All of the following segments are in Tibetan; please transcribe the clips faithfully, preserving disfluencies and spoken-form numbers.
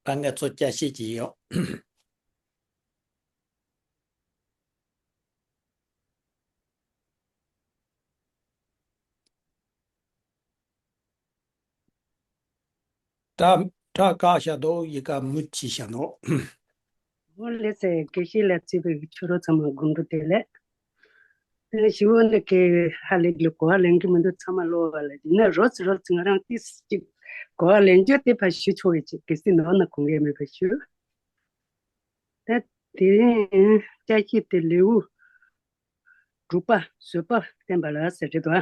དཀའ་ངལ་ཚོ་བསྐྱར་བཤད་ཀྱི་ཡོད། ད་ད་བཀག་བཞག་འདུག་ཡི་ག་མུ་ཅི་བཞག་འདུག་འོ་ལགས་སེ། དགེ་བཤེས་ལ་བརྩེ་བའི་ཆོས་གྲོགས་ཚང་མ་དགོང་དྲོ་བདེ་ལེགས། ཨ་ནི་ཞི་བོ་འདི་གའི་ཧ་ལས་ལ་གོ་བ་ལེན་གྱི་མི་འདུག་ཚང་མ་ལོ་བ་ལ་ཡིན་ན་རོ་ཙི་རོ་ཙི་ང་རང་ཏིས་ཅིག་གོ་བ་ལེན་རྒྱུ་དེ་ཕར་ཞུ་ཆོག་ཡོད་ཅིག་གལ་སྲིད་ནོར་ན་གོ་མཁན་མེད་པ་ཞུ། ད་དེ་རིང་བསྐྱར་ཞིབ་དེ་ལེའུ་དྲུག་པ་བཟོད་པ་བསྟན་པ་ལ་ཟེར་རེད་དོ། ཨ་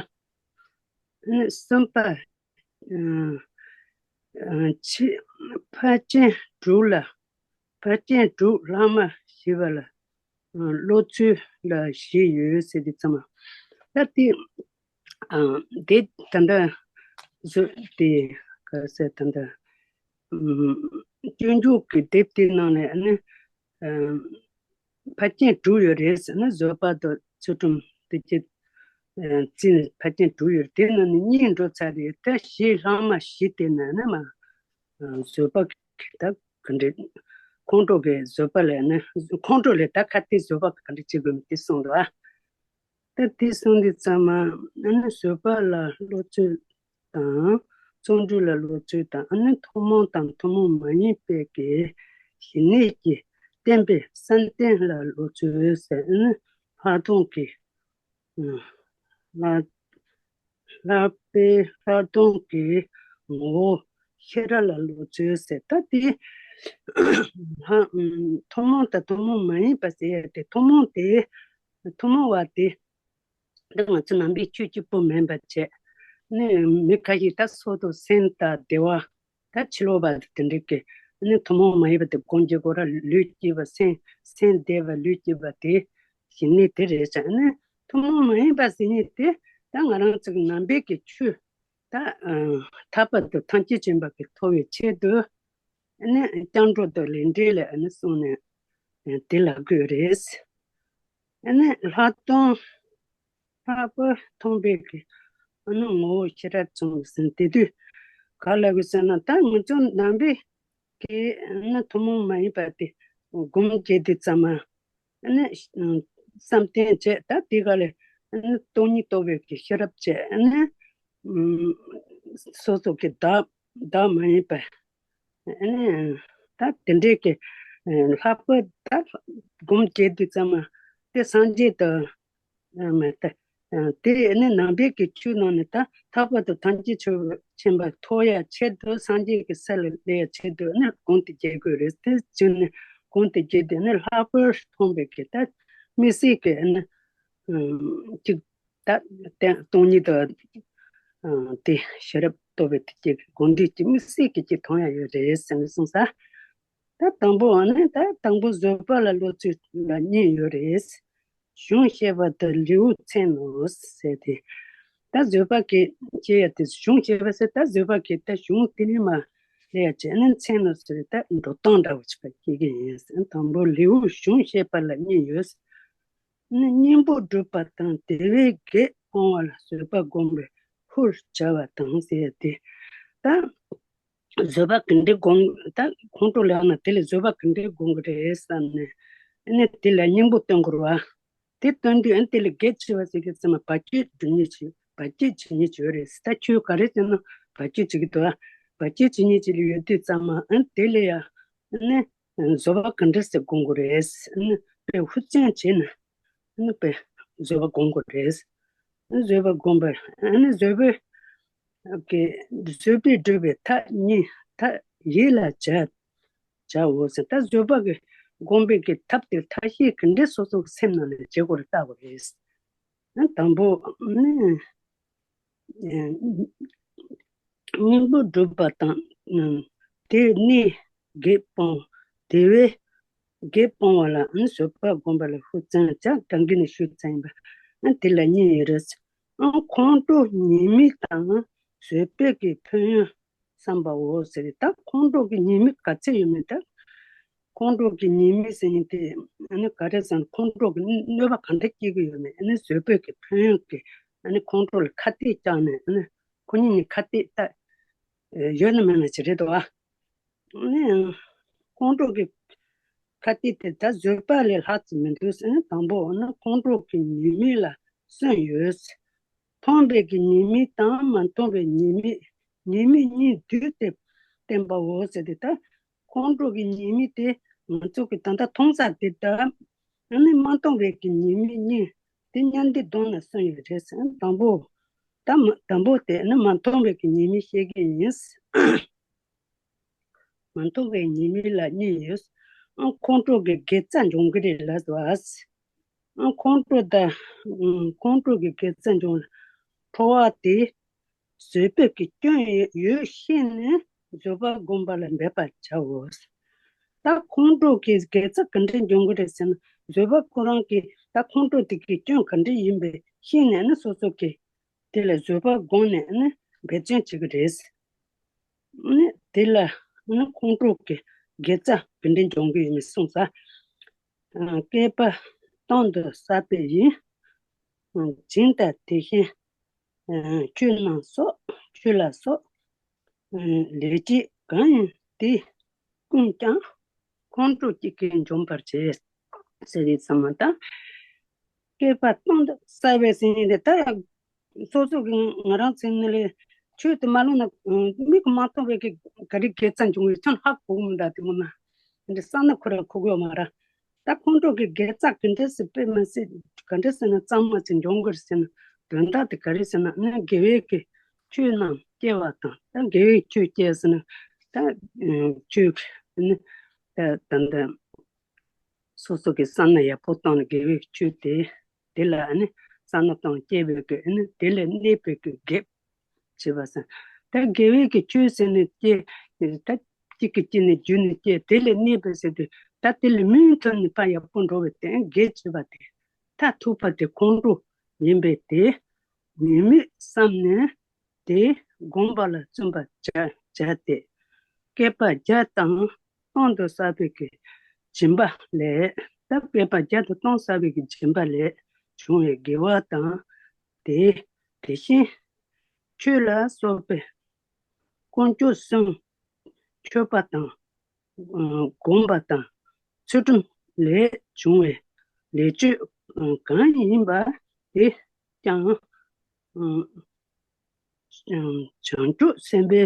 ནི་གསུམ་པ། ཨ་ཨ་ཕར་ཕྱིན་དྲུག་ལ། ཕར་ཕྱིན་དྲུག་ལྷག་མ་ཞེས་པ་ལ་ཨ་བློ་ཚོད་ལ་བཞི་ཡོད་ཟེར་དུས་ཙམ་པ། ད་དེ་ཨ་དེ་ད་ལྟ་བཟོད་དེ་ག་ཟེར་ད་ལྟ་ཨ་སྤྱོད་འཇུག་གི་དེབ་དེའི་ནང་ནས་ཨ་ནི་ཨ་ཕར་ཕྱིན་དྲུག་ཡོད་རེད་ཟེར་ན། བཟོད་པ་དང་ཚུལ་ཁྲིམས་དེ་བཅས་ཨ་རྩིས་ནས་ཕར་ཕྱིན་དྲུག་ཡོད་རེད། དེ་ནང་ནས་གཉིས་འགྲོ་ཚར་རེད། ད་བཞི་ལྷག་མ་བཞི་དེ་ནང་ནས་མ་ཨ་བཟོད་པ་གི་ད་ག་འདྲ་ཁོང་ཁྲོ་གི་བཟོད་པ་ལས་ནི་ཁོང་ཁྲོ་ལས་ད་ཁ་གཏད་བཟོད་པ་ག་འདྲ་བྱེད་དགོས་མིན་དེ་གསུངས་འདུག་ཨ། ད་དེ་གསུངས་དུས་ཙམ་པ་ཨ་ནི་བཟོད་པ་ལ་བློ་ཚོད་དང་བརྩོན་འགྲུས་ལ་བློ་ཚོད་དང་ཨ་ནི་ཐུན་མོང་དང་ཐུན་མོང་མ་ཡིན་པའི་གི་ཞི་གནས་ཀྱི་བསྟན་པའི་བསམ་གཏན་ལ་བློ་ཚོད་ཟེར། ཨ་ནི་ལྷག་མཐོང་གི་ལྷག་ལྷག་པའི་ལྷག་མཐོང་གི་ངོ་བོ་ཤེས་རབ་ལ་བློ་ཚོད་ཟེར། ད་དེ་ལྷག་ཐུན་མོང་དང་ཐུན་མོང་མ་ཡིན་པ་ཟེར་ཡ་དེ། ཐུན་མོང་དེ་ཐུན་མོང་བ་དེ། འདི་ང་ཚོ་ནང་པའི་ཆོས་གཅིག་པོ་མིན་པ་བྱས་ནས་མི་ཁ་ཤས་ད་སོ་སོ་སེམས་དང་བདེ་བ། ད་ཕྱི་ལོགས་པ་དེ་འདྲ་གི་ཨ་ནི་ཐུན་མོང་མ་ཡིན་པ་དེ་སྒོམ་གྱི་སྐོར་ལ་ལུས་སྐྱིད་པ་སེམས་སེམས་བདེ་བ་ལུས་སྐྱིད་པ་དེ་ཞི་གནས་དེ་རེད་ཟེར། ཨ་ནི་ཐུན་མོང་མ་ཡིན་པ་ཟེར་མཁན་དེ་ད་ང་རང་ཚོ་གི་ནང་པའི་གི་ཆོས་ད་ཨ་ཐར་པ་དང་ཐམས་ཅད་མཁྱེན་པ་གི་ཐོབ་པའི་ཆེད་དུ་ཨ་ནི་སྐྱབས་འགྲོ་དང་ལས་འབྲས་ལ་ཨ་ནི་གསུངས་ནས་དེ་ལབ་དགོས་རེད། ཨ་ནི་ལྷག་མཐོང་ལྷག་པར་མཐོང་བའི་གི་ཨ་ནི་ངོ་བོ་ཤེས་རབ་བྱུང་ཟིན། དེ་དུས་ག་ལ་གི་ཟེར་ན། ད་ང་ཚོ་ནང་པའི་གི་ཨ་ནི་ཐུན་མོང་མ་ཡིན་པ་དེ་སྒོམ་བྱེད་དུས་ཙམ་པ་ཨ་ནི་བསམ་གཏན་བྱས། ད་དེ་ག་ལས་ཨ་ནི་སྟོང་ཉིད་རྟོགས་པའི་གི་ཤེས་རབ་བྱས། ཨ་ནི་སོ་སོ་གི་བདག་བདག་མ་ཡིན་པ། ཨ་ནི་ད་དེ་འདྲའི་གི་ལྷག་པར་ད་སྒོམ་བྱེད་དུས་ཙམ་པ་དེ་སངས་རྒྱས་དང་མ་ད་དེ་ནི་ནང་པའི་གི་ཆོས་ནང་ནས་ད་ཐར་པ་དང་ཐམས་ཅད་མཁྱེན་པ་ཐོབ་ཡ་ཆེད་དུ་སངས་རྒྱས་ཀྱི་ས་ལ་སླེབས་ཡ་ཆེད་དུ་ནི་སྒོམ་དེ་རྒྱག་དགོས་རེད། དེ་བྱས་ནས་སྒོམ་དེ་རྒྱག་དུས་ནི་ལྷག་པར་མཐོང་བའི་གི་ད་དམིགས་བསལ་གི་ནི་གཅིག་ད་སྟོང་ཉིད་དང་དེ་ཤེས་རབ་རྟོགས་པའི་དེ་གཅིག་སྒོམ་དུས་ཀྱི་དམིགས་བསལ་གྱི་གཅིག་མཐོང་ཡ་ཡོད་རེད་ཟེར་ནས་གསུངས་ས། ད་དང་པོ་ཨ་ནི་ད་དང་པོ་བཟོད་པ་ལ་བློ་ཚོད་ལ་གཉིས་ཡོད་རེད། གཞུང་བཤད་པ་དང་ལེའུ་མཚན་ནོ་ཟེར་ཏེ། ད་བཟོད་པ་གི་ཅེས་ཡ་དེ་གཞུང་བཤད་པ་ཟེར། ད་བཟོད་པ་གི་ད་གཞུང་དེ་ནི་མ་ལས་ཡ་བྱས་ནས་མཚན་ནོ་ཟེར། ད་འགྲོ་སྟངས་འདྲ་བོ་ཅིག་པ་སྐྱེ་གི་ཡིན་ཟེར། དང་པོ་ལེའུ་གཞུང་བཤད་པ་ལ་གཉིས་ཡོད་ཟེར། ནི་སྙིང་པོ་སྒྲུབ་པ་དང་དེ་བས་བགེགས་སྤོང་བ་ལ་བཟོད་པ་བསྒོམ་པའི་ཧུར་བྱ་བ་དང་ཟེར་ཏེ། ད་བཟོད་པ་ག་འདྲའི་སྒོམ། ད་ཁོང་ཁྲོ་ལངས་ན་དེ་ལ་བཟོད་པ་ག་འདྲའི་སྒོམ་གི་རེད་བསམ་ནས། ཨ་ནི་དེ་ལ་སྙིང་པོ་སྟོན་དགོས་རེད་བ། དེ་སྟོན་དུས་ཨ་ནི་དེ་ལ་བགེགས་ཞི་བ་ཟེར་གི་ཙམ་མ་བར་ཆད་སྒྲུབ་ཉེན་ཞིག་བར་ཆད་བྱེད་ཉེན་ཞིག་ཡོད་རེད། ད་ཁྱོད་ག་རེ་བྱས་ན་བར་ཆད་བྱེད་ཀྱི་འདུག་ཨ། བར་ཆད་བྱེད་ཉེན་ཞིག་ཡོད་དུས་ཙམ་མ་ཨ་ནི་དེ་ལ་ཡ་ཨ་ནི་བཟོད་པ་ག་འདྲ་ཟེར་སྒོམ་དགོས་རེད། ཨ་ནི་དཔེ་ཧུར་བརྩོན་བྱས་ན། ཨ་ནི་དཔེ་བཟོད་པ་སྒོམ་དགོས་རེད། ཨ་ནི་བཟོད་པ་སྒོམ་པ། ཨ་ནི་བཟོད་པའི་གི་བཟོད་པས་སྒྲུབ་པའི་ཐབས་གཉིས། ཐབས་ཡིད་ལ་བྱ་བྱའོ་ཟེར། ད་བཟོད་པ་གི་སྒོམ་པའི་གི་ཐབས་དེ་ཐབས་ཤེས་ག་འདྲ་སོ་སོ་གི་སེམས་ནང་ནས་བྱེད་དགོས་རེད། བལྟ་དགོས་རེད། ཨ་ནི་དང་པོ་ནི། སྙིང་པོ་སྒྲུབ་པ་དང་། དེ་ནས་བགེགས་སྤོང་། དེ་བས་བགེགས་སྤོང་བ་ལ་བཟོད་པ་བསྒོམ་པ་ལ་ཧུར་བརྩོན་བྱ། ད་གིན་ནས་ཞུས་ཚར་ཡིན་པ། དེ་ལ་གཉིས་ཡོད་རེད། ཁོང་ཁྲོ་ཉེས་དམིགས་དང་བཟོད་པའི་གི་ཕན་ཡོན་བསམ་པའོ་ཟེར། ད་ཁོང་ཁྲོ་གི་ཉེས་དམིགས་ག་ཚད་ཡོད་མེད། ད་ཁོང་ཁྲོ་གི་ཉེས་དམིགས་ཟེར་མཁན་དེ་ཨ་ནི་ག་རེ་ཟེར་ན། ཁོང་ཁྲོ་གི་གནོད་པ་ག་འདྲ་སྐྱེལ་གི་ཡོད་མེད། ཨ་ནི་བཟོད་པའི་གི་ཕན་ཡོན་གི་ཨ་ནི་ཁོང་ཁྲོ་ལ་ཁ་གཏད་བཅག་ནས། ཨ་ནི་ཁོ་གཉིས་ནི་ཁ་གཏད་ད་ཡོད་ན་མེད་ན་ཅིག་རེད་དོ། ཨ་ནི་ ཁོང་ཁྲོ་གི་ཁ་ཏི་དེ་ད་བཟོད་པ་ལས་ལྷག་ཙམ་མི་འདུག་ཟེར་ན། དང་པོ་ནི་ཁོང་ཁྲོ་གི་ཉེས་དམིགས་ལ་སུན་ཡོད། མཐོང་བའི་གི་ཉེས་དམིགས་དང་མ་མཐོང་བའི་ཉེས་དམིགས། ཉེས་དམིགས་གཉིས་བསྡུས་ཏེ་བསྟན་པའོ་ཟེར་ཏེ། ད་ཁོང་ཁྲོ་གི་ཉེས་དམིགས་དེ་ང་ཚོ་གི་ད་ལྟ་མཐོང་ས་དེ་ད། ཨ་ནི་མ་མཐོང་བའི་གི་ཉེས་དམིགས་གཉིས་དེ་མཉམ་འདི་གདོང་ལ་སོན་ཡོད་རེད་ཟེར། དང་པོ། ད་མ་དང་པོ་དེ་ནི་མ་མཐོང་བའི་གི་ཉེས་དམིགས་བཤད་ཀྱི་ཡིན། མ་མཐོང་བའི་ཉེས་དམིགས་ལ་གཉིས་ཡོད། ཨང་ཁོང་ཁྲོ་གི་དགེ་རྩ་འབྱུང་གི་རེད་ལབ་པ། ཨང་ཁོང་ཁྲོ་ད་ཨང་ཁོང་ཁྲོ་གི་དགེ་རྩ་འབྱུང་ལ་ཁྲོ་བ་དེ། བཟོད་པའི་གི་སྐྱོན་ཡོད་ཤེས་ནས་བཟོད་པ་བསྒོམ་པ་ལ་འབད་པར་བྱའོ། ད་ཁོང་ཁྲོ་གི་དགེ་རྩ་ག་འདྲས་འབྱུང་གི་རེད་ཟེར་ན། བཟོད་པ་ཁོ་རང་གིས་ད་ཁོང་ཁྲོ་དེ་གི་སྐྱོན་ག་འདྲས་ཡིན་པའི་ཤེས་ནས་ནི་སོ་སོ་གིས་དེ་ལ་བཟོད་པ་བསྒོམས་ནས་ནི་འབད་བརྩོན་བྱེད་ཀྱི་རེད། ནི་དེ་ལ་ནི་ཁོང་ཁྲོ་གི་དགེ་རྩ་ག་འདྲས་འབྱུང་གི་ཡིན་མིན་གསུངས་ས། བསྐལ་པ་སྟོང་དུ་བསགས་པའི་ཡིན། སྦྱིན་དང་དེ་བཞིན་ཆོས་རྣམས་སོགས། ཆོས་ལ་སོགས་ལས་བྱེད་གང་ཡིན་དེ་ཀུན་ཀྱང་ཁོང་ཁྲོ་གཅིག་གིས་འཇོམས་པར་བྱེད་ཟེར་རེད་ཙམ་མ་དང་། བསྐལ་པ་སྟོང་དུ་བསགས་པའི་ཟེར་ནི་དེ་ད་ཡང་སོ་སོ་གི་ང་རང་ཚོའི་ནི་ལས་ཆོས་དེ་མ་ལོན་ན། མིག་གིས་མ་མཐོང་བའི་གི་ག་རེ་དགེ་རྩ་འབྱུང་བའི་ཁྱོན་ཧ་གོ་གི་མི་འདུག་དེ་མོ་ན། འདི་བསམ་ན་ཁོ་རང་གོ་གི་ཡོད་མ་རེད། ད་ཁོང་ཁྲོ་གི་དགེ་རྩ་ག་འདྲས་སེ་དཔེ་མ་སྲིད་ག་འདྲས་ཟེར་ན་གཙང་མ་ཅིག་འབྱུང་གི་རེད་ཟེར་ན། དོན་དག་དེ་ག་རེ་ཟེར་ན། ནི་དགེ་བའི་གི་ཆོས་རྣམས་སྐྱེ་བ་དང་། ད་དགེ་བའི་ཆོས་སྐྱེ་ཟེར་ན། ད་ཆོས་ནི་ད་ད་ད་སོ་སོ་གི་བསམ་ན་ཡག་པོ་བཏང་ནས་དགེ་བའི་ཆོས་དེ་དེ་ལ་ནི་བསམ་ན་བཏང་སྐྱེ་བའི་གི་ནི་དེ་ལ་གནས་པའི་གི་དགེ་བྱེད་པ་ཟེར། ད་དགེ་བའི་གི་ཆོས་ཟེར་ནས་སྐྱེ། ད་གཅིག་གིས་སྐྱེས་ནས་རྒྱུ་ནས་སྐྱེ། དེ་ལ་གནས་པའི་ཟེར་དུས་ད་དེ་ལ་མུ་མཐུད་ནས་ཕར་ཡག་པོ་འགྲོ་བའི་དེ་དགེ་བྱེད་པ་དེ་མཐར་ཐུག་པ་དེ་ཁོང་ཁྲོ་ཡིན་པས། དེ་ཉེས་དམིགས་བསམ་ནས་དེ་བསྒོམ་པ་ལ་བརྩོན་པར་བྱ་བྱ་སྟེ། བསྐལ་པ་བརྒྱ་དང་སྟོང་དུ་བསགས་པའི་གི་སྦྱིན་པ་ལས། ད་བསྐལ་པ་བརྒྱ་དང་སྟོང་བསགས་པའི་གི་སྦྱིན་པ་ལས་བྱུང་བའི་དགེ་བ་དང་། དེ་དེ་བཞིན་ཆོས་ལ་སོགས་པའི་དཀོན་མཆོག་གསུམ་མཆོད་པ་དང་། ཨ་བསྒོམ་པ་དང་ཚུལ་ཁྲིམས་ལས་བྱུང་བའི་ལས་བཅོས་ཨ་གང་ཡིན་པ་དེ་ཀྱང་ཨ་བྱང་ཆུབ་སེམས་དཔའི་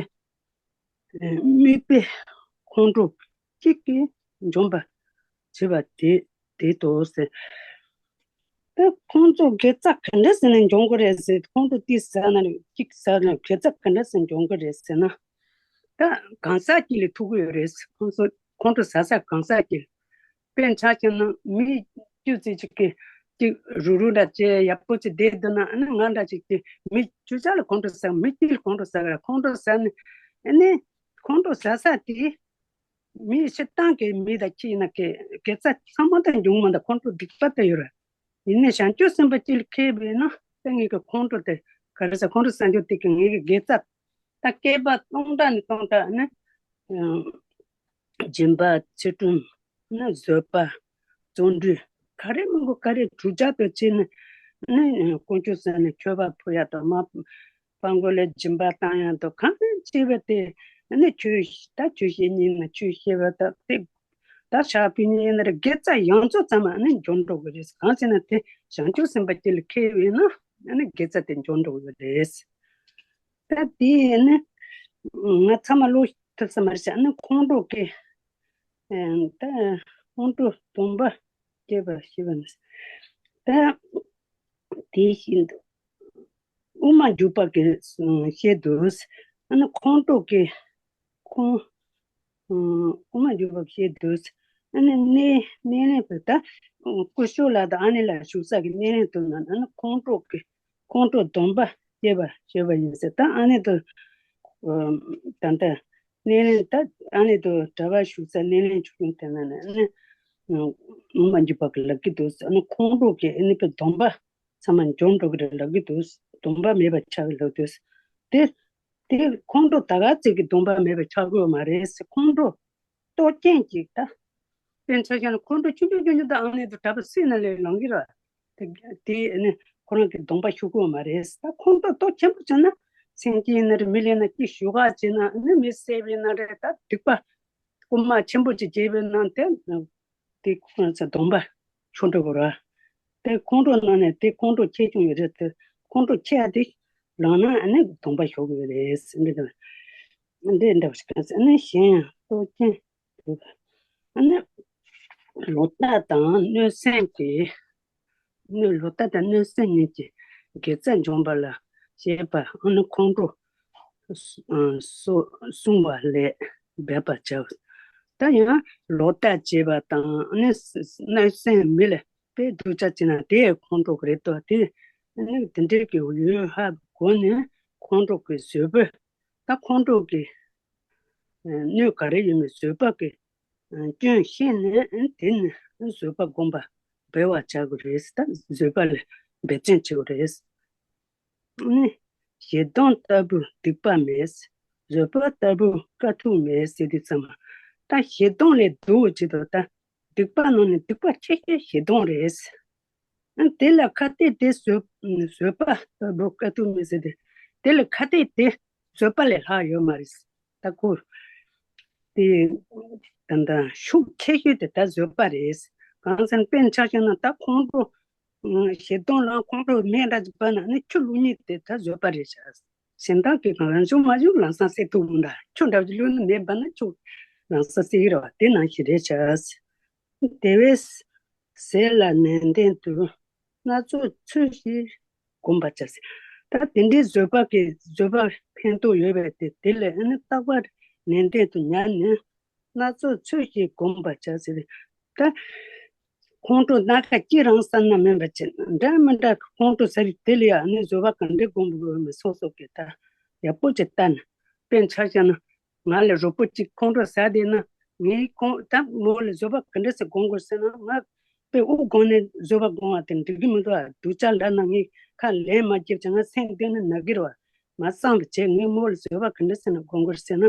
ཨ་དམིགས་པའི་ཁོང་ཁྲོ་གཅིག་གིས་འཇོམས་པར་བྱེད་པ་དེ་དེ་ལྟོས་ཟེར། ད་ཁོང་ཚོ་དགེ་རྩ་ག་འདྲ་ཟེར་ནས་འཇོམས་ཀྱི་རེད་ཟེར། ཁོང་ཚོ་དེ་ཟ་ན་རེད། གཅིག་ཟ་ན་དགེ་རྩ་ག་འདྲ་ཟེར་འཇོམས་ཀྱི་རེད་ཟེར་ན། ད་གང་ཟག་གཅིག་ལ་ཐུག་གི་ཡོད་རེད། ཁོང་ཚོ་ཁོང་ཚོ་ཟ་ས་གང་ཟག་གཅིག་དཔེར་ཆ་བཞག་ན་མི་བཅུ་ཙམ་ཅིག་གིས་གཅིག་རུ་རུ་འདྲ་བྱས་ཡག་པོ་ཅིག་བསྡད་འདུག་ན། ཨ་ནི་ང་འདྲ་ཅིག་གིས་མི་བཅུ་ཆ་ལ་ཁོང་ཁྲོ་ཟ། མི་གཅིག་ལ་ཁོང་ཁྲོ་ཟ་གི་རེད། ཁོང་ཁྲོ་ཟ་ནས་ཨ་ནི་ཁོང་ཁྲོ་ཟ་ས་དེ། མི་སྤྱིར་བཏང་གི་མི་དང་ཁྱི་ཡིན་ན་དགེ་དགེ་རྩ་ཚང་མ་དང་འབྱུང་མ་དང་ཁོང་ཁྲོ་སྡིག་པ་དེ་ཡོད་རེད། ཡིན་ནའི་བྱང་ཆུབ་སེམས་དཔའ་སྤྱི་ལ་མཁས་པས་ན་ད་ངེད་ཀྱི་ཁོང་ཁྲོ་དེ་ག་རེ་ཟེར། ཁོང་ཁྲོ་ཟ་རྒྱུ་དེ་གི་ངེད་ཀྱི་དགེ་རྩ། ད་བསྐལ་པ་སྟོང་ཕྲག་ནས་སྟོང་ཕྲག་ནི་ཨ་སྦྱིན་པ་ཚུལ་ཁྲིམས་ནི་བཟོད་པ་བརྩོན་འགྲུས་ག་རེ་མང་པོ་ག་རེ་དྲུག་ཅུ་ཐམ་པ་བྱས་ནས་ནི་དཀོན་མཆོག་གསུམ་ལ་མཆོད་པ་ཕུལ་ཡ་དང་མ། དཔལ་མགོན་ལ་སྦྱིན་པ་བཏང་ཡང་དང་གང་བྱས་པ་དེ་ནི་ཆོས་ད་ཆོས་བཤད་ཉིན་ན་ཆོས་བཤད་པ་དང་དེ་ད་ཕྱག་ཕུལ་ཉིན་ན་དགེ་རྩ་ཡོངས་རྫོགས་ཚང་མ་ནི་འཇོམས་འགྲོ་གི་རེད། གང་ཟེར་ན་དེ་བྱང་ཆུབ་སེམས་དཔའ་སྤྱི་ལ་མཁས་པས་ན་ནི་དགེ་རྩ་དེ་འཇོམས་འགྲོ་གི་རེད། ད་དེ་ནི་ང་ཚང་མ་ལོ་ཐུབ་ས་མ་རེད་ཤག་ནི་ཁོང་ཁྲོ་གི་ད་ཁོང་ཁྲོ་སྡོམ་པ་སྐྱེ་བ་ཞི་བ་ནི་ད་དེ་བཞིན་དུ། དབུ་མ་འཇུག་པ་གིས་བཤད་དོ། ཨ་ནི་ཁོང་ཁྲོ་གི་ཁོང་དབུ་མ་འཇུག་པ་གིས་བཤད་དོ། ཨ་ནི་གནས་གནས་ལེན་པ་ད་སྐུ་གཤེགས་ལ་དང་ཨ་ནི་ལ་བཞུགས་ས་གི་གནས་ལེན་དུ་ན་ཨ་ནི་ཁོང་ཁྲོ་གི་ཁོང་ཁྲོ་སྡོམ་པ་སྐྱེ་བ་ཞེས་པ་ཡིན་ཟེར། ད་ཨ་ནི་དུ་ད་ལྟ་གནས་ལེན་ད་ཨ་ནི་དུ་གྲྭ་པ་བཞུགས་ས་གནས་ལེན་བྱུང་དེ་ན་ནི་ཨ་ནི་དབུ་མ་འཇུག་པ་གིས་ལབ་ཀྱི་འདུག་ཨ་ནི་ཁོང་ཁྲོ་གི་ཨ་ནི་པའི་སྡོམ་པ། ཚང་མ་འཇོམས་འགྲོ་གི་རེད་ལབ་ཀྱི་འདུག་སྡོམ་པ་མེད་པ་ཆགས་ཀྱི་ལབ་འདུག་དེ་དེ་ཁོང་ཁྲོ་ད་ག་ཚོད་ཀྱི་སྡོམ་པ་མེད་པ་ཆགས་ཀྱི་ཡོད་མ་རེད་ཟེར། ཁོང་ཁྲོ་ལྟོ་རྐྱེན་ཅིག་ད་དཔེར་ཆ་བཞག་ན་ཁོང་ཁྲོ་ཆུང་ཆུང་ཆུང་ཆུང་ད་ཨ་ནི་དུ་གྲྭ་པ་སུས་ན་ལས་ལང་གི་ར། དེ་དེ་ནི་ཁོ་རང་གི་སྡོམ་པ་ཤོར་གྱི་ཡོད་མ་རེད། ད་ཁོང་ཁྲོ་ལྟོ་ཆེན་པོ་བྱུང་ན་སེམས་ཅན་ཡིན་ན་རེད། མི་ལེན་ན་ཅི་ཞུ་ག་བྱས་ན་ནི་མི་བསད་པ་ཡིན་ན་རེད། ད་སྡིག་པ། རྐུན་མ་ཆེན་པོ་ཅིག་བྱས་པའི་ནང་དེ་དེ་ཁོང་ཚོ་སྡོམ་པ་ཆོག་འགྲོ་དགོས་ར། དེ་ཁོང་ཁྲོ་ནང་ནས་དེ་ཁོང་ཁྲོ་ཆེ་ཆུང་ཡོད་རེད་དེ། ཁོང་ཁྲོ་ཆེ་ཡ་དེ་ལངས་ན་ཨ་ནི་སྡོམ་པ་ཞུགས་དགོས་རེད། འདི་འདྲ་འདི་འདྲ་བ་ཞིག་ཨ་ནི་གཞན་ཡང་ལྟོ་ཅན་དུ་ཨ་ནི་ལོ་རྟགས་དང་གནོད་སེམས་ཀྱི་གནོད་ལོ་རྟགས་དང་གནོད་སེམས་གཉིས་ཀྱི་དགེ་རྩ་འཇོམས་པ་ལ་བྱེད་པ་ཨ་ནི་ཁོང་ཁྲོ་སོ་སོ་བསྲུང་བ་ལས་འབད་པར་བྱའོ། ད་ཡང་ལོ་རྟགས་བྱེད་པ་དང་ཨ་ནི་གནོད་སེམས་མི་ལ་དཔེ་སྡུག་ཅག་བྱེད་ན་དེ་ཡང་ཁོང་ཁྲོ་གི་རེད་དོ། དེ་ནི་དེ་འདྲའི་གི་ཡོད་ཧ་གོ་ནས་ཁོང་ཁྲོ་གི་བཟོད་པ། ད་ཁོང་ཁྲོ་གི་གནོད་ག་རེ་ཡོད་མེད་བཟོད་པ་གི་སྐྱོན་ཤེས་ནས་དེ་ནི་བཟོད་པ་སྒོམ་པ་འབད་བར་བྱ་དགོས་རེད། ད་བཟོད་པ་ལ་འབད་བརྩོན་བྱེད་དགོས་རེད། ནི་ཞེ་སྡང་ལྟ་བུ་སྡིག་པ་མེད། བཟོད་པ་ལྟ་བུ་དཀའ་ཐུབ་མེད་ཟེར་དུས་ཙམ་ད་ཞེ་སྡང་ལས་སྡུག་ཅེས་དང་ད་སྡིག་པ་ནང་ནས་སྡིག་པ་ཆེ་ཤོས་ཞེ་སྡང་རེད། ཨ་དེ་ལ་ཁ་གཏད་དེ་བཟོད་བཟོད་པ་ལྟ་བུ་དཀའ་ཐུབ་མེད་ཟེར་ཏེ། དེ་ལ་ཁ་གཏད་དེ་བཟོད་པ་ལས་ལྷག་ཡོད་མ་རེད། ད་ཁོ་དེ་ད་ད་ཤུགས་ཆེ་ཤོས་དེ་ད་བཟོད་པ་རེད། གང་ཟེར་ན་དཔེར་ན་ཆ་བཞག་ན་ད་ཁོང་ཁྲོ་ཞེ་སྡང་ལངས་ཁོང་ཁྲོ་མེ་འདྲ་ཅིག་འབར་ན་ནི་ཆུ་བླུགས་ནི་དེ་ད་བཟོད་པ་རེད་ཤག་གཞན་དག་གིས་གང་ལ་འཇུག་མ་འཇུག་ལམ་སང་སེལ་ཐུབ་མི་འདུག་ཆུ་འདྲ་ཅིག་བླུགས་ན་མེ་འབར་ན་ཆུ་ལམ་སང་སེལ་གྱི་རེད་བ། དེ་ནང་བཞིན་རེད་ཤག་དེ་བས་ཟས་ལ་ནན་ཏན་དུ་སྣ་ཚོགས་ཚོད་ཅིག་བསྒོམ་པར་བྱ་ཟེར། ད་དེ་འདྲའི་བཟོད་པ་གི་བཟོད་པ་ཕན་ཐོགས་ཡོད་པས་དེ་དེ་ལས་ཨ་ནི་རྟག་པར་ནན་ཏན་དུ་ཉར་ནས་སྣ་ཚོགས་ཚོད་ཅིག་བསྒོམ་པར་བྱ་ཟེར། ད་ཁོང་ཁྲོ་སྣ་ཁ་གཅིག་རང་ཟ་ན་མིན་པ་བྱས་འདྲ་མི་འདྲ་ཁོང་ཁྲོ་ཟ་རིགས་དེ་ལ་ཡང་ཨ་ནི་བཟོད་པ་ག་འདྲའི་སྒོམ་དགོས་མིན་སོ་སོ་གི་ད་ཡག་པོ་ཅིག་ལྟ་ན། དཔེར་ན་ཆ་བཞག་ན། ང་ལ་རོགས་པོ་གཅིག་ཁོང་ཁྲོ་ཟ་བསྡད་ན། ངས་ཁོང་ད་མོ་ལ་བཟོད་པ་ག་འདྲ་ཟེར་སྒོམ་དགོས་ཟེར་ན། ང་དཔེ་དབུགས་བསྒོམས་ནས་བཟོད་པ་སྒོམ་བ་དེ་འགྲིག་གི་མི་འདུག་ཨ། སྡུག་ཅག་འདྲ་ན་ངས་ཁ་ལན་མ་བརྒྱབ་ཀྱང་ང་སེམས་གཏིང་ནས་ན་གི་རེད་བ། མ་བསམ་པ་བྱས། ངས་མོ་ལ་བཟོད་པ་ག་འདྲ་ཟེར་ན་སྒོམ་དགོས་ཟེར་ན།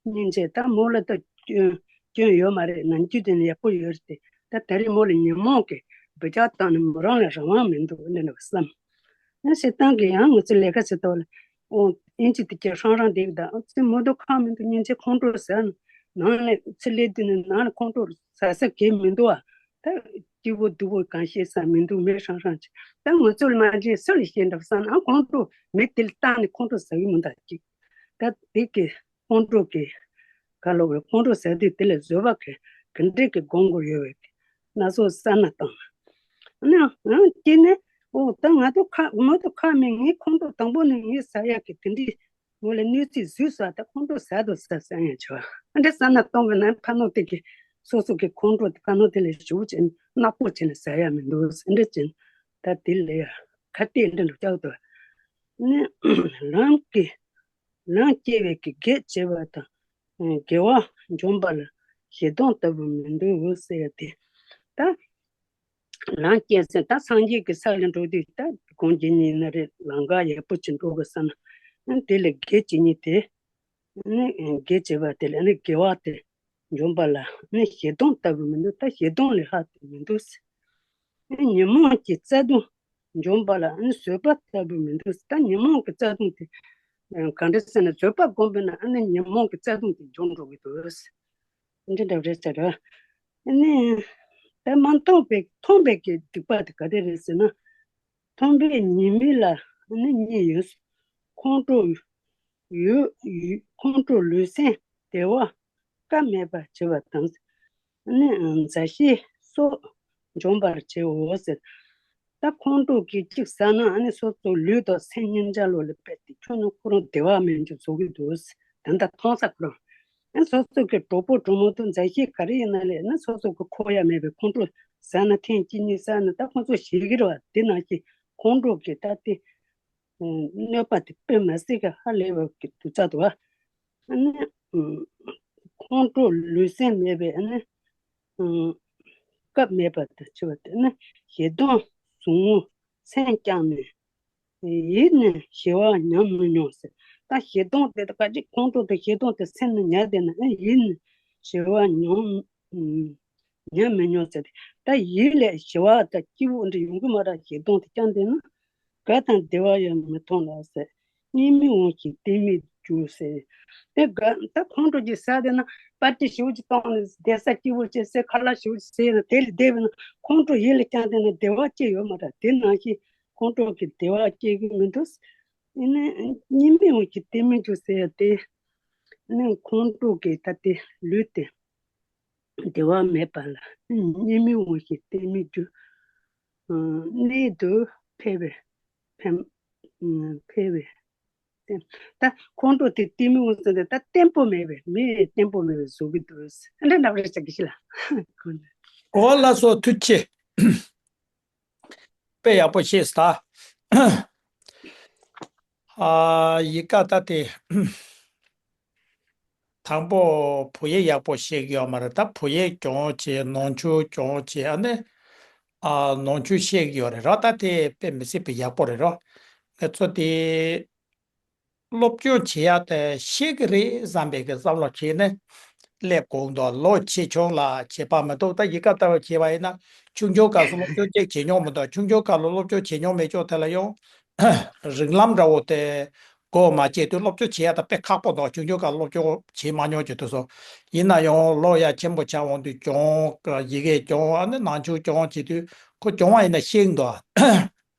སྙིང་རྗེ། ད་མོ་ལ་ད་སྐྱོན་སྐྱོན་ཡོད་མ་རེད། ནམ་རྒྱུན་དེ་ནས་ཡག་པོ་ཡོད་རེད་དེ། ད་ད་རེས་མོ་ལ་ཉོན་མོངས་ཀྱི་འབུད་རྒྱག་བཏང་ནས་མོ་རང་ལ་རང་དབང་མི་འདུག་འདི་འདྲ་བསམ། ཡང་སྤྱིར་བཏང་གི་ཡང་ང་ཚོ་ལས་ཀ་བྱེད་སྟངས་ལ། ཨོ་ཨིན་ཇི་དེ་གྱ་ཧྲང་ཧྲང་བསྡད་ཀྱི་འདུག་ཨ་ཙི་མོ་དོ་ཁག་མི་འདུག་སྙིང་རྗེ། ཁོང་ཁྲོ་ཟ་ན་ནང་ལ་ཚི་ལེ་དུ་ནས་ནང་ལ་ཁོང་ཁྲོ་ཟ་ས་གས་མི་འདུག་ཨ། ད་སྐྱིད་པོ་སྡུག་པོ་གང་ཤེས་ས་མི་འདུག་མི་ཧྲང་ཧྲང་ཅིག་ད་ང་ཚོ་ལ་མ་བྱས་སུ་ལ་ཤེས་འདྲ་བསམ་ན། ཨ་ཁོང་ཁྲོ་མི་དེ་ལ་བཏང་ནས་ཁོང་ཁྲོ་ཟ་གི་མི་འདུག་ཅིག་ད་དེ་གི་ཁོང་ཁྲོ་གི་ག་ལོ་བའི་ཁོང་ཁྲོ་ཟ་དུས་དེ་ལ་བཟོད་པ་གི་ག་འདྲས་ཀྱི་སྒོམ་དགོས་ཡོད་བས་ཀྱི་སྣ་ཚོགས་བསམ་ན་བཏང་ན། ཨ་ནི་ཨང་སྐྱེས་ནས་ཨོ་ད་ང་ཚོ་ཁ་མོ་ཚོ་ཁ་མི་ངའི་ཁོང་ཁྲོ་དང་པོ་ནས་ངའི་ཟ་ཡག་གི་དེ་འདྲས་ངོ་ལ་གནོད་འཚེ་བཟོས་ས་ད་ཁོང་ཁྲོ་ཟ་དོ་ཟ་ཟ་ཡང་ཆོག་ཨ་འདྲས་བསམ་ན་གཏོང་བས་ན་ཕ་ནོ་དེ་གི་སོ་སོ་གི་ཁོང་ཁྲོ་དེ་ཕ་ནོ་དེ་ལས་ཞུགས་བྱས་ནས་ནག་པོ་བྱས་ནས་ཟ་ཡག་མི་འདུག་ཨ་འདྲས་བྱས་ནས་ད་དེ་ལས་ཡ་ཁ་གཏད་འདྲ་འདྲ་བཅག་དོ། ནི་རང་གི་རང་སྐྱེ་བའི་གི་གེགས་བྱེད་པ་དང་། དགེ་བ་འཇོམས་པ་ལ་ཞེ་སྡང་ལྟ་བུ་མི་འདུག་ཟེར་ཏེ། ད་རང་སྐྱེ་ཟེར་ད་སངས་རྒྱས་ཀྱི་ས་ལ་འགྲོ་དུས་ད་གོང་གི་ཉིན་ན་རེ་ལམ་ཁ་ཡག་པོ་ཅིག་འགྲོ་དགོས་བསམ་ན། དེ་ལས་གེགས་བྱེད་ཉིད་དེ། ནི་གེགས་བྱེད་པ་དེ་ལ་ནི་དགེ་བ་དེ། འཇོམས་པ་ལ་ནི་ཞེ་སྡང་ལྟ་བུ་མི་འདུག་ད་ཞེ་སྡང་ལས་ལྷག་ཏུ་མི་འདུག་ཨ་ཉོན་མོངས་ཀྱི་རྩ་ལྟུང་འཇོམས་པ་ལ་ཨ་བཟོད་པ་ལྟ་བུ་མི་འདུག་ད་ཉོན་མོངས་ཀྱི་རྩ་ལྟུང་དེ་ག་འདྲ་ཟེར་ན་བཟོད་པ་བསྒོམས་པས་ན་ཨ་ནི་ཉོན་མོངས་ཀྱི་རྩ་ལྟུང་དེ་འཇོམས་འགྲོ་གི་འདུག་འདི་འདྲ་རེད་ཟེར་ར། ཨ་ནི་ད་མ་མཐོང་བའི་མཐོང་བའི་གི་སྡིག་པ་དེ་ག་དེ་རེད་ཟེར་ན། མཐོང་བའི་ཉེས་དམིགས་ལ་ནི་གཉིས་ཡོད། ཁོང་ཁྲོ་ཡོད་ཡོད་ཁོང་ཁྲོ་ལུས་སེམས་བདེ་བ་སྐབས་མེད་པར་བྱེད་པ་དང་། ནི་མཛའ་བཤེས་སོགས་འཇོམས་པར་བྱེད་འོ་ཟེར། ད་ཁོང་ཁྲོ་གི་གཅིག་ཟ་ན་ཨ་ནི་སོ་སོ་ལུས་དང་སེམས་གཉིས་ཆ་ལོ་ལ་སྤེལ་ཏེ་ཁྱོད་ནི་ཁོ་རང་བདེ་བ་མེད་རྒྱུ་བཟོ་གི་འདུག་ད་ལྟ་མཐོང་ས་ཁོ་རང་། ཨ་སོ་སོ་གི་གྲོགས་པོ་གྲོགས་མོ་དང་མཛའ་བཤེས་ག་རེ་ཡིན་ན་ལས་ན་སོ་སོ་གི་ཁོག་ཡ་མེད་པའི་ཁོང་ཁྲོ་ཟ་ན་ཐེངས་གཅིག་གཉིས་ཟ་ན་ད་ཁོང་ཚོ་ཞེད་ཀྱི་རེད་བ། དེ་ནང་བཞིན་ཁོང་ཁྲོ་གི་ད་དེ་གནོད་པ་དེ་དཔེ་མ་སྲིད་ཀྱི་ཧ་ལས་པ་གི་དུས་ཚོད་དུ་བ། ཨ་ནི་ཁོང་ཁྲོ་ལུས་སེམས་མེད་པའི་ཨ་ནི་སྐབས་མེད་པ་དང་འཆི་བ་དེ་ནི་ཞེ་སྡང་ཟུག་རྔུ་སེམས་བཅངས་ནས། ཡིད་ནི་ཞི་བ་ཉམས་མི་མྱོང་ཟེར། ད་ཞེ་སྡང་དེ་དག་ག་ཅིག་ཁོང་ཁྲོ་དང་ཞེ་སྡང་དེ་སེམས་ནང་ཉར་བསྡད་ན་ཨ་ཡིད་ནི་ཞི་བ་ཉམས་ཉམས་མི་མྱོང་ཟེར། ད་ཡིད་ལས་ཞི་བ་དང་སྐྱིད་པོ་འདྲ་ཡོང་གི་མ་རེད། ཞེ་སྡང་དེ་བཅངས་བསྡད་ན་དགའ་དང་བདེ་བ་ཡང་མི་མཐོང་ལ་ཟེར། གཉིད་མི་འོང་ཞིང་གཏི་མུག་ བཅུག་ཟེར། དེ་ག་ད་ཁོང་ཁྲོ་གི་ཟ་དེ་ན་པར་ཏི་ཞེ་པོ་ཅིག་བཏང་ནས་བསྡད་ས་སྐྱིད་པོ་བྱས་ཟེར། ཁ་ལག་ཞེ་པོ་ཅིག་ཟས་ན་དེ་ལ་བསྡད་པས་ན་ཁོང་ཁྲོ་ཡིད་ལ་བཅངས་བསྡད་ན་བདེ་བ་ཅི་ཡོད་མ་རེད། དེ་ནང་བཞིན་ཁོང་ཁྲོ་གི་བདེ་བ་སྐྱེ་གི་མི་འདུག་ཨ་ནི་གཉིད་མི་འོང་གི་བསྟེན་མི་འཇུག་ཟེར་ཡ་དེ། ཨ་ནི་ཁོང་ཁྲོ་གི་ད་དེ་ལུས་དེ་བདེ་བ་མེད་པ་ལ་གཉིད་མི་འོང་གི་བསྟེན་མི་འཇུག་གནས་དུ་འཕེལ་བའི་འཕེལ་འཕེལ་བའི་ད་ཁོང་ཁྲོ་དེ་བསྟེན་མི་འོང་ཟེར་ཏེ་ད་བརྟན་པོ་མེད་པའི་མི་བརྟན་པོ་མེད་པའི་བཟོ་གི་འདུག་ཨ་འདྲ་འདྲ་བ་རེ་ཆགས་ཀྱི་ཤི་ལ། འོ་ལགས་སོ། ཐུགས་རྗེ་ཆེ། དཔེ་ཡག་པོ་ཤེས་ད། ཨ་ཡི་ག་ད་དེ། དང་པོ་བུ་ཡིག་ཡག་པོ་ཤེས་ཀྱི་ཡོད་མ་རེད། ད་བུ་ཡིག་སྦྱོང་བྱེད། ནང་ཆོས་སྦྱོང་བྱེད། ཨ་ནི་ཨ་ནང་ཆོས་ཤེས་ཀྱི་ཡོད་རེད་རོ། ད་དེ་དཔེ་མི་སྲིད་པའི་ཡག་པོ་རེད་རོ། ང་ཚོ་དེ་སློབ་སྦྱོང་བྱེད་ཡག་དེ་ཤེས་ཀྱི་རེད་བསམ་པའི་གི་བསམ་བློ་བྱས་ནས་སླེབས་དགོས་འདུག་ལོ་ཆེ་ཆུང་ལ་ཁྱད་པར་མི་འདུག་ད་ཡི་ག་ལྟ་བུ་བྱས་པ་ཡིན་ན་ཆུང་ཆུང་སྐབས་སུ་སློབ་སྦྱོང་གཅིག་བྱེད་མྱོང་མི་འདུག་ཆུང་ཆུང་སྐབས་ལ་སློབ་སྦྱོང་བྱེད་མྱོང་མེད་ཅོག་དེ་ལ་ཡང་རིགས་ལམ་འདྲ་བོ་དེ་གོ་མ་བྱས་དུས་སློབ་སྦྱོང་བྱེད་ཡ་ད་དཔེ་ཁག་པོ་འདུག་ཆུང་ཆུང་སྐབས་སློབ་སྦྱོང་བྱེད་མ་མྱོང་བྱེད་དུས་སོ། ཡིན་ན་ཡང་ལོ་ཡ་ཆེན་པོ་ཆགས་འོང་དུས་སྦྱོང་ཡི་གེ་སྦྱོང་ཨ་ནི་ནང་ཆོས་སྦྱོང་བྱེད་དུས་ཁོ་སྦྱོང་བ་ཡིན་ན་ཤེས་འདུག་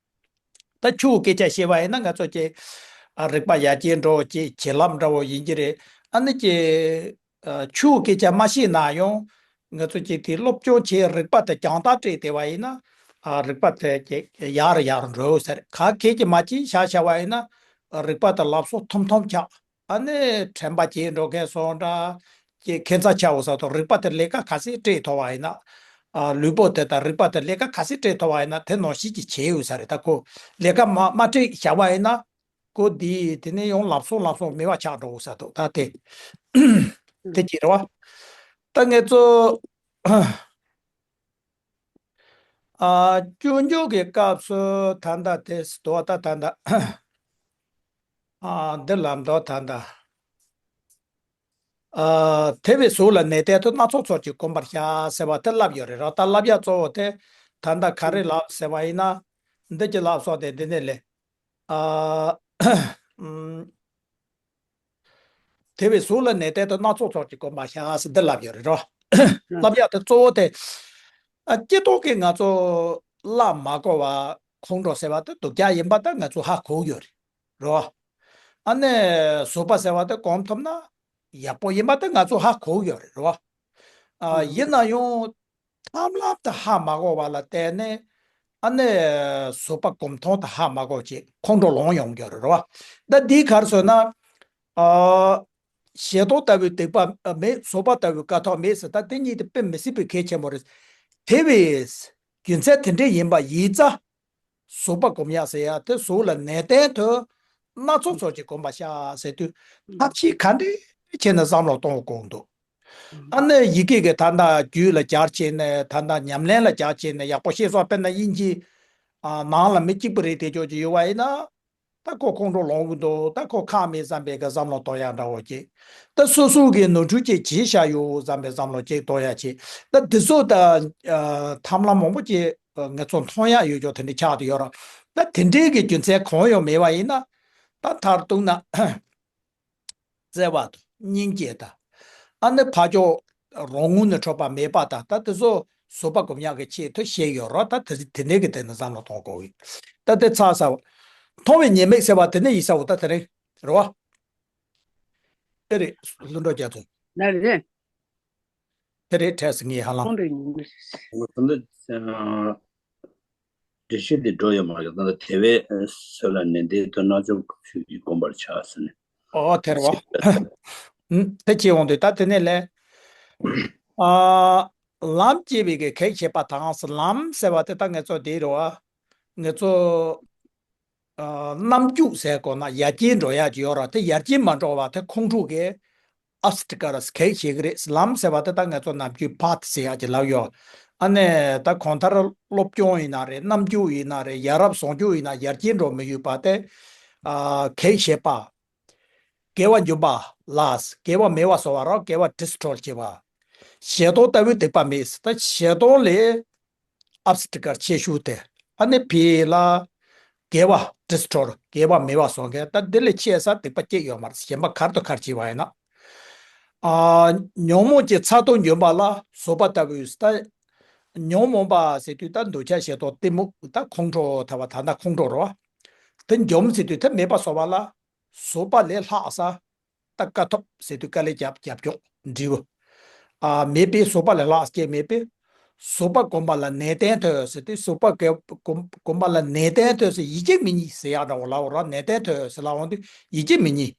ད་ཆོས་སྐད་ཆ་བཤད་པ་ཡིན་ན་ང་ཚོ་ཀྱི་ཨ་རིག་པ་ཡར་རྒྱས་འགྲོ་ཅེས་བྱིན་རླབས་འདྲ་བོ་ཡིན་གྱི་རེད། ཨ་ནི་ཀྱི་ཨ་ཆོས་སྐད་ཆ་མ་བཤད་ན་ཡང་ང་ཚོ་ཀྱི་དེ་སློབ་སྦྱོང་བྱེད་རིག་པ་དེ་རྒྱང་ཐག་སྤྲད་བསྡད་པ་ཡིན་ན་ཨ་རིག་པ་དེ་ཀྱི་ཡར་ཡར་འགྲོ་ཟེར། ག་གེ་ཀྱི་མ་ཅིག་བཞག་བཞག་པ་ཡིན་ན་རིག་པ་དེ་ལབ་སོ་ཐོམ་ཐོམ་ཆགས། ཨ་ནི་དྲན་པ་བརྗེད་འགྲོ་མཁན་སོང་འདྲ། ཀྱི་ཁྱད་མཚར་ཆགས་འོང་ས་དང་རིག་པ་དེ་ལས་ཀ་ག་ཚད་སྤྲད་ཐུབ་པ་ཡིན་ན། ཨ་ལུས་པོ་དེ་དང་རིག་པ་དེ་ལས་ཀ་ག་ཚད་སྤྲད་ཐུབ་པ་ཡིན་ན་དེ་ནང་བཞིན་གྱི་བྱེད་འོང་ས་རེད། ད་ཁོ་ལས་ཀ་མ་མ་སྤྲད་བཞག་པ་ཡིན་ན་ཁོ་འདི་དེ་ནས་ཡང་ལབ་སོང་ལབ་སོང་མེད་པ་ཆགས་འགྲོ་འོང་ས་དང་ད་དེ་དེ་ཅི་རེད་བ། ད་ངེད་ཚོ་ཨ་སྐྱོན་བརྗོད་ཀྱི་སྐབས་སུ་ད་ལྟ་དེ་དོ་ད་ད་ལྟ་ཨ་འདི་ལམ་དོ་ད་ལྟ། ཨ་དེ་བས་གཟུགས་ལ་ནད་བསྟན་དུ་སྣ་ཚོགས་ཚོགས་ཀྱིས་བསྒོམ་པར་བྱ་ཟེར་བ་དེ་ལབ་ཡོད་རེད་རོ། ད་ལབ་ཡ་གཙོ་བོ་དེ་ད་ལྟ་ག་རེ་ལབ་ཟེར་བ་ཡིན་ན་འདི་ཀྱི་ལབ་སོགས་དེ་འདི་ནས་ལས། ཨ་ཨམ། དེ་བས་གཟུགས་ལ་ནད་བསྟན་དུ་སྣ་ཚོགས་ཚོགས་ཀྱིས་བསྒོམ་པར་བྱ་ཟེར་འདི་ལབ་ཡོད་རེད་རོ། ལབ་ཡ་དེ་གཙོ་བོ་དེ་ཨ་སྐྱེ་ཐོག་གི་ང་ཚོ་ལ་མ་གོ་བ་ཁོང་ཁྲོ་ཟེར་བ་དེ་སྡུག་ཅག་ཡིན་པ་དེ་ང་ཚོ་ཧ་གོ་ཡོད་རེད་རོ། ཨ་ནི་གཟུགས་པོ་ཟེར་བ་དེ་གོམས་ཐུབ་ན་ཡག་པོ་ཡིན་པ་དེ་ང་ཚོ་ཧ་གོ་ཡོད་རེད་རོ། ཨ་ཡིན་ན་ཡང་ཐབས་ལམ་དེ་ཧ་མ་གོ་བ་ལ་བརྟེན་ནས་ཨ་ནི་གཟུགས་པོ་གོམས་ཐུབ་དེ་ཧ་མ་གོ་ཅིག་ཁོང་ཁྲོ་ལངས་ཡོང་གི་ཡོད་རེད་རོ། ད་འདི་ག་རེ་ཟེར་ན་ཨ་ཞེ་སྡང་ལྟ་བུའི་སྡིག་པ་མེད། གཟུགས་པོ་ལྟ་བུའི་དཀའ་ཐུབ་མེད་ཟེར། ད་དེ་གཉིས་དེ་དཔེ་མི་སྲིད་པའི་གལ་ཆེན་པོ་རེད། དེ་བས་རྒྱུ་མཚན་དེ་འདྲ་ཡིན་པ་ཡིན་ཙང་། གཟུགས་པོ་སྒོམ་ཡག་ཟེར་ཡག་དེ་གཟུགས་ལ་ནན་ཏན་དུ་སྣ་ཚོགས་ཚོགས་ཀྱིས་སྒོམ་པར་བྱ་ཟེར་དུས་ཐབས་ཤེས་ག་འདྲས་བྱས་ནས་བསམ་བློ་གཏོང་དགོས་འདུག་ཨ་ནི་ཡི་གེ་གི་ད་ལྟ་རྒྱུད་ལ་སྦྱར་བྱས་ནས་ད་ལྟ་ཉམས་ལེན་ལ་སྦྱར་བྱས་ནས་ཡག་པོ་ཤེས་སོང་། དཔེར་ན་དབྱིན་ཇི་ཨ་ནང་ལ་མི་གཅིག་པུ་རེད་དེ་ཅོག་ཅིག་ཡོད་པ་ཡིན་ན་ད་ཁོ་ཁོང་ཁྲོ་ལངས་གི་འདུག་ད་ཁོ་ཁག་མེད་བསམ་པའི་གི་བསམ་བློ་གཏོང་ཡག་འདྲ་བོ་ཅིག་ད་སོ་སོ་གི་ནོར་འཁྲུལ་ཅིག་བྱས་བཞག་ཡོད་བསམ་པའི་བསམ་བློ་ཅིག་གཏོང་ཡག་ཅིག་ད་འདི་ཚོ་ད་ཨ་ཐབས་ལམ་མང་པོ་ཅིག་ང་ཚོ་མཐོང་ཡག་ཡོད་ཅོག་དེ་འདྲ་ཆགས་བསྡད་ཡོད་ར། ད་དེ་འདྲའི་གི་རྒྱུ་མཚན་གང་ཡང་མེད་པ་ཡིན་ན་ད་མཐར་གཏུགས་ན་བརྩེ་བ་དང་སྙིང་རྗེ་དང་ཨ་ནི་ཕར་ཕྱོགས་རང་ངོས་ནས་འཕྲོག་པ་མེད་པ་དང་ད་དེ་ཚོ་བཟོད་པ་སྒོམ་ཡག་གི་ཆེད་དུ་བཤད་ཡོད་ར། ད་དེ་དེ་འདྲའི་གི་དེ་ནི་བསམ་བློ་གཏོང་དགོས་ཀྱི། ད་དེ་ཚར་ས་མཐོང་བའི་ཉེས་དམིགས་ཟེར་བ་དེ་ནི་ཡིན་ས་འོ་ད་དེ་རིང་རེད་བ། དེ་རེད་ལྷུན་གྲུབ་རྒྱ་མཚོ། ན་རེད། དེ་རེད་འཕྲལ་སེང་གེ་ཧ་ལམ། ཁོང་རེ་ཡིན། འོ་ད་ལྟ་འགྲེལ་བཤད་དེ་འགྲོ་ཡོད་མ་རེད། ད་ལྟ་དེ་བས་གཟུགས་ལ་ནན་ཏན་དུ་སྣ་ཚོགས་ཚོགས་ཀྱིས་བསྒོམ་པར་བྱ་ཟེར་ནས། ཨོ་དེ་རེད་བ། ཨུམ་དེ་བྱེད་འོང་དུས་ད་དེ་ནས་ལས། ཨ་ལམ་སྐྱེ་བའི་གི་གེགས་བྱེད་པ་དང་ལམ་ཟེར་བ་དེ་ད་ངེད་ཚོ་དེ་རེད་བ། ངེད་ཚོ། ཨ་རྣམ་འགྱུར་ཟེར་དགོས་ན་ཡར་རྒྱས་འགྲོ་ཡག་ཅིག་ཡོད་ར། དེ་ཡར་རྒྱས་མ་འགྲོ་བ་དེ་ཁོང་ཁྲོ་གི་ཨབ་སི་ཊི་ཀལ་གེགས་བྱེད་ཀྱི་རེད། ལམ་ཟེར་བ་དེ་ད་ང་ཚོ་ནམ་རྒྱུན་ཕ་ཐི་ཟེར་ཡག་ཅིག་ལབ་ཡོད། ཨ་ནི་ད་གང་ལྟར་སློབ་སྦྱོང་ཡིན་ན་རེད། རྣམ་འགྱུར་ཡིན་ན་རེད། ཡ་རབས་བཟང་སྤྱོད་ཡིན་ན་ཡར་རྒྱས་འགྲོ་མི་ཡོད་པ་དེ་ཨ་གེགས་བྱེད་པ། དགེ་བ་འཇུམ་པ་ལ་དགེ་བ་མེད་པ་བཟོ་བ་ར། དགེ་བ་ཌི་སི་ཊོར་བྱེད་པ། ཞེ་སྡང་ལྟ་བུའི་སྡིག་པ་མེད་ཟེར། ད་ཞེ་སྡང་ལས་ཨབ་སི་ཊི་ཀལ་ཆེ་ཤོས་དེ་ཨ་ནི་ཕི་ལ་དགེ་བ་ ཌི་སི་ཊོར་དགེ་བ་མེད་པ་བཟོ་མཁན། ད་འདི་ལས་ཆེ་ས་སྡིག་པ་སྐྱེ་ཡོད་མ་རེད། གཞན་པ་གར་དུ་གར་བྱས་པ་ཡིན་ན། ཨ། ཉོན་མོངས་ཀྱི་ཚ་གདུང་འཇོམས་པ་ལ་ཟོག་པ་ལྟ་བུའི། ད་ཉོན་མོངས་པ་ཟེར་དུས་ད་འདོད་ཆགས་ཞེ་སྡང་གཏི་མུག་ད་ཁོང་ཁྲོ་ད་བ་ད་ད་ཁོང་ཁྲོ་རོ། དེ་འཇོམས་ཟེར་དུས་དེ་མེད་པ་བཟོ་བ་ལ་ཟོག་པ་ལས་ལྷག་ས། ད་དཀའ་ཐུབ་ཟེར་དུས་དཀའ་ལས་རྒྱབ་རྒྱབ་སྐྱོག་འབྲས་བུ། ཨ། མེད་པས་ཟོག་པ་ལས་ལྷག་སྐྱེ་མེད་པས། ཟོག་པ་གོམས་པ་ལ་ནན་ཏན་ཐོས་ཟེར་དུས་ཟོག་པ་གོམས་གོམས་པ་ལ་ནན་ཏན་ཐོས་ཟེར་ཡིད་ཆེས་མི་ཉིད་ཟེར་ཡག་འདྲ་བོ་ལ་འོ་ར་ནན་ཏན་ཐོས་ཟེར་ལ་འོང་དུས་ཡིད་ཆེས་མི་ཉིད།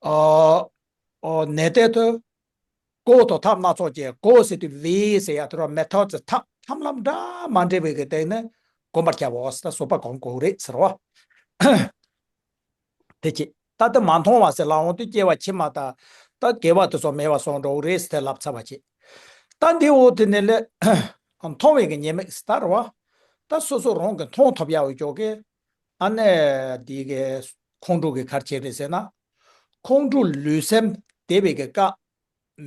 ཨ། ཨོ་ནན་ཏན་ཐོས། གོ་དང་ཐབས་སྣ་ཚོགས་ཀྱིས་གོ་ཟེར་དུས་བེ་ཟེར་ཡག་དུ་ར་མེ་ཐོ་ཙི་ཐབས་ཐམས་ལམ་འདྲ་མ་འདྲ་བའི་གི་སྟེང་ནས་གོམས་པར་བྱའོ་ཟེར། ད་ཟོག་པ་གོམས་དགོས་རེད་ཟེར་བ། དེ་ཅི། ད་དེ་མ་མཐོང་བ་ཟེར་ལ་འོང་དུས་སྐྱེ་བ་ཕྱི་མ་དང་། ད་དགེ་བ་དེ་ཚོ་མེད་པ་སོང་འགྲོ་གི་རེད་ཟེར་ལབ་ཚར་བ་ཅི། ད་འདི་འོ་དེ་ནས་ལས་མཐོང་བའི་གི་ཉེས་དམིགས་ཟེར་ད་རེད་བ། ད་སོ་སོ་རང་གི་མཐོང་ཐུབ་ཡག་འོས་ཅོག་གི། ཨ་ནེ་འདི་གི་ཁོང་ཁྲོ་གི་གར་བྱེད་རེད་ཟེར་ན། ཁོང་ཁྲོ་ལུས་སེམས་བདེ་བའི་གི་སྐབས་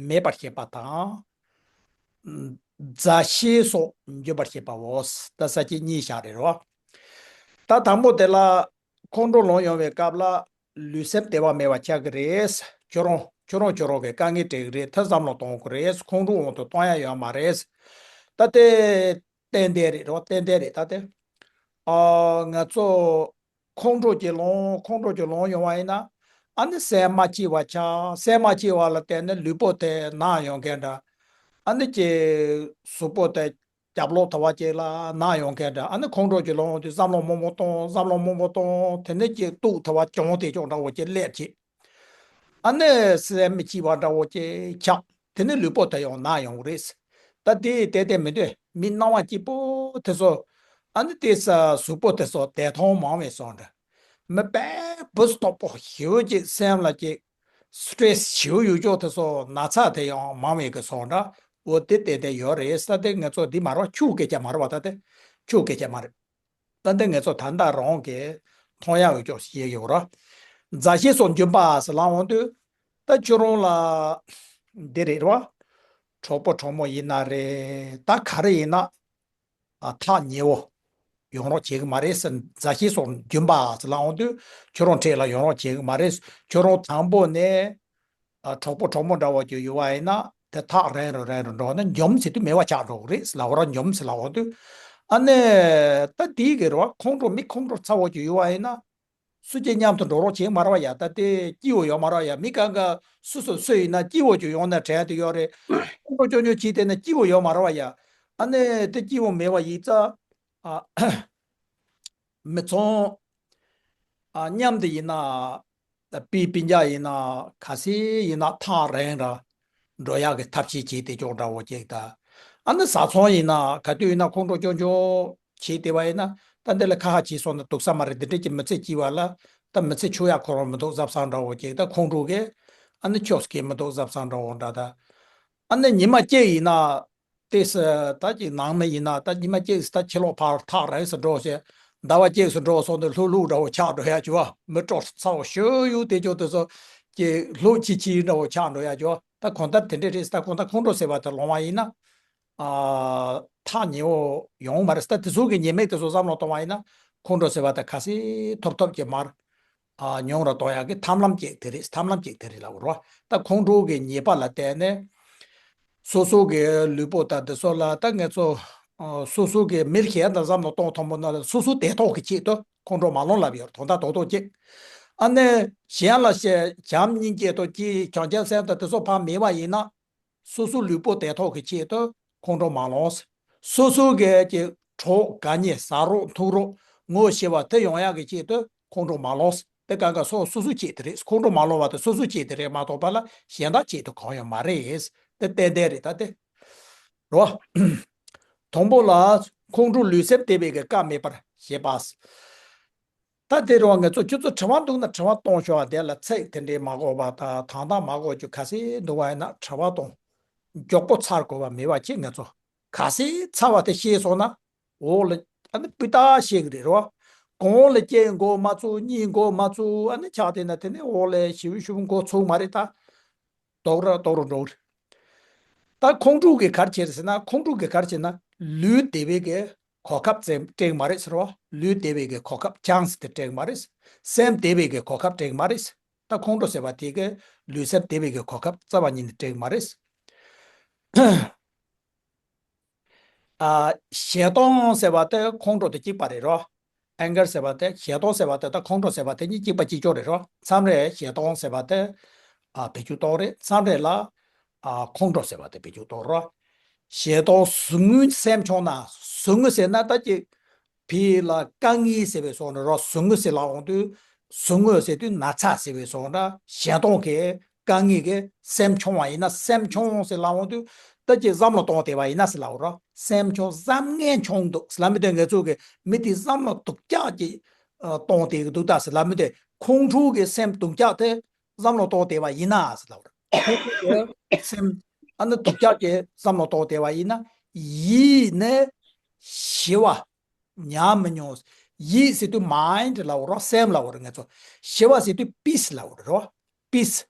མེད་པར་བྱེད་པ་དང་། མཛའ་བཤེས་སོགས་འཇོམས་པར་བྱེད་པའོ། ད་ས་བཅད་གཉིས་བཞག་རེད་རོ། ད་དང་པོ་དེ་ལ་ཁོང་ཁྲོ་ལངས་ཡོང་བའི་སྐབས་ལ་ལུས་སེམས་བདེ་བ་མེད་པ་ཆགས་ཀྱི་རེད། ཁྱོད་རང་ཁྱོད་རང་ཁྱོད་རང་གི་དཀའ་ངལ་འཕྲད་ཀྱི་རེད། ད་བསམ་བློ་གཏོང་དགོས་རེད། ཁོང་ཁྲོ་དབང་དུ་གཏོང་ཡ་ཡོད་མ་རེད། ད་དེ་ཏན་ཏན་རེད་རོ། ཏན་ཏན་རེད། ད་དེ། ཨ། ང་ཚོ་ཁོང་ཁྲོ་ཅིག་ལངས། ཁོང་ཁྲོ་ཅིག་ལངས་ཡོང་བ་ཡིན་ན། ཨ་ནི་སེམས་མ་སྐྱིད་པ་ཆགས། སེམས་མ་སྐྱིད་པ་ལ་བརྟེན་ནས་ལུས་པོ་དེ་ན་ཡོང་མཁན་འདྲ། ཨ་ནི་ཀྱི་གཟུགས་པོ་དེ་རྒྱབ་ལོགས་ཐུབ་པ་ཅིག་ལ་ན་ཡོང་མཁན་འདྲ། ཨ་ནི་ཁོང་ཁྲོ་ཅིག་ལངས་དུས་བསམ་བློ་མང་པོ་གཏོང་། བསམ་བློ་མང་པོ་གཏོང་། དེ་ནས་ཀྱི་སྡུག་ཐུབ་པ་གྱོང་དེ་ཀྱོང་འདྲ་བོ་ཅིག་སླེབས་ཀྱི། ཨ་ནི་སེམས་མི་སྐྱིད་པ་འདྲ་བོ་ཅིག་ཆགས། དེ་ནི་ལུས་པོ་དེ་ཡང་ན་ཡོང་གི་རེད། ད་དེ་དེ་དེ་མི་འདོད་མི་སྣང་བ་སྐྱིད་པོ་དེ་ཚོ། ཨ་ནི་དེ་ས་གཟུགས་པོ་དེ་ཚོ་བདེ་ཐང་མང་བའི་སོང་འདྲ། མི་དཔེ་བུ་སྟོབས་པོ་ཞེ་པོ་ཅིག་སེམས་ལ་ཅིག་སི་ཊེ་རེ་སི་ཞེ་པོ་ཡོད་ཅོག་དེ་ཚོ་ན་ཚ་དེ་ཡང་མང་བའི་གི་སོང་འདྲ། འོ་དེ་དེ་དེ་ཡོད་རེད། ས་དེ་ང་ཚོ་འདི་མ་རེད་བ། ཆུ་སྐད་ཆ་མ་རེད་བ། ད་དེ་ཆུ་སྐད་ཆ་མ་རེད། ད་འདི་ངེད་ཚོ་ད་ལྟ་རང་གི་མཐོང་ཡག་འོས་ཅོག་ཞིག་ཡོད་ར། མཛའ་བཤེས་སོགས་འཇོམས་པ་ཟེར་ལ་འོང་དུས། ད་ཁྱོད་རང་ལ་འདི་རེད་ར། གྲོགས་པོ་གྲོགས་མོ་ཡིན་ན་རེད། ད་ག་རེ་ཡིན་ན། ཨ། ཐག་ཉེ་བོ་ཡོང་རོགས་བྱེད་གི་མ་རེད་ཟེར། མཛའ་བཤེས་སོགས་འཇོམས་པ་ཟེར་ལ་འོང་དུས་ཁྱོད་རང་འཕྲད་ལ་ཡོང་རོགས་བྱེད་གི་མ་རེད། ཁྱོད་རང་དང་པོ་ནས། ཨ། གྲོགས་པོ་གྲོགས་མོ་འདྲ་བོ་ཅིག་ཡོད་པ་ཡིན་ན་དེ་ཐག་རིང་རུ་རིང་རུ་འགྲོ་ན་འཇོམས་ཟེར་དུས་མེད་པ་ཆགས་འགྲོ་གི་རེད་ཟེར་ལ། འོ་ར་འཇོམས་ཟེར་ལ་འོ་དུས། ཨ་ནི་ད་དེའི་གི་རེད་བ། ཁོང་ཁྲོ་མི་ཁོང་ཁྲོ་ཚ་བོ་ཅིག་ཡོད་པ་ཡིན་ན་སུ་གཅིག་མཉམ་དུ་འགྲོ་རོགས་བྱེད་མ་རེད་བ་ཡ། ད་དེ་སྐྱིད་པོ་ཡོད་མ་རེད་བ་ཡ། མི་གང་ག་སུ་སུ་སུ་ཡིན་ན་སྐྱིད་པོ་ཅིག་ཡོང་ན་དྲན་དུ་ཡོད་རེད། ཁོང་ཁྲོ་ཅོ་ཉོ་བྱེད་དེ་ན་སྐྱིད་པོ་ཡོད་མ་རེད་བ་ཡ། ཨ་ནི་དེ་སྐྱིད་པོ་མེད་པ་ཡིན་ཙང་། ཨ། མི་ཚང་། ཨ། མཉམ་དུ་ཡིན་ན། སྤུན་སྤུན་ཀྱག་ཡིན་ན། ག་སེ་ཡིན་ན་ཐག་རིང་ར་འགྲོ་ཡག་གི་ཐབས་ཤེས་བྱེད་དེ་ཅོག་འདྲ་བོ་ཅིག་ད། ཨ་ནི་བཟའ་ཚང་ཡིན་ན་ག་དུས་ཡིན་ན་ཁོང་ཁྲོ་ཅོ་ཅོ་བྱེད་དེ་བ་ཡིན་ན། ད་འདི་ལ་ཁ་ཁ་བྱེད་སོང་ན་སྡུག་ས་མ་རེད། འདི་འདྲས་ཀྱི་མི་ཚེ་སྐྱིད་པ་ལ་ད་མི་ཚེ་འཆུ་ཡག་ཁོ་རང་མི་འདུག་བཟའ་ཚང་འདྲ་བོ་ཅིག་ད་ཁོང་ཁྲོ་གི། ཨ་ནི་ཁྱོད་སྐྱིད་མི་འདུག་བཟའ་ཚང་འདྲ་བོ་འདྲ་ད། ཨ་ནི་ཉི་མ་གཅིག་ཡིན་ན། ཏེ་སི་ད་ཅིག་ནང་མི་ཡིན་ན་ད་ཉི་མ་གཅིག་ད་ཕྱི་ལོགས་ཕར་ཐག་རིང་སུ་འགྲོ་ཞེས། ཟླ་བ་གཅིག་སུ་འགྲོ་སོང་དུས་ལྷུག་ལྷུག་འདྲ་བོ་ཆགས་འགྲོ་ཡ་ཅོ། མི་སྤྲོ་ཚ་བོ་ཞུ་ཡུག་དེ་ཅོ་དེ་ཚོ་ཀྱི་ལྷུག་ཆི་ཆི་འདྲ་བོ་ཆགས་འགྲོ་ཡ་ཅོ། ད་གང་ལྟར་དེ་འདྲས་རེད། ད་གང་ལྟར་ཁོང་ཁྲོ་ཟེར་བ་དེ་ལོང་བ་ཡིན་ན། ཨ། ཐག་ཉེ་བོ་ཡོང་མ་རེད། ད་དེ་ཚོ་གི་ཉེས་དམིགས་དེ་ཚོ་བསམ་བློ་གཏོང་བ་ཡིན་ན་ཁོང་ཁྲོ་ཟེར་བ་དེ་ག་སེ་ཐོབ་ཐོབ་ཀྱི་མར། ཨ། ཉུང་རུ་གཏོང་ཡག་གི་ཐབས་ལམ་གཅིག་དེ་རེད། ཐབས་ལམ་གཅིག་དེ་རེད་ལབ་རོ། ད་ཁོང་ཁྲོ་གི་ཉེས་པ་ལ་བརྟེན་ནས་སོ་སོ་གི་ལུས་པོ་དང་འདི་ཚོ་ལ་ད་ངེད་ཚོ། ཨ། སོ་སོ་གི་མི་གཞན་དང་བསམ་བློ་གཏོང་ཐུབ་པ་ན་སོ་སོ་བདེ་ཐོག་གི་ཆེད་དུ་ཁོང་ཁྲོ་མ་ལངས་ལབ་ཡོད་རེད། དོན་དག་རྡོག་རྡོག་གཅིག་ཨ་ནི་གཞན་ལ་བྱམས་སྙིང་རྗེ་དང་ཅི་བྱང་ཆུབ་སེམས་དང་དེ་ཚོ་ཕར་མེད་པ་ཡིན་ན། སོ་སོ་ལུས་པོ་བདེ་ཐོག་གི་ཆེད་དུ་ཁོང་ཁྲོ་མ་ལངས། སོ་སོ་གི་ཀྱི་གྲོགས་དགའ་ཉེ་ཟ་རོགས་འཐུང་རོགས་ངོ་ཤེས་པ་དེ་ཡོང་ཡག་གི་ཆེད་དུ་ཁོང་ཁྲོ་མ་ལངས། དེ་གང་ག་སོ་སོ་སོ་ཆེད་དེ་རེད། ཁོང་ཁྲོ་མ་ལངས་པ་དེ་སོ་སོ་ཆེད་དེ་རེད་མ་གཏོགས་པ་ལ་གཞན་དག་ཆེད་དུ་གང་ཡང་མ་རེད། དེ་ཏན་ཏན་རེད། ད་དེ་རོ། དང་པོ་ལ་ཁོང་ཁྲོ་ལུས་སེམས་བདེ་བའི་གི་སྐབས་མེད་པར་བྱེད་པ། ད་དེ་རུ་ང་ཚོ་ཁྱོད་ཚོ་དྲི་བ་འདུག་ན་དྲི་བ་གཏོང་ཤོག་དེ་ལ་ཚིག་དེ་འདྲའི་མ་གོ་བ་དང་དང་དང་མ་གོ་རྒྱུ་ག་སེ་འདུག་བ་ཡིན་ན་དྲི་བ་གཏོང་། མགྱོགས་པོ་ཚར་དགོས་པ་མེད་པ་ཅིག་ང་ཚོ་ག་སེ་ཚར་བ་དེ་ཤེས་སོང་ན་འོག་ལ་ཨ་ནི་སྤུས་དག་ཤེས་གི་རེད་རོ། གོང་ལ་སྐྱེ་འགོ་མ་ཚུགས་གཉིས་འགོ་མ་ཚུགས་ཨ་ནི་ཆགས་དེ་ན་དེ་ནས་འོག་ལ་ཞིབ་ཞིབ་འགོ་ཚུགས་མ་རེད་ད། དོག་ར་དོག་རུ་འགྲོ་གི་རེད། ད་ཁོང་ཁྲོ་གི་གར་བྱེད་ཟེར་ན་ཁོང་ཁྲོ་གི་གར་བྱེད་ན་ལུས་བདེ་བའི་གི་གོ་སྐབས་ཙམ་སྤྲད་མ་རེད་ཟེར་བ། ལུས་བདེ་བའི་གི་གོ་སྐབས་chance་དེ་སྤྲད་མ་རེད། སེམས་བདེ་བའི་གི་གོ་སྐབས་སྤྲད་མ་རེད། ད་ཁོང་ཁྲོ་ཟེར་བ་དེ་གི་ལུས་སེམས་བདེ་བའི་གི་གོ་སྐབས་རྩ་བ་ཉིད་ནས་སྤྲད་མ་རེད། ཨ། ཞེ་སྡང་ཟེར་བ་དེ་ཁོང་ཁྲོ་དང་གཅིག་པ་རེད་རོ། anger་ཟེར་བ་དེ། ཞེ་སྡང་ཟེར་བ་དེ་དང་ཁོང་ཁྲོ་ཟེར་བ་དེ་གཉིས་གཅིག་པ་གཅིག་རྐྱང་རེད་རོ། མཚམས་རེ་ཞེ་སྡང་ཟེར་བ་དེ་ཨ་བེད་སྤྱོད་གཏོང་རེད། མཚམས་རེ་ལ་ཨ་ཁོང་ཁྲོ་ཟེར་བ་དེ་བེད་སྤྱོད་གཏོང་རོ། ཞེ་སྡང་ཟུག་རྔུ་སེམས་ཆུང་ན། ཟུག་རྔུ་ཟེར་ན་ད་ཅིག་ཕི་ལ་དཀའ་ངལ་ཟེར་བའི་བཟོ་འདྲ་རོ། ཟུག་རྔུ་ཟེར་ལབ་འོང་དུས་ཟུག་རྔུ་ཟེར་དུས་ན་ཚ་ཟེར་བའི་བཟོ་འདྲ། ཞེ་སྡང་གི་དཀའ་ངལ་གྱི་སེམས་ཆུང་བ་ཡིན་ན། སེམས་ཆུང་ཟེར་ལབ་འོང་དུས་ད་ཅིག་བསམ་བློ་གཏོང་བདེ་བ་ཡིན་ན་ཟེར་ལབ་རོ། སེམས་ཆུང་བསམ་ངན་ཆུང་འདུག་ཟེར་ལབ་མི་དེ། ང་ཚོ་གི་མི་དེ་བསམ་བློ་སྡུག་ཅག་ཅིག་ཨ་གཏོང་བདེ་གི་འདུག་ད་ཟེར་ལབ་མི་དེ། ཁོང་ཁྲོ་གི་སེམས་སྡུག་ཅག་དེ་བསམ་བློ་གཏོང་བདེ་བ་ཡིན་ན་ཟེར་ལབ་རོ། ཁོང་ཁྲོ་གི་སེམས་ཨ་ནི་སྡུག་ཅག་གི་བསམ་བློ་གཏོང་བདེ་བ་ཡིན་ན། ཡིད་ནི་ཞི་བ། ཉམས་མི་མྱོང་། ཡིད་ཟེར་དུས་mind་ལབ་རོ། སེམས་ལབ་རོ། ང་ཚོ་ཞི་བ་ཟེར་དུས་peace་ལབ་རོ། peace།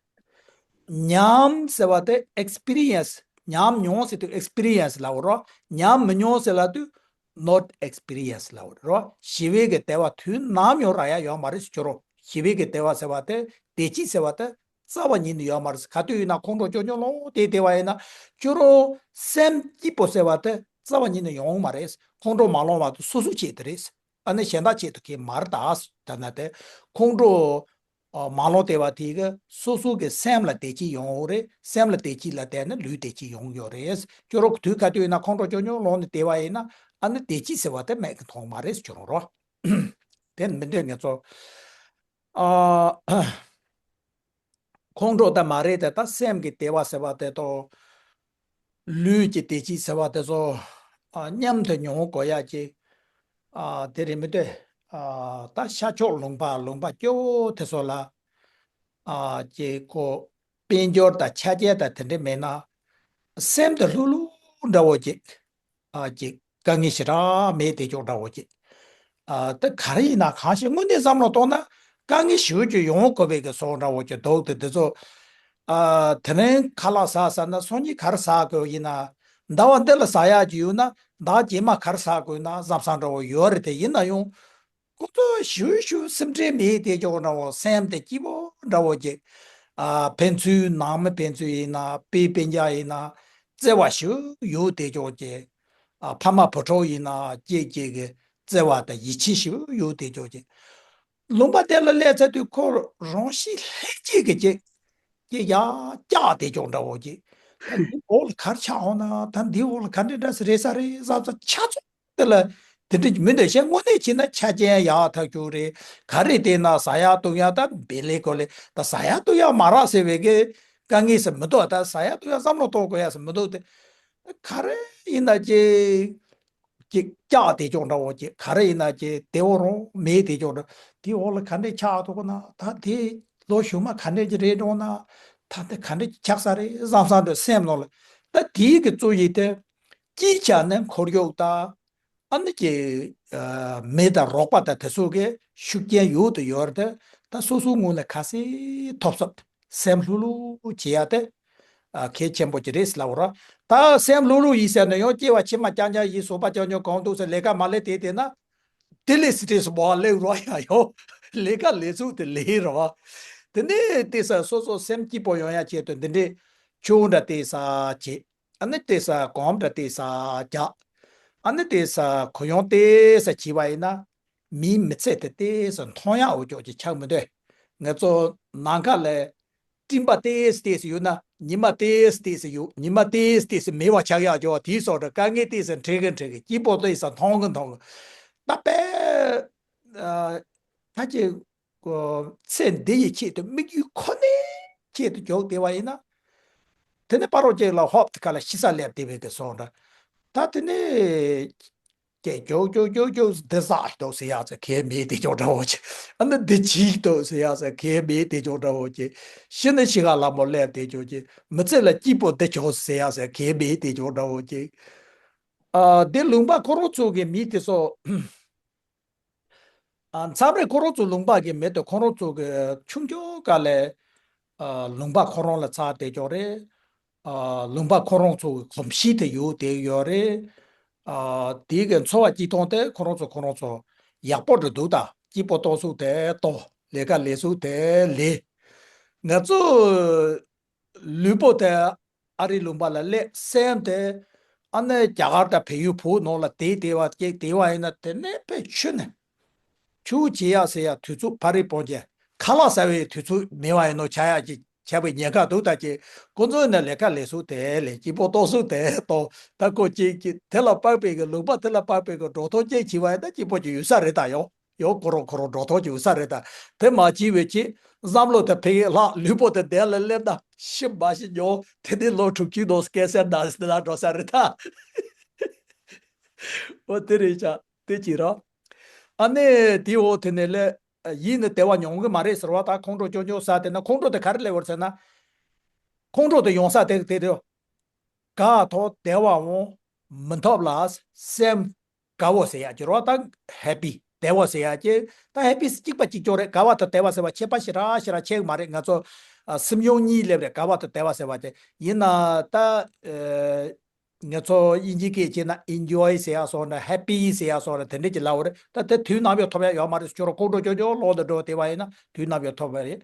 ཉམས་ཟེར་བ་དེ་experience། ཉམས་མྱོང་ཟེར་དུས་experience་ལབ་རོ། ཉམས་མི་མྱོང་ཟེར་ལབ་དུས་not experience་ལབ་རོ། ཞི་བའི་གི་བདེ་བ་དུས་ནམ་ཡང་རག་ཡ་ཡོད་མ་རེད་ཟེར་གྱི་རོ། ཞི་བའི་གི་བདེ་བ་ཟེར་བ་དེ། བདེ་སྐྱིད་ཟེར་བ་དེ་རྩ་བ་ཉིད་ནས་ཡོད་མ་རེད། ག་དུས་ཡིན་ན་ཁོང་ཁྲོ་སྐྱོ་སྐྱོ་ལོང་དེ་བདེ་བ་ཡིན་ན། ཁྱོད་རང་སེམས་སྐྱིད་པོ་ཟེར་བ་དེ་རྩ་བ་ཉིད་ནས་ཡོང་མ་རེད། ཁོང་ཁྲོ་མ་ལོང་བ་དེ་སོ་སོའི་ཆེད་དུ་རེད། ཨ་ནི་གཞན་དག་ཆེད་དུ་གི་མ་རེད་ད། ད་ན་དེ་ཁོང་ཁྲོ་ཨ་མ་ལོང་བདེ་བ་དེ་གི་སོ་སོ་གི་སེམས་ལ་བདེ་སྐྱིད་ཡོང་བ་རེད། སེམས་ལ་བདེ་སྐྱིད་ལ་བརྟེན་ནས་ལུས་བདེ་སྐྱིད་ཡོང་ཡོད་རེད། ཁྱོད་རང་དུས་ག་དུས་ཡིན་ན་ཁོང་ཁྲོ་སྐྱོ་སྐྱོ་ལོང་ནས་བདེ་བ་ཡིན་ན། ཨ་ནི་བདེ་སྐྱིད་ཟེར་བ་དེ་མེད་གི་མཐོང་མ་རེད་ཟེར་གྱི་རོ། དེ་མི་འདོད་ངེད་ཚོ། ཨ། ཁོང་ཁྲོ་ད་མ་རེད་དེ། ད་སེམས་ཀྱི་བདེ་བ་ཟེར་བ་དེ་དང་། ལུས་ཀྱི་བདེ་སྐྱིད་ཟེར་བ་དེ་ཚོ། ཨ། མཉམ་དུ་མྱོང་དགོས་ཡ་ཅིག་ཨ། དེ་རེད་མི་འདོད། ཨ། ད་ཤར་ཕྱོགས་ལུང་པ། ལུང་པ་སྐྱོ་བོ་དེ་ཚོ་ལ། ཨ། ཅིག་ཁོ་དཔལ་འབྱོར་དང་ཆ་རྐྱེན་དང་དེ་འདྲ་མེད་ན། སེམས་དེ་ལྷུག་ལྷུག་འདྲ་བོ་ཅིག་ཨ། ཅིག་དཀའ་ངལ་ཞེ་དྲག་མེད་དེ་ཅོག་འདྲ་བོ་ཅིག་ཨ། ད་ག་རེ་ཡིན་ན། གང་ཞིག་དངོས་གནས་བསམ་བློ་གཏོང་ན་དཀའ་ངལ་ཞེ་པོ་ཅིག་ཡོང་དགོས་པའི་གི་བཟོ་འདྲ་བོ་ཅིག་འདུག་སྟེ། འདི་ཚོ། ཨ། དེ་རིང་ཁ་ལག་ཟ་ཟ་ན་སང་ཉིན་ག་རེ་ཟ་དགོས་ཡིན་ན། ཟླ་བ་འདི་ལ་ཟ་ཡག་ཅིག་ཡོད་ན། ཟླ་རྗེས་མ་ག་རེ་ཟ་དགོས་ན་བསམ་བསམ་འདྲ་བོ་ཡོད་རེད། དེ་ཡིན་ན་ཡང་ཁོ་ཚོ་ཞུ་ཞུ་སེམས་ཁྲལ་མེད་དེ་ཅོག་འདྲ་བོ། སེམས་དེ་སྐྱིད་པོ་འདྲ་བོ་ཅིག་ཨ། ཕན་ཚུན་ནང་མི་ཕན་ཚུན་ཡིན་ན། སྤུན་སྤུན་ཀྱག་ཡིན་ན་བརྩེ་བ་ཞིག་ཡོད་དེ་ཅོག་ཅིག་ཨ། ཕ་མ་བུ་ཕྲུག་ཡིན་ན་སྐྱེ་སྐྱེ་གི་བརྩེ་བ་དང་ཡིད་ཆེས་ཞིག་ཡོད་དེ་ཅོག་ཅིག་ལུང་པ་དེ་ལ་སླེབས་ཚར་དུས་ཁོ་རང་གཤིས་ལྷད་སྐྱེས་གི་ཅིག་ཅིག་ཡར་བཀྱག་དེ་ཅོག་འདྲ་བོ་ཅིག་ད་འདི་འོག་ལ་ག་རེ་ཆགས་འོང་ན། ད་འདི་འོག་ལ་ག་འདྲ་འདྲ་ཞིག་རེད་ས་རེད་བསམ་བསམ་ཆགས་ཚོད། དེ་ལ་དེ་འདྲ་མི་འདོད་བཤད། དངོས་གནས་བྱས་ན་ཆ་རྐྱེན་ཡག་ཐག་ཆོད་རེད། ག་རེ་བལྟས་ན་ཟ་ཡག་འཐུང་ཡག་ད་བེ་ལེ་ཀོ་ལེ། ད་ཟ་ཡག་འཐུང་ཡག་མ་རག་ཟེར་བའི་གི་དཀའ་ངལ་ཟེར་མི་འདུག་ད་ཟ་ཡག་འཐུང་ཡག་བསམ་བློ་གཏོང་དགོས་ཡག་ཟེར་མི་འདུག་སྟེ། ག་རེ་ཡིན་ན་ཅིག་ཅིག་བཀྱག་དེ་ཅོག་འདྲ་བོ་ཅིག་ག་རེ་ཡིན་ན་ཅིག་བདེ་བོ་རང་མེད་དེ་ཅོག་འདྲ། དེའི་འོག་ལ་ག་འདྲས་ཆགས་འདུག་ན། ད་དེ་ལོ་གཞུག་མ་ག་འདྲས་ཀྱི་རེད་འགྲོ་ན། ད་དེ་ག་འདྲས་ཀྱི་ཆགས་ས་རེད་བསམ་བསམ་འདྲ་སེམས་ནང་ལ། ད་དེའི་གི་གཙོ་ཡི་དེ་སྐྱིད་ཆགས་ནས་ཁོར་ཡུག་ད། ཨ་ནི་ཀྱི་ཨ་མེ་དང་རོགས་པ་དང་དེ་ཚོ་གི་ཤུགས་རྐྱེན་ཡོད་དུ་ཡོད་རེད། ད་སོ་སོའི་ངོས་ནས་ག་ཚོད་ཐོབ་ཐོབ་སེམས་ལྷོད་ལྷོད་བྱེད་ཡ་དེ་ཨ་གལ་ཆེན་པོ་ཅིག་རེད་ཟེར་ལབ་ར། ད་སེམས་ལྷོད་ལྷོད་ཡིན་ཟེར་ནས་ཡང་སྐྱེ་བ་ཕྱི་མ་རྐྱང་རྐྱང་ཡིན། བཟོད་པ་རྐྱང་རྐྱང་གང་འདུག་ཟེར་ལས་ཀ་མ་ལས་དེ་དེ་ན། དེ་ལས་སི་ཏྲེ་སི་མང་བ་སླེབས་རོགས་ཡ་ཡོད། ལས་ཀ་ལས་ཚུགས་དེ་ལས་རོགས། དེ་ནས་དེ་ས་སོ་སོ་སེམས་སྐྱིད་པོ་ཡོང་ཡ་ཆེད་དུ་འདི་འདྲའི་ཆུ་བོ་འདྲ་དེ་ས་བྱེད། ཨ་ནི་དེ་ས་གོམ་འདྲ་དེ་ས་རྒྱག་ཨ་ནི་དེ་ས་གུ་ཡངས་དེ་ས་བྱས་པ་ཡིན་ན། མིའི་མི་ཚེ་དེ་དེ་ས་མཐོང་ཡག་འོ་ཅོག་ཅིག་ཆགས་མི་འདོད། ང་ཚོ་ནམ་མཁའ་ལ་སྤྲིན་པ་ཏེས་ཏེས་ཡོད་ན། ཉི་མ་ཏེས་ཏེས་ཡོད། ཉི་མ་ཏེས་ཏེས་མེད་པ་ཆགས་ཡག་ཅོག་དེའི་སོགས་ཀྱི་དཀའ་ངལ་ཏེས་འཕྲད་གི་འཕྲད་གི། སྐྱིད་པོ་ཏེས་མཐོང་གི་མཐོང་གི། ད་དཔེ་ཨ་ད་ཅིག་ཚེ་འདི་ཡི་ཆེད་དུ་དམིགས་ཡུལ་ཁོ་ནའི་ཆེད་དུ་འཇོག་བསྡད་པ་ཡིན་ན། དེ་ནས་ཕ་རོལ་ཅིག་ལ་ཧོབ་ཏེ་ཁ་ལ་ཤི་ས་སླེབས་བསྡད་པའི་གི་སོགས་འདྲ། ད་དེ་ནས་ཀྱེ་ཀྱོག་ཀྱོག་ཀྱོག་ཀྱོག་འདི་ཟ་ཞིག་འདུག་ཟེར་ཡག་ཟེར་གལ་མེད་དེ་ཅོག་འདྲ་བོ་ཅིག་ཨ་ནི་འདི་བྱིས་ཞིག་འདུག་ཟེར་ཡག་ཟེར་གལ་མེད་དེ་ཅོག་འདྲ་བོ་ཅིག་ཤི་ནི་ཤི་ག་ལ་མོ་སླེབས་དེ་ཅོག་ཅིག་མི་ཚེ་ལ་སྐྱིད་པོ་འདི་ཅོག་ཟེར་ཡག་ཟེར་གལ་མེད་དེ་ཅོག་འདྲ་བོ་ཅིག་ཨ་འདི་ལུང་པ་ཁོ་རང་ཚོ་གི་མི་དེ་ཚོ། ཨ་མཚམས་རེ་ཁོ་རང་ཚོ་ལུང་པ་གི་མི་དེ་ཁོ་རང་ཚོ་གི་ཆུང་ཆུང་སྐབས་ལ་ཨ་ལུང་པ་ཁོ་རང་ལ་ཚ་དེ་ཅོག་རེད། ཨ་ལུང་པ་ཁོ་རང་ཚོ་གི་གོམས་གཤིས་དེ་ཡོད་དེ་ཡོད་རེད། ཨ་དེའི་གི་འཚོ་བ་སྐྱིད་ཐོང་དེ་ཁོ་རང་ཚོ་ཁོ་རང་ཚོ་ཡག་པོ་འགྲོ་འདུག་ད་སྐྱིད་པོ་ཏོག་ཙམ་དེ་ཏོག་ལས་ཀ་ལས་ཟུག་དེ་ལས། ང་ཚོ་ལུས་པོ་དེ་ཨ་རི་ལུང་པ་ལ་སླེབས་སེམས་དེ་ཨ་ནི་རྒྱ་གར་དང་བལ་ཡུལ་བོད་ནང་ལ་དེ་དེ་བ་སྐྱེ་དེ་བ་ཡིན་ན་དེ་ནས་ཕེ་ཆུ་ནས་ཆུ་བྱེད་ཡག་ཟེར་ཡག་དུས་ཚོད་ཕ་རི་སྤོང་རྒྱ་ཁ་ལག་ཟ་བའི་དུས་ཚོད་མེད་བ་ཡིན་ནོ་ཆ་ཡག་ཅིག་བྱས་པའི་ཉེན་ཁ་འདུག་ད་ཅེ། ཁོ་ཚོས་ནི་ལས་ཀ་ལས་ཟུག་དེ་ལས་སྐྱིད་པོ་ཏོག་ཟུག་དེ་ཏོག་ད་ཁོ་ཅིག་ཅིག་དེ་ལ་དཔག་པའི་གི་ལུང་པ་དེ་ལ་དཔག་པའི་གི་འགྲོ་ཐོག་ཅེ་བྱས་བ་ཡིན་ན་སྐྱིད་པོ་ཅིག་ཡོད་ས་རེད་ད་ཡོ། ཡོ་ཁོ་རོ་ཁོ་རོ་འགྲོ་ཐོག་ཅིག་ཡོད་ས་རེད་ད། དེ་མ་བྱས་པའི་ཅིག་བསམ་བློ་དེ་ཕེ་གི་ལྷག་ལུས་པོ་དེ་བསྡད་ལ་སླེབས་ན་ཤི་མ་ཤི་ཉོ་དེ་ནི་ལོ་དྲུག་ཅུ་ནང་སྐད་སེར་ན་སི་ལ་འགྲོ་ས་རེད་ད། འོ་དེ་རེད་ཤག་དེ་ཅིག་རོ། ཨ་ནེ་དེ་འོ་དེ་ནས་ལས། ཡིན་ནི་བདེ་བ་མྱོང་གི་མ་རེད་ཟེར་བ་ད་ཁོང་ཁྲོ་ཅོ་ཅོ་ཟ་དེ་ན་ཁོང་ཁྲོ་དེ་ག་རེ་སླེབས་པར་ཟེར་ན། ཁོང་ཁྲོ་དེ་ཡོང་ས་དེ་དེ་རེད། དགའ་ཐོག་བདེ་བ་འོང་མི་ཐོབ་ལ་སེམས་དགའ་བོ་ཟེར་ཡག་ཅིག་རོ། ད་ཧེ་པི་བདེ་བོ་ཟེར་ཡག་ཅིག་ད་ཧེ་པི་གཅིག་པ་གཅིག་ཅོ་རེད། དགའ་བ་དང་བདེ་བ་ཟེར་བ་ཁྱད་པར་ཞེ་དྲག་ཞེ་དྲག་ཕྱེ་གི་མ་རེད། ང་ཚོ་ཨ་སེམས་མྱོང་གཉིས་སླེབས་རེད། དགའ་བ་དང་བདེ་བ་ཟེར་བ་དེ་ཡིན་ན་ད་ཨ། ང་ཚོ་དབྱིན་ཇི་སྐད་བྱས་ན་ཨིན་ཇོའི་ཟེར་ཡག་སོགས་ན་ཧེ་པི་ཟེར་ཡག་སོགས་ན་དེ་འདྲས་ཀྱི་ལབ་པ་རེད། ད་དེ་དུས་ནམ་ཡང་ཐོབ་ཡག་ཡོད་མ་རེད། ཁྱོད་རང་ཁོང་ཁྲོ་ཅོ་ཅོ་ལོག་ཏུ་འགྲོ་བསྡད་པ་ཡིན་ན་དུས་ནམ་ཡང་ཐོབ་པ་རེད།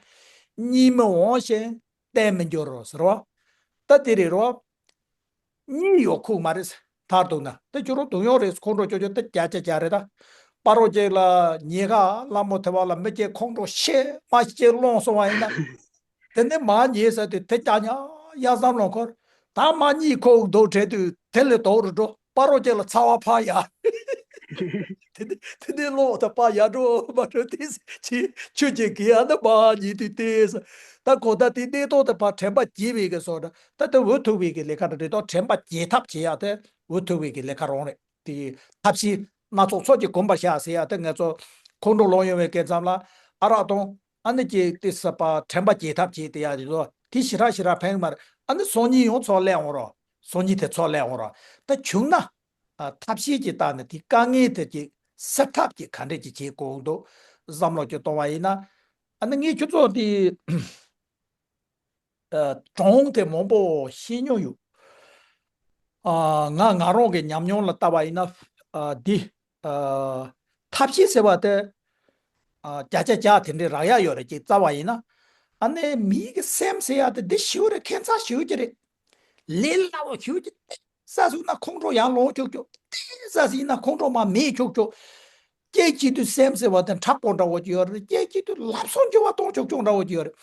གཉིད་མི་འོང་ཞིང་བརྟན་མི་འགྱུར་རོ་ཟེར་བ། ད་དེ་རེད་རོ། གཉིད་ཡོང་ཁུག་མ་རེད། མཐར་གཏུགས་ན་དེ་ཁྱོད་རང་སྡུག་ཡོང་རེད། ཁོང་ཁྲོ་ཅོ་ཅོ་དེ་རྒྱ་ཆ་རྒྱ་རེད་ད། སྤ་རོ་ཅིག་ལ་ཉེ་ཁ་ལ་མོ་དེ་བ་ལ་མི་ཅིག་ཁོང་ཁྲོ་ཤེས་མ་ཤེས་ཅིག་སློང་སོང་བ་ཡིན་ན། དེ་ནས་མར་ཉལ་ས་དེ་དེ་ཀྱག་ཉག་ཡག་བསམ་བློ་འཁོར། ད་མར་གཉིད་ཁུག་འདུག་བྲལ་དུས་དེ་ལས་དོག་རུ་འགྲོ། སྤ་རོ་ཅིག་ལ་ཚ་བ་ཕར་ཡར། དེ་ནས་དེ་ནས་ཀློག་ད་པ་ཡར་འགྲོ་མར་འགྲོ་དེ་ཅི་ཆུ་ཅིག་གི་ཡ་ད་མར་ཉལ་དུས་དེ་ས། ད་གོ་ད་དེ་གནས་སྟངས་དེ་ཕར་དྲན་པ་བརྗེད་པའི་གི་སོགས་ད་ད་འུ་ཐུག་པའི་གི་ལས་ཀ་འདྲ་རེད་དོ། དྲན་པ་བརྗེད་ཐབས་བྱེད་ཡག་དེ་འུ་ཐུག་པའི་གི་ལས་ཀ་རང་རེད། དེ་ཐབས་ཤེས་སྣ་ཚོགས་ཚོགས་ཀྱིས་གོམས་པར་བྱ་ཟེར་ཡག་དེ་ང་ཚོ་ཁོང་ཁྲོ་ལངས་ཡོང་བའི་སྐབས་མཚམས་ལ་ཨ་རག་དང་ཨ་ནི་ཅིག་དེ་ས་པ་དྲན་པ་བརྗེད་ཐབས་བྱེད་དེ་ཡག་དེ་ཚོ་དེ་ཞེ་དྲག་ཞེ་དྲག་ཕན་གི་མ་རེད། ཨ་ནི་སང་ཉིན་ཡང་ཚོགས་སླེབས་འོང་རོགས། སང་ཉིན་དེ་ཚོགས་སླེབས་འོང་རོགས། ད་བྱུང་ན་ཨ་ཐབས་ཤེས་ཀྱི་སྟངས་ནས་དེ་དཀའ་ངལ་དེ་ཅིག་སེལ་ཐབས་ཀྱི་ག་འདྲས་ཀྱི་བྱེད་དགོས་འདུག་བསམ་བློ་ཅིག་གཏོང་བ་ཡིན་ན། ཨ་ནི་ངས་ཁྱོད་ཚོ་དེ། ཨ་གྲོང་དེ་མང་པོ་ཤེས་མྱོང་ཡོད། ཨ་ང་ང་རང་གི་ཉམས་མྱོང་ལ་ལྟ་བ་ཡིན་ན་ཨ་འདི་ཨ་ཐབས་ཤེས་ཟེར་བ་དེ་ཨ་བརྒྱ་ཆ་བརྒྱ་དེ་འདྲའི་རག་ཡག་ཡོད་རེད་ཅེས་རྩ་བ་ཡིན་ན། ཨ་ནི་མིའི་གི་སེམས་ཟེར་ཡག་དེ་འདི་ཞེ་པོ་རེད། ཁྱད་མཚར་ཞེ་པོ་ཅིག་རེད། ལས་སླ་བོ་ཞེ་པོ་ཅིག་ས་ཟུག་ན་ཁོང་ཁྲོ་ཡར་ལངས་ཆོག་ཆོག་ས་ཟིན་ན་ཁོང་ཁྲོ་མར་མེད་ཆོག་ཆོག་སྐད་ཅིག་དུས་སེམས་ཟེར་བ་དེ་མཁྲེགས་པོ་འདྲ་བོ་ཅིག་ཡོད་རེད། སྐད་ཅིག་དུས་ལབ་སོང་འགྱུར་བ་གཏོང་ཆོག་ཆོག་འདྲ་བོ་ཅིག་ཡོད་རེད།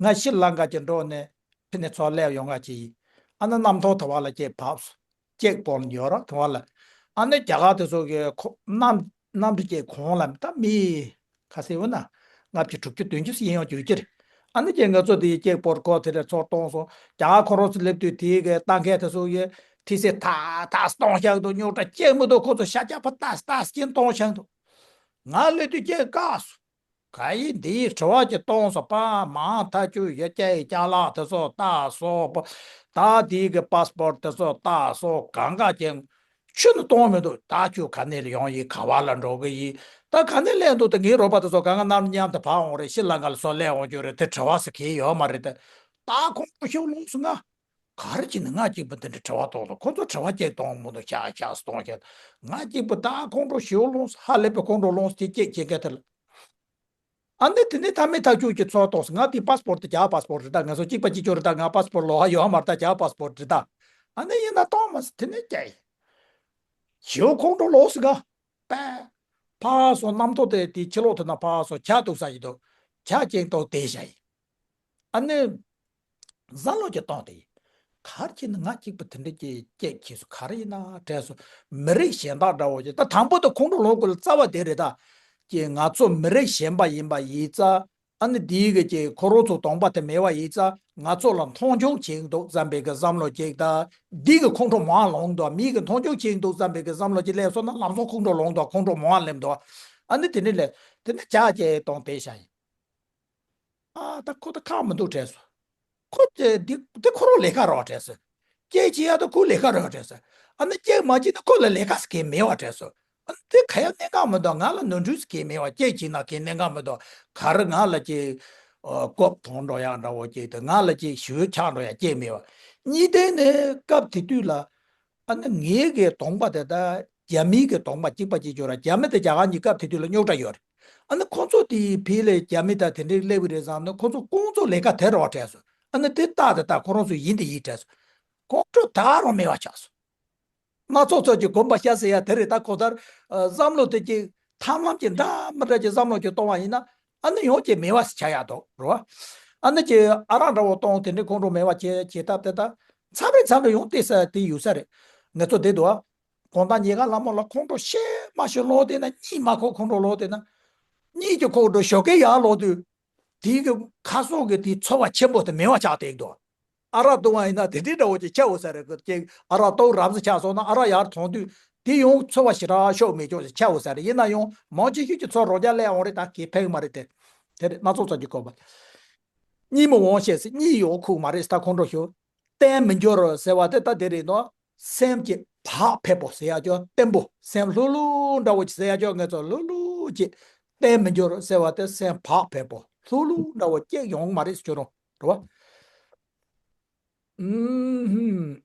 ང་ཤྲི་ལང་ཀ་ཅིག་འགྲོ་ནས་ཕི་ནས་ཚོགས་སླེབས་ཡོང་ང་ཅིག་ཡིན། ཨ་ན་གནམ་ཐོག་དེ་བ་ལ་སྐྱེས་བབས་སོང་། སྐྱེས་སྤོར་ཡོད་ར་དེ་བ་ལ། ཨ་ནི་རྒྱ་གར་དེ་ཚོ་གི་ཁོ་གནམ་གནམ་གྲུ་སྐྱེས་གོང་ལ་ད་མི་ཁ་སེ་བོ་ན་ལྔ་བཅུ་དྲུག་ཅུ་བདུན་ཅུ་ཟིན་ཡོང་རྒྱུ་ཅི་རེད། ཨ་ནི་ཀྱེ་ང་ཚོ་དེ་སྐྱེས་སྤོར་གོ་དེ་ལས་ཚོགས་གཏོང་སོང་། རྒྱ་གར་ཁོ་རང་ཚོ་སླེབས་དུས་དེའི་གི་ལྟ་མཁན་དེ་ཚོ་གི་ཐི་སེ་ཐ་ཐ་གཏོང་བཞག་འདུག་རྙོག་དྲ་སྐྱེ་མི་འདུག་ཁོ་ཚོ་ཤ་རྒྱགས་པ་ཏག་ཏག་སྐྱེ་གཏོང་བཞག་འདུག་ང་སླེབས་དུས་སྐྱེ་བཀག་སོང་། ག་ཡི་འདིའི་དྲི་བ་ཅིག་གཏོང་སོང་པ་མང་ཐག་ཆོད་ཡོད་སྐྱེ་ཡི་ཅ་ལག་དེ་ཚོ་ལྟ་སོང་པ། ད་དེའི་གི་པཱ་སི་པོར་དེ་ཚོ་ལྟ་སོང་གང་ག་ཅན། ཁྱོད་ནི་གཏོང་མི་འདུག་ད་ཁྱོད་ག་ནས་ཡོང་ཡིན། ག་བ་ལ་འགྲོ་གི་ཡིན། ད་ག་ནས་སླེབས་འདུག་ད་ངའི་རོགས་པ་དེ་ཚོ་གང་ག་ནམ་མཉམ་དུ་ཕར་འོང་རེད། ཤྲི་ལང་ཀ་ལ་སོགས་སླེབས་འོང་རྒྱུ་རེད། དེ་དྲི་བ་ཟེར་གི་ཡོད་མ་རེད། ད་ད་ཁོང་ཁྲོ་ཤོར་ལོངས་སུ་ང་ག་རེ་བྱས་ནས་ང་གཅིག་པུ་དེ་འདྲ་དྲི་བ་གཏོང་དང་། ཁོ་ཚོ་དྲི་བ་གཅིག་གཏོང་མི་འདུག་ཤག་ཤག་གཏོང་ཤག་ང་གཅིག་པུ་ད་ཁོང་ཁྲོ་ཤོར་ལོངས་སུ་ཧ་ལས་པའི་ཁོང་ཁྲོ་ལོངས་སུ་དེ་གཅིག་བྱེད་མཁན་དེ་ལ། ཨ་ནི་དེ་ནས་ཐ་མའི་ཐག་གཅོད་ཀྱི་ཚོགས་གཏོགས་སུ་ང་དེའི་པཱ་སི་པོར་དེ་རྒྱ་པཱ་སི་པོར་རེད་ད། ང་ཚོ་གཅིག་པ་གཅིག་གྱུར་རེད་ད། ང་པཱ་སི་པོར་ལོགས་ཀ་ཡོད་མ་རེད་ད། རྒྱ་པཱ་སི་པོར་རེད་ད། ཨ་ནི་ཡིན་ན་གཏོང་མ་སི་དེ་ནས་རྒྱ་ཡིན། ཞེའུ་ཁོང་ཁྲོ་ལོགས་སུ་ག་པ། ཕར་སོང་། གནམ་ཐོག་དེ་དེའི་ཕྱི་ལོགས་དེ་ན་ཕར་སོང་། ཇ་འཐུང་ས་ཡིན་འདུག་ཇ་ཅིག་འཐུང་བསྡད་བཞག་ཡིན། ཨ་ནི། བསམ་བློ་ཅིག་བཏང་སྟེ། ག་རེ་བྱས་ནས་ང་གཅིག་པུ་དེ་འདྲ་ཅིག་སྐྱེས་ཁྱེར་སོང་། ག་རེ་ཡིན་ན་དྲན་སོང་། མི་རིགས་གཞན་དག་འདྲ་བོ་ཅིག་ད་དང་པོ་དེ་ཁོང་ཁྲོ་ལངས་དགོས་ལ་རྩ་བ་དེ་རེད་ད། ཀྱེ་ང་ཚོ་མི་རིགས་གཞན་པ་ཡིན་པ་ཡིན་ཙང་། ཨ་ནི་འདིའི་གི་ཀྱེ་ཁོ་རང་ཚོ་གདོང་པ་དེ་མེད་པ་ཡིན་ཙང་། ང་ཚོ་ལ་མཐོང་ཆུང་བྱེད་ཀྱི་འདུག་བསམ་པའི་གི་བསམ་བློ་ཅིག་ད། འདི་གི་ཁོང་ཁྲོ་མང་ལངས་འདུག་མི་གི་མཐོང་ཆུང་བྱེད་ཀྱི་འདུག་བསམ་པའི་གི་བསམ་བློ་ཅིག་སླེབས་སོང་ན་ལམ་སང་ཁོང་ཁྲོ་ལངས་འདུག་ཁོང་ཁྲོ་མང་སླེབས་འདུག་ཨ་ནི་དེ་ནས་ལས་དེ་ནས་ཇ་ཅིག་བཏུང་བསྡད་བཞག་ཡིན། ཨ་ད་ཁོ་ད་ཁག་མི་འདུག་དྲན་སོང་། ཁོ་དེ་འདི་དེ་ཁོ་རང་ལས་ཀ་རོགས་དྲན་སོང་། སྐྱེས་ཀྱི་ཡ་ད་ཁོ་ལས་ཀ་རོགས་དྲན་སོང་། ཨ་ནི་སྐྱེས་མ་ཅིག་ན་ཁོ་ལ་ལས་ཀ་ཟེར་གི་མེད་པ་དྲན་སོང་། ཨ་ནི་དེ་ག་ཡ་གནད་འགག་མི་འདུག་ང་ལ་ནོར་འཁྲུལ་ཟེར་གི་མེད་པ། སྐྱེས་ཀྱི་ན་གི་གནད་འགག་མི་འདུག་ག་རེ་ང་ལ་ཅིག་ཨ་ཀོབ་ཐོང་འགྲོ་ཡག་འདྲ་བོ་ཅིག་དང་ང་ལ་ཅིག་ཞུ་ཆག་འགྲོ་ཡག་སྐྱེས་མེད་པ། གཉིས་ལྡན་ནས་སྐབས་དེ་དུས་ལ། ཨ་ནི་ངའི་གི་གདོང་པ་དེ་ད་རྒྱ་མིའི་གི་གདོང་པ་གཅིག་པ་གཅིག་གྱུར་ར། རྒྱ་མི་དེ་རྒྱ་གར་གཉིས་སྐབས་དེ་དུས་ལ་རྙོག་དྲ་ཡོད་རེད། ཨ་ནི་ཁོང་ཚོ་དེ་ཕི་ལས་རྒྱ་མི་དང་དེ་འདྲའི་སླེབས་ཀྱི་རེད་བསམ་ནས་ཁོང་ཚོ་ཁོང་ཚོ་ལས་ཀ་དེ་རོགས་བྲལ་སོང་། ཨ་ནི་དེ་ལྟ་དེ་ལྟ་ཁོ་རང་ཚོ་ཡིན་དེ་ཡིན་བྲལ་སོང་། ཁོང་ཁྲོ་ད་རུང་མེད་པ་ཆགས་སོང་། སྣ་ཚོགས་ཚོགས་ཀྱི་གོམ་པ་ཤར་ཟེར་ཡ་དེ་རེད། ད་ཁོ་ལྟར་ཨ་བསམ་བློ་དེ་ཅིག་ཐབས་ལམ་གྱི་འདྲ་མི་འདྲ་ཅིག་བསམ་བློ་ཅིག་གཏོང་བ་ཡིན་ན། ཨ་ནི་ཡོང་ཅིག་མེད་པ་ཆགས་ཡ་འདུག་རོ། ཨ་ནི་ཅིག་ཨ་རག་འདྲ་བོ་གཏོང་དེ་འདྲའི་ཁོང་ཁྲོ་མེད་པ་བྱེད་བྱེད་ཐབས་དེ་ད་མཚམས་རེ་མཚམས་རེ་ཡོང་བལྟས་ས་དེ་ཡོད་ས་རེད། ང་ཚོ་བསྡད་འདུག་ཨ། དགོང་དག་ཉལ་ཁང་ལ་མོ་ལ་ཁོང་ཁྲོ་ཤེས་མ་ཤེས་ལོག་བསྡད་ན། གཉིད་མ་ཁུག་ཁོང་ཁྲོ་ལོག་བསྡད་ན། གཉིད་ཀྱི་ཁུག་འགྲོ་ཞོགས་ཀས་ཡར་ལོག་དུས། དེའི་གི་ཁ་སོགས་ཀྱི་དེའི་ཚོར་བ་ཆེན་པོ་དེ་མེད་པ་ཆགས་བསྡད་འདུག་ཨ་རག་བཏུང་བ་ཡིན་ན་དེ་འདྲའི་འདྲ་བོ་ཅིག་ཆགས་འོང་ས་རེད། ཀྱེ་ཨ་རག་ཏོག་རབ་ཙམ་ཆགས་སོང་ན་ཨ་རག་ཡར་འཐུང་དུས་དེ་ཡང་ཚོར་བ་ཞེ་དྲག་ཤོག་མེད་ཅོག་ཅིག་ཆགས་འོང་ས་རེད། ཡིན་ན་ཡང་མང་ཆེ་ཤོས་ཀྱི་ཚོར་རོ་རྒྱ་ལས་འོང་རེད། ད་གས་ཕན་གི་མ་རེད་དེ། དེ་རེད་སྣ་ཚོགས་ཚོགས་ཀྱི་གོ་བ། གཉིད་མི་འོང་ཞེས་གཉིད་ཡོང་ཁུག་མ་རེད། ད་ཁོང་ཁྲོ་ཞུ། གཏན་མི་འགྱུར་ཟེར་བ་དེ་ད་དེ་རེད་དོ། སེམས་ཀྱི་བག་ཕེབས་པོ་ཟེར་ཡ་ཅོ་བརྟན་པོ། སེམས་ལྷུག་ལྷུག་འདྲ་བོ་ཅིག་ཟེར་ཡ་ཅོ་ང་ཚོ་ལྷུག་ལྷུག་ཅིག་གཏན་མི་འགྱུར་ཟེར་བ་དེ་སེམས་བག་ཕེབས་པོ་ལྷུག་ལྷུག་འདྲ་བོ་ཅིག་ཡོང་མ་རེད་ཟེར་རོ་རོ། ཨུམ།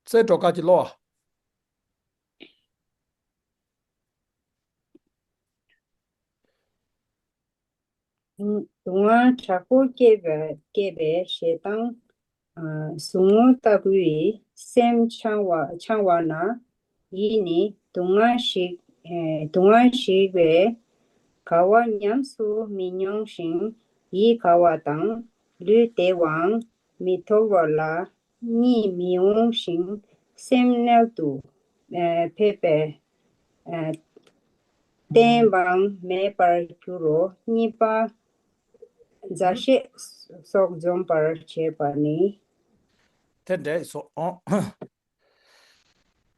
རྩེ་གྲོགས་ཁ་ཅིག་ལོ། སྡུག་བསྔལ་དྲག་པོ་བསྐྱེད་པའི་བསྐྱེད་པའི་ཞེ་སྡང་། ཨ་ཟུག་རྔུ་ལྟ་བུའི་སེམས་འཆང་བ་འཆང་བ་ན། ཡིད་ནི་སྡུག་བསྔལ་ཞིག་ཨེ་སྡུག་བསྔལ་ཞིག་པས་དགའ་བ་ཉམས་སུ་མི་མྱོང་ཞིང་། ཡིད་དགའ་བ་དང་ལུས་བདེ་བའང་མི་ཐོབ་པ་ལ། གཉིད་མི་འོང་ཞིང་སེམས་རྣལ་དུ་ཨེ་ཕེབས་པས། ཨེ་གཏན་དབང་མེད་པར་འགྱུར་རོ། གཉིས་པ། མཛའ་བཤེས་སོགས་འཇོམས་པར་བྱེད་པ་ནི། དེ་འདྲ་སོ། ཨོ།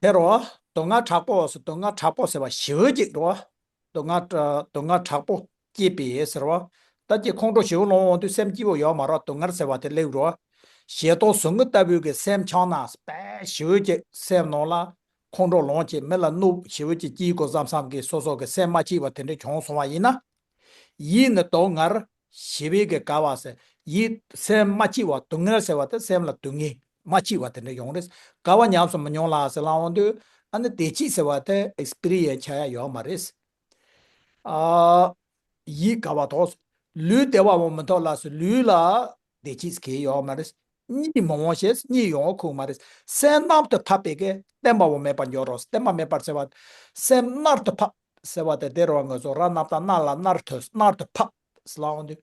དེ་རོ། སྡུག་བསྔལ་དྲག་པོ་སྡུག་བསྔལ་དྲག་པོ་ཟེར་བ་ཞེ་པོ་ཅིག་རོ། སྡུག་བསྔལ་དྲ- སྡུག་བསྔལ་དྲག་པོ་བསྐྱེད་པའི་ཟེར་བ། ད་ཀྱི་ཁོང་ཁྲོ་ཞེ་པོ་ལངས་འོང་དུས་སེམས་སྐྱིད་པོ་ཡོད་མ་རེད། སྡུག་བསྔལ་ཟེར་བ་དེ་སླེབས་རོ། ཞེ་སྡང་ཟུག་རྔུ་ལྟ་བུའི་གི་སེམས་འཆང་ན་དཔེ་ཞེ་པོ་ཅིག་སེམས་ནང་ལ་ཁོང་ཁྲོ་ལངས་ཅིག་མི་ལ་གནོད་ཞེ་པོ་ཅིག་སྐྱིད་གོ་བསམ་བསམ་གི་སོ་སོ་གི་སེམས་མ་སྐྱིད་པ་དེ་འདྲ་བྱུང་སོང་བ་ཡིན་ན། ཡིད་ནི་སྡུག་བསྔལ་ཞི་བའི་གི་དགའ་བ་ཟེར། ཡིད་སེམས་མ་སྐྱིད་པ་སྡུག་བསྔལ་ཟེར་བ་དེ་སེམས་ལ་སྡུག་བསྔལ་མ་སྐྱིད་པ་དེ་འདྲ་ཡོང་རེད། དགའ་བ་ཉམས་སུ་མི་མྱོང་ལ་ཟེར་ལ་འོང་དུས་ཨ་ནི་བདེ་སྐྱིད་ཟེར་བ་དེ་ཨེག་སི་པི་རི་ཡན་སི་བྱ་ཡ་ཡོད་མ་རེད། ཨ། ཡིད་དགའ་བ་དང་། ལུས་བདེ་བ་འོང་མི་ཐོག་ལ་སོ་ལུས་ལ་བདེ་སྐྱིད་གང་ཡོད་མ་རེད། གཉིད་མི་འོང་ཞེས་གཉིད་ཡོང་ཁུག་མ་རེད། སེམས་རྣལ་དུ་ཕབ་པའི་གི་བརྟན་པ་བོ་མེད་པར་འགྱུར་རོ། བརྟན་པ་མེད་པར་ཟེར་བ། སེམས་རྣལ་དུ་ཕབ་ཟེར་བ་དེ་དེ་རོ་ང་ཚོ་ར་རྣམ་དང་རྣ་ལ་རྣལ་དུ་རྣལ་དུ་ཕབ་ཟེར་ལ་འོང་དུས།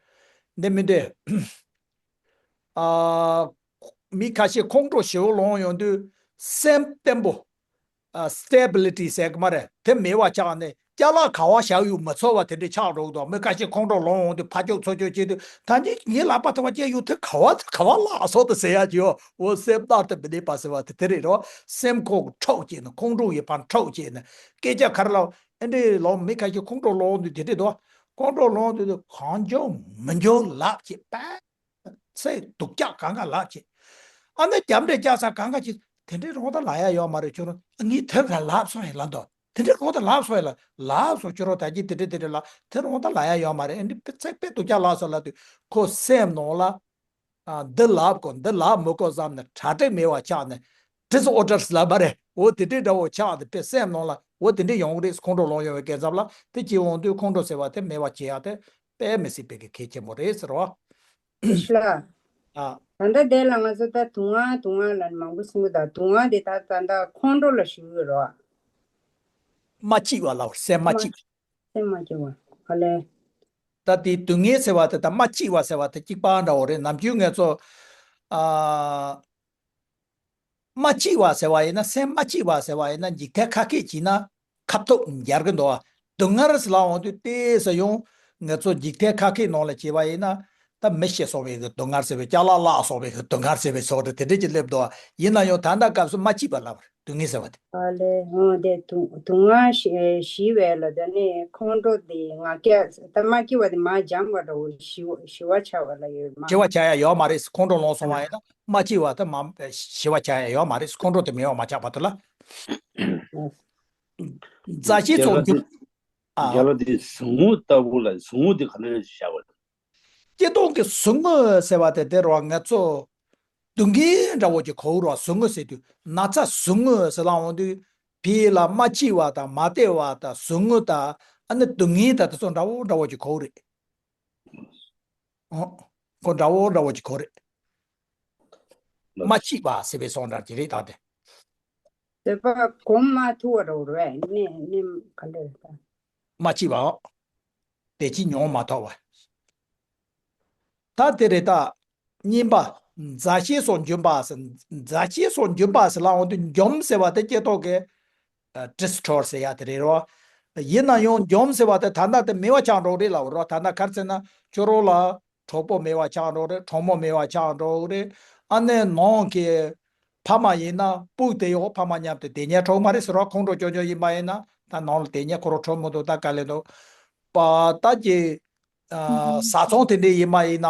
འདི་མི་འདྲ། ཨ། མི་ཁ་ཤས་ཁོང་ཁྲོ་ཞེ་པོ་ལངས་ཡོང་དུས་སེམས་བརྟན་པོ། ཨ། སི་ཊེ་བི་ལི་ཊི་ཟེར་གི་མ་རེད། དེ་མེད་པ་ཆགས་ནས་ཅ་ལག་ག་བ་བཞག་ཡོད་མི་ཚོར་བ་དེ་འདྲ་ཆགས་འགྲོ་གི་འདུག་མི་ཁ་ཤས་ཁོང་ཁྲོ་ལངས་འོང་དུས་ཕར་ཕྱོགས་ཚུར་ཕྱོགས་བྱེད་དུས་ད་ནི་ངའི་ལག་པ་ཐོག་བཅད་ཡོད་དེ་ག་བ་ག་བ་བརླག་སོང་དུ་ཟེར་ཡ་ཅིག་ཡོད། འོ་སེམས་རྣལ་དུ་མི་གནས་པ་ཟེར་བ་དེ་དེ་རེད་རོ། སེམས་ཁོང་འཕྲོག་བྱས་ནས་ཁོང་ཁྲོ་ཡི་ཕར་འཕྲོག་བྱས་ནས་སྐད་ཆ་ག་རེ་ལབ་ཨེ་འདྲས་ལབ། མི་ཁ་ཤས་ཁོང་ཁྲོ་ལངས་འོང་དུས་དེ་འདྲས་འདུག་ཁོང་ཁྲོ་ལངས་འོང་དུས་གང་བྱུང་མི་འབྱུང་ལབ་བྱས་པས། ཚེ་སྡུག་ཅག་གང་ག་ལབ་བྱས། ཨ་ནི་རྒྱབ་འདྲེ་རྒྱག་ས་གང་ག་ཅིག་དེ་འདྲའི་རོགས་ད་ལབ་ཡ་ཡོད་མ་རེད། ཁྱོད་རང་ངས་དེ་ག་ལབ་སོང་ཡིན་ལབ་འདུག་དེ་འདྲའི་རོགས་ད་ལབ་སོང་ཡིན་ལ་ལབ་སོང་ཁྱོད་རང་ད་ཅི་དེ་འདྲ་དེ་འདྲ་ལབ་དེ་རོགས་ད་ལབ་ཡ་ཡོད་མ་རེད། ཨ་ནི་ཚེ་དཔེ་སྡུག་ཅག་ལབ་སོང་ལབ་དུས་ཁོ་སེམས་ནང་ལ་ཨ་འདི་ལབ་དགོས་འདི་ལབ་མི་དགོས་བསམ་ནས་གྲ་སྒྲིག་མེད་པ་ཆགས་ནས་ཌིས་ཨོ་ཌར་ལབ་པ་རེད། འོ་དེ་འདྲའི་འདྲ་བོ་ཆགས་ཏེ་དཔེ་སེམས་ནང་ལ་འོ་དེ་འདྲའི་ཡོང་གི་རེད། ཁོང་ཁྲོ་ལངས་ཡོང་བའི་སྐབས་ལ་དེ་སྐྱེ་འོང་དུས་ཁོང་ཁྲོ་ཟེར་བ་དེ་མེད་པ་བྱེད་ཡ་དེ་དཔེ་མི་སྲིད་པའི་གི་གལ་ཆེན་པོ་རེད་ཟེར་བ། ཤི་ལ། ཨ། ད་ལྟ་དེ་ལ་ང་ཚོ་ད་སྡུག་བསྔལ་སྡུག་བསྔལ་ལ་མང་པོ་གསུང་གི། ད་སྡུག་བསྔལ་དེ་ད་ད་ལྟ་ཁོང་ཁྲོ་ལ་ཞུ་གི་རོ། མ་སྐྱིད་པ་ལ་སེམས་མ་སྐྱིད། སེམས་མ་སྐྱིད་པ་ག་ལེ། ད་དེ་སྡུག་བསྔལ་ཟེར་བ་དེ་དང་མ་སྐྱིད་པ་ཟེར་བ་དེ་གཅིག་པ་འདྲ་བོ་རེད། ནམ་རྒྱུན་ང་ཚོ་ཨ། མ་སྐྱིད་པ་ཟེར་བ་ཡིན་ན་སེམས་མ་སྐྱིད་པ་ཟེར་བ་ཡིན་ན་འཇིགས་ཐད་ཁ་སྐད་བྱས་ན་ཁ་ཐུག་འབྱར་གི་འདུག་བ། སྡུག་བསྔལ་ཟེར་ལ་འོང་དུས་ཏོག་ཙམ་ཡང་ང་ཚོ་འཇིགས་ཐད་ཁ་སྐད་ནང་ལ་བྱས་པ་ཡིན་ན་ད་མི་ཤི་སོང་བའི་གི་སྡུག་བསྔལ་ཟེར་བའི་ཅ་ལག་བརླག་སོང་བའི་གི་སྡུག་བསྔལ་ཟེར་བའི་ཚོགས་རེ་དེ་འདྲས་ཀྱི་སླེབས་འདུག་བ། ཡིན་ན་ཡང་ད་ལྟ་སྐབས་སུ་མ་སྐྱིད་པ་ལབ་པ་རེད། སྡུག་བསྔལ་ཟེར་བ་དེ། ཨ་ལེ་འོ་དེ་སྡུག་སྡུག་བསྔལ་ཞི་ཞི་བའི་ལ་དེ་ནི་ཁོང་ཁྲོ་དེ་ང་སྐྱ་ད་མ་སྐྱིད་པ་དེ་མ་འཇམ་པ་འདྲ་བོ་ཞི་བ་ཞི་བ་ཆགས་པ་ལ་ཡོད་མ། ཞི་བ་ཆགས་ཡ་ཡོད་མ་རེད། ཁོང་ཁྲོ་ལངས་སོང་བ་ཡིན་ན་མ་སྐྱིད་པ་དེ་མ་ཞི་བ་ཆགས་ཡ་ཡོད་མ་རེད། ཁོང་ཁྲོ་དེ་མེད་པ་མ་ཆགས་བར་དུ་ལ། མཛའ་བཤེས་ཚོགས་འདུ། ཨ། རྒྱལ་བ་དེ་ཟུག་རྔུ་ལྟ་བུ་ལ་ཟུག་རྔུ་དེ་ག་འདྲ་བྱ་བ་རེད། སྐྱིད་སྡུག་གི་ཟུག་རྔུ་ཟེར་བ་དེ་དེ་རུ་ང་ཚོ་ སྡུག་བསྔལ་འདྲ་བོ་ཅིག་གོ་རོ། ཟུག་རྔུ་ཟེར་དུས་ན་ཚ་ཟུག་རྔུ་ཟེར་ལབ་འོང་དུས་ཕི་ལ་མ་སྐྱིད་པ་དང་མ་བདེ་བ་དང་ཟུག་རྔུ་དང་ཨ་ནི་སྡུག་བསྔལ་དང་དེ་ཚོ་འདྲ་བོ་འདྲ་བོ་ཅིག་གོ་རེད། ཨོ། ཁོ་འདྲ་བོ་འདྲ་བོ་ཅིག་གོ་རེད། མ་སྐྱིད་པ་ཟེར་བའི་སོང་འདྲ་ཅིག་རེད་ད་དེ། དེ་པ་གོམ་མ་ཐུ་བ་རོ་རེད་ནི་ནི་ག་འདྲ་རེད་ད། མ་སྐྱིད་པའོ། དེ་ཅི་མྱོང་མ་ཐོག་པ། ད་དེ་རེད་ད། གཉིས་པ། མཛའ་བཤེས་སོགས་འཇོམས་པ་ཟེར། མཛའ་བཤེས་སོགས་འཇོམས་པ་ཟེར་ལབ་འོང་དུས་འཇོམས་ཟེར་བ་དེ་སྐྱེ་ཐོག་གི་ཨ་destroy ཟེར་ཡ་དེ་རེད་རོ། ཡིན་ན་ཡང་འཇོམས་ཟེར་བ་དེ་ད་ལྟ་དེ་མེད་པ་ཆགས་འགྲོ་རེད་ལབ་རོ། ད་ལྟ་ག་རེ་ཟེར་ན་ཁྱོད་རང་ལ་གྲོགས་པོ་མེད་པ་ཆགས་འགྲོ་རེད། གྲོགས་མོ་མེད་པ་ཆགས་འགྲོ་རེད། ཨ་ནི་ནང་གི་ཕ་མ་ཡིན་ན་སྤུ་དེ་ཡོ་ཕ་མ་མཉམ་དུ་བསྡད་ཉན་གྲོགས་མ་རེད་ཟེར་རོ། ཁོང་ཁྲོ་སྐྱོ་སྐྱོ་ཡིན་པ་ཡིན་ན་ད་ནང་ལ་བསྡད་ཉན་ཁོ་རང་གྲོགས་མོ་འདུག་ད་ག་ལེ་འདུག་པ་ད་ཀྱི་ཨ་བཟའ་ཚང་དེ་འདྲས་ཡིན་པ་ཡིན་ན་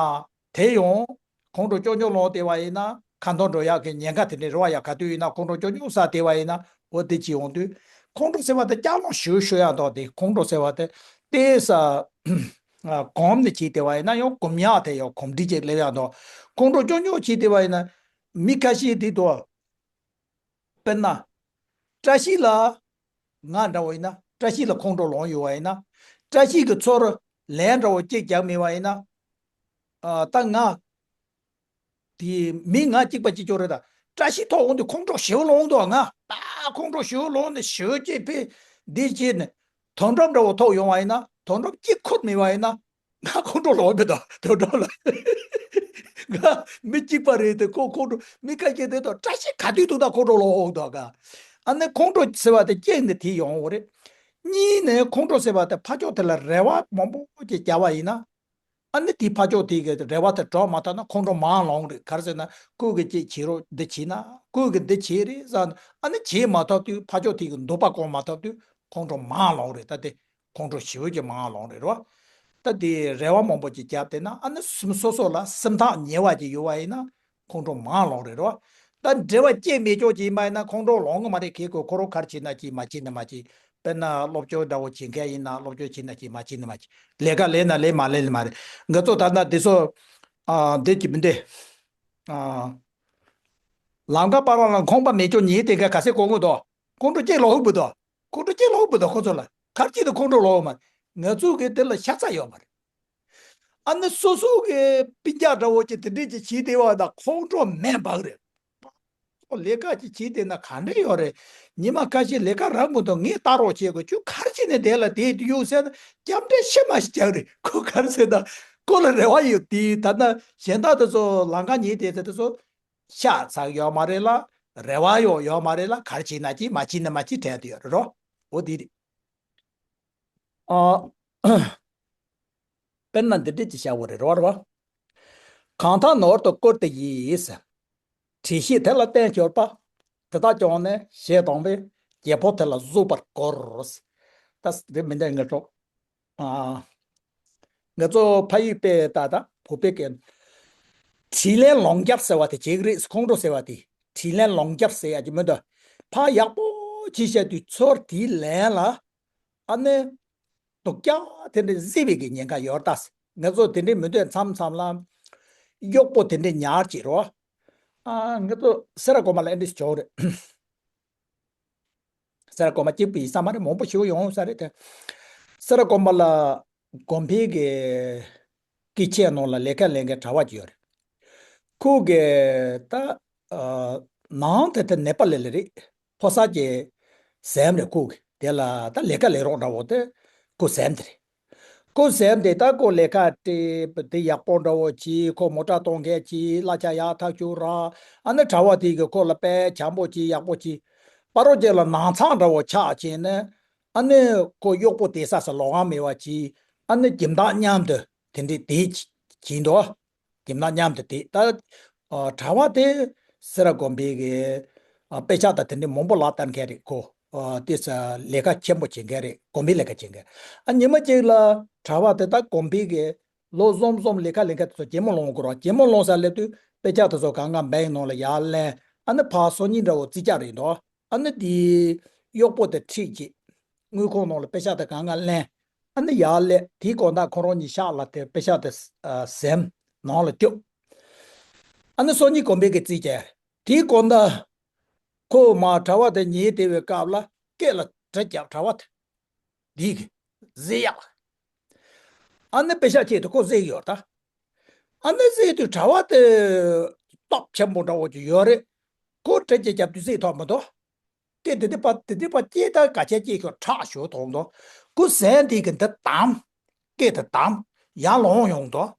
དེ་ཡང་ཁོང་ཁྲོ་སྐྱོ་སྐྱོ་ལངས་བསྡད་པ་ཡིན་ན་ཁ་འཐོར་འགྲོ་ཡག་གི་ཉེན་ཁ་དེ་འདྲས་རེད་བ། ཡ་ག་དུས་ཡིན་ན་ཁོང་ཁྲོ་སྐྱོ་སྐྱོ་ཟ་བསྡད་པ་ཡིན་ན་འོ་དེ་ཅི་ཡོང་དུས་ཁོང་ཁྲོ་ཟེར་བ་དེ་སྐྱག་ལང་ཞུ་ཞུ་ཡག་འདུག་དེ་ཁོང་ཁྲོ་ཟེར་བ་དེ་ཏེ་ས་གོམས་ནས་བྱས་བསྡད་པ་ཡིན་ན་ཡང་གོམས་ཡག་དེ་ཡང་གོམས་འདྲིས་ཅིག་སླེབས་ཡག་འདུག་ཁོང་ཁྲོ་སྐྱོ་སྐྱོ་བྱས་བསྡད་པ་ཡིན་ན་མི་ཁ་ཤས་དེ་དུ་དཔེར་ན། བཀྲ་ཤིས་ལ་ང་འདྲ་བོ་ཡིན་ན་བཀྲ་ཤིས་ལ་ཁོང་ཁྲོ་ལངས་ཡོད་པ་ཡིན་ན། བཀྲ་ཤིས་ཀྱི་ཚོར་ལན་འདྲ་བོ་གཅིག་རྒྱག་མེད་པ་ཡིན་ན། ཨ་ད་ང་དེ་མི་ང་གཅིག་པ་གཅིག་ཀྱང་རེད་ད། བཀྲ་ཤིས་ཐོག་འོང་དུས་ཁོང་ཁྲོ་ཞེ་པོ་ལངས་འདུག་ང་ད་ཁོང་ཁྲོ་ཞེ་པོ་ལངས་ནས་ཞེ་པོ་སྐྱིད་པས་འདི་བྱས་ནས་དོན་གྲུབ་འདྲ་བོ་ཐོག་ཡོང་བ་ཡིན་ན་དོན་གྲུབ་གཅིག་ཁུར་མེད་པ་ཡིན་ན། ང་ཁོང་ཁྲོ་ལངས་མི་འདུག་དོན་གྲུབ་ལ། ང་མི་གཅིག་པ་རེད་དེ་ཁོ་ཁོང་ཁྲོ་མི་ཁ་ཤས་དེ་དང་བཀྲ་ཤིས་ག་དུས་ཐུག་ད་ཁོང་ཁྲོ་ལངས་འོང་འདུག་ག་ཨ་ནི་ཁོང་ཁྲོ་ཟེར་བ་དེ་གཅིག་ནི་དེ་ཡོང་འོང་རེད། གཉིས་ནི་ཁོང་ཁྲོ་ཟེར་བ་དེ་ཕར་ཕྱོགས་དེ་ལ་རེ་བ་མང་པོ་ཅིག་བརྒྱབ་པ་ཡིན་ན། ཨ་ནི་དེ་ཕར་ཕྱོགས་དེ་གི་རེ་བ་དེ་འགྲུབ་མ་ཐུབ་ན་ཁོང་ཁྲོ་མང་ལངས་རེད། ག་རེ་ཟེར་ན་ཁོས་གི་ཅིག་བྱེད་རོགས་འདི་བྱེད་ན་ཁོས་གི་འདི་བྱེད་རེད་ཟེར་ན་ཨ་ནི་བྱེད་མ་ཐུབ་དུས་ཕར་ཕྱོགས་དེ་གི་འདོད་པ་སྐོང་མ་ཐུབ་དུས་ཁོང་ཁྲོ་མང་ལངས་རེད་ད་དེ། ཁོང་ཁྲོ་ཞེ་པོ་ཅིག་མང་ལངས་རེད་རོ། ད་དེ་རེ་བ་མང་པོ་ཅིག་བརྒྱབ་བསྡད་ན་ཨ་ནི་སེམས་སོ་སོ་ལ་སེམས་ཐག་ཉེ་བ་ཅིག་ཡོད་པ་ཡིན་ན་ཁོང་ཁྲོ་མང་ལངས་རེད་རོ། ད་འབྲེལ་བ་སྐྱེ་མེད་ཅོག་ཅིག་ཡིན་པ་ཡིན་ན་ཁོང་ཁྲོ་ལངས་གི་མ་རེད། ཁེ་ཁོ་ཁོ་རང་ག་རེ་བྱེད་ན་ཅིག་མ་བྱེད་ན་མ་བྱེད། དཔེར་ན་སློབ་སྦྱོང་འདྲ་བོ་བྱེད་མཁན་ཡིན་ན་སློབ་སྦྱོང་བྱེད་ན་ཅིག་མ་བྱེད་ན་མ་བྱེད། ལས་ཀ་ལས་ན་ལས་མ་ལས་ལས་མ་རེད། ང་ཚོ་ད་ལྟ་འདི་ཚོ་ཨ་འདི་ཅིག་མི་འདི་ཨ་ལམ་ཁ་པ་ར་ལ་ཁོང་པ་མེད་ཅོག་ཉིད་དེ་ག་ག་སེ་གོ་ངོ་དོ། ཁོང་ཁྲོ་སྐྱེ་ལོག་བུ་དོ། ཁོང་ཁྲོ་སྐྱེ་ལོག་བུ་དོ་ཁོ་ཚོ་ལ་གར་གྱིས་དུ་ཁོང་ཁྲོ་ལོག་མ། ང་ཚོ་གི་དེ་ལ་ཤ་ཚ་ཡོད་མ་རེད། ཨ་ནི་སོ་སོ་གི་སྤུན་ཀྱག་འདྲ་བོ་ཅིག་དེ་འདྲས་ཅིག་བྱས་བསྡད་པ་དང་ཁོང་ཁྲོ་མེད་པ་རེད། ཁོ་ལས་ཀ་ཅིག་བྱས་བསྡད་ན་ག་འདྲས་ཡོད་རེད། ཉི་མ་ཁ་ཤས་ལས་ཀ་རག་མི་འདུག་ངས་ལྟ་རོགས་བྱེད་དགོས། ཁྱོད་གར་བྱས་ནས་དེ་ལ་དེ་ཡོད་ཟེར་ན་སྐྱབས་འདྲེན་ཤི་མ་ཞིག་རྒྱག་རེད། ཁོ་གར་ཟེར་ན་ཁོ་ལ་རེ་བ་ཡོད་དེ་ད་ན་གཞན་དག་དེ་ཚོ་ལམ་ཁ་ཉེས་དེ་ཚོ་དེ་ཚོ། ཤ་ཚ་ཡོད་མ་རེད་ལ། རེ་བ་ཡོད་ཡོད་མ་རེད་ལ། གར་བྱེད་ན་ཅི་མ་བྱེད་ན་མ་བྱེད་དྲན་དུ་ཡོད་རེད་རོ། འོ་དེ་རེད། ཨ། དཔེར་ན་འདི་འདྲས་ཀྱི་བྱ་བ་རེད་རོ་རོ། གང་དག་ནོར་དུ་བཀུར་སྟེ་ཡིས། དྲི་ཤེས་དེ་ལ་བརྟན་གྱུར་པ། དེ་དག་ཀྱང་ནི་ཞེས་དང་པོའི་རྒྱལ་པོ་དེ་ལ་གཟུགས་པར་གོར། ད་འདི་མི་འདྲ་ངེས་འགྲོ། ཨ། ང་ཚོ་ཕ་ཡུལ་པས་ད་ད་བོད་པའི་སྐད། དྲིན་ལན་ལོག་རྒྱབ་ཟེར་བ་དེ་བྱེད་ཀྱི་རེད། ཁོང་ཁྲོ་ཟེར་བ་དེ་དྲིན་ལན་ལོག་རྒྱབ་ཟེར་ཡ་གི་མི་འདུག་ཕ་ཡག་པོ་བྱས་བཤད་དུས་ཚུར་དེའི་ལན་ལ་ཨ་ནི་སྡུག་ཅག་དེ་འདྲ་གཟིགས་པའི་གི་ཉེན་ཁ་ཡོད་ད། ང་ཚོ་དེ་འདྲའི་མི་འདོད་མཚམས་མཚམས་ལ་གཡོག་པོ་དེ་འདྲའི་ཉར་གྱི་རོ། ཨ་ང་ཚོ་སེ་ར་གོང་མ་ལ་ཨེ་འདྲ་ཞིག་བྱུང་རེད། སེ་ར་གོང་མ་གཅིག་པུ་ཡིན་ས་མ་རེད། མང་པོ་ཞིག་ཡོང་ས་རེད་དེ། སེ་ར་གོང་མ་ལ་དགོན་པའི་གི་སྐྱེས་ཆེན་ནང་ལ་ལས་ཀ་ལས་མཁན་གྲྭ་པ་ཅིག་ཡོད་རེད། ཁོ་གི་ད་ཨ་ནང་དེ་དེ་ནེ་པ་ལི་ལ་རེད། ཕོ་གསར་གྱི་ཟམ་རེད། ཁོ་གི་དེ་ལ་ད་ལས་ཀ་ལས་རོགས་འདྲ་བོ་དེ་ཁོ་ཟམ་དེ་རེད། ཁོ་ཟེར་དེ་ད་ཁོ་ལས་ཀ་དེ་དེ་ཡག་པོ་འདྲ་བོ་གྱིས། ཁོ་མོ་ཊ་གཏོང་མཁན་གྱིས། གླ་ཆ་ཡག་ཐག་ཆོད་རག་ཨ་ནི་གྲྭ་པ་དེ་གི་ཁོ་ལ་དཔེ་བྱམས་པོ་གྱིས། ཡག་པོ་གྱིས། པ་རོ་ཅན་ལ་ནང་ཚང་འདྲ་བོ་ཆགས་བྱས་ནས་ཨ་ནི་ཁོ་གཡོག་པོ་དེ་ས་ས་ལོག་གང་མེད་པ་གྱིས། ཨ་ནི་རྒྱུན་དག་མཉམ་དུ་དེ་འདྲའི་དེ་གྱིས་འདུག་རྒྱུན་དག་མཉམ་དུ་དེ་ད་ཨ་གྲྭ་པ་དེ་སེ་ར་དགོན་པའི་གི་ཨ་དཔེ་ཆ་དང་དེ་འདྲའི་མང་པོ་ལག་བསྟར་མཁན་རེད། ཁོ་ཨ་དེ་ས་ལས་ཀ་ཆེན་པོ་བྱེད་མཁན་རེད། དགོན་པའི་ལས་ཀ་བྱེད་མཁན། ཨ་ཉི་མ་གཅིག་ལ་གྲྭ་པ་དེ་ད་དགོན་པའི་གི་ལོ་གསུམ་གསུམ་ལས་ཀ་ལས་མཁན་དེ་ཚོ་གྱེས་མོ་སློང་དགོས་ར། གྱེས་མོ་སློང་ས་སླེབས་དུས་དཔེ་ཆ་དེ་ཚོ་གང་ག་བེག་ནང་ལ་ཡར་ལེན། ཨ་ནི་ཕར་སང་ཉིན་འདྲ་བོ་རྩིས་རྒྱག་རེད་འདུག་ཨ་ནི་དེའི་གཡོག་པོ་དེ་ཁྲིད་ཅིག་དངུལ་ཁང་ནང་ལ་དཔེ་ཆ་དེ་གང་ག་ལེན། ཨ་ནི་ཡར་སླེབས། དེའི་གོང་ད་ཁོ་རང་གཉིས་ཤག་ལ་དེ་དཔེ་ཆ་དེ་ཨ་ཟམ་ནང་ལ་སྐྱུག་ཨ་ནི་སོ་གཉིས་གོང་འཕེལ་གྱི་རྩིས་བྱས། དེའི་གོང་ད། ཁོ་མ་གྲྭ་བ་དེ་ཉལ་བསྡད་པའི་སྐབས་ལ་སྐེ་ལ་གྲི་བརྒྱབ། གྲྭ་བ་དེ། འདི་གི་བཟེད་ཡག་ཨ་ནི་པེ་ཤ་ཆེད་དུ་ཁོ་བཟེད་ཡོད་ད། ཨ་ནི་བཟེད་དུས་གྲྭ་བ་དེ་སྟོབས་ཆེན་པོ་འདྲ་བོ་ཅིག་ཡོད་རེད། ཁོ་གྲི་གཅིག་བརྒྱབ་དུས་བཟེད་ཐུབ་མི་འདུག་སྐེ་དེ་དེ་པ་དེ་དེ་པ་སྐེ་ད་ག་ཆ་སྐྱེས་ཤོག་ཁྲག་ཤོག་མཐོང་འདུག་ཁོ་ཟན་དེ་གི་འདི་དམ། སྐེ་དེ་དམ། ཡར་ལོང་ཡོང་འདུག་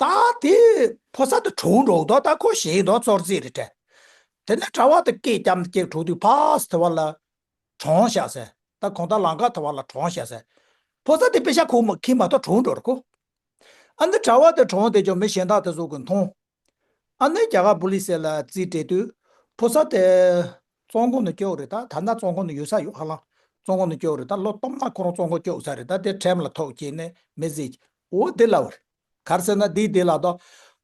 ད་དེ་ཕོ་གསར་དེ་གྲོངས་འགྲོ་འདུག་ད་ཁོ་ཞེད་འདུག་ཚོར་རྩིས་རེད་དྲན། དེ་ནས་གྲྭ་བ་དེ་སྐེ་རྐྱབ་སྐེ་གྲོགས་དུས་ཕར་དེ་བ་ལ་གྲོངས་ཤག་ཟེར། ད་གོང་ད་ལམ་ཁ་དེ་བ་ལ་གྲོངས་ཤག་ཟེར། ཕོ་གསར་དེ་པེ་ཤ་ཁུག་མ་ཁྱིམ་མ་གཏོགས་གྲོངས་འགྲོ་རེད་ཁོ། ཨ་ནི་གྲྭ་བ་དེ་གྲོངས་དེ་ཅོག་མི་གཞན་དག་དེ་ཚོ་གི་མཐོང་། ཨ་ནི་རྒྱ་གར་པུ་ལི་སི་ལ་རྩིས་སྤྲད་དུས། ཕོ་གསར་དེ་བཙོན་ཁང་ནས་སྐྱོབ་རེད། ད་ད་ལྟ་བཙོན་ཁང་ནས་ཡོད་ས་ཡོད། ཧ་ལམ་བཙོན་ཁང་ནས་སྐྱོབ་རེད། ད་ལོ་སྟོང་ཕྲག་ཁོ་རང་བཙོན་ཁང་སྐྱོབ་ས་རེད། ད་དེ་ཁྲིམས་ལ་ཐོག་བྱས་ནས་མི་བཟེད་ཀྱི། འོ་དེ་ལབ་པ་རེད། ག་རེ་ཟེར་ན་འདི་དེ་ལ་ད་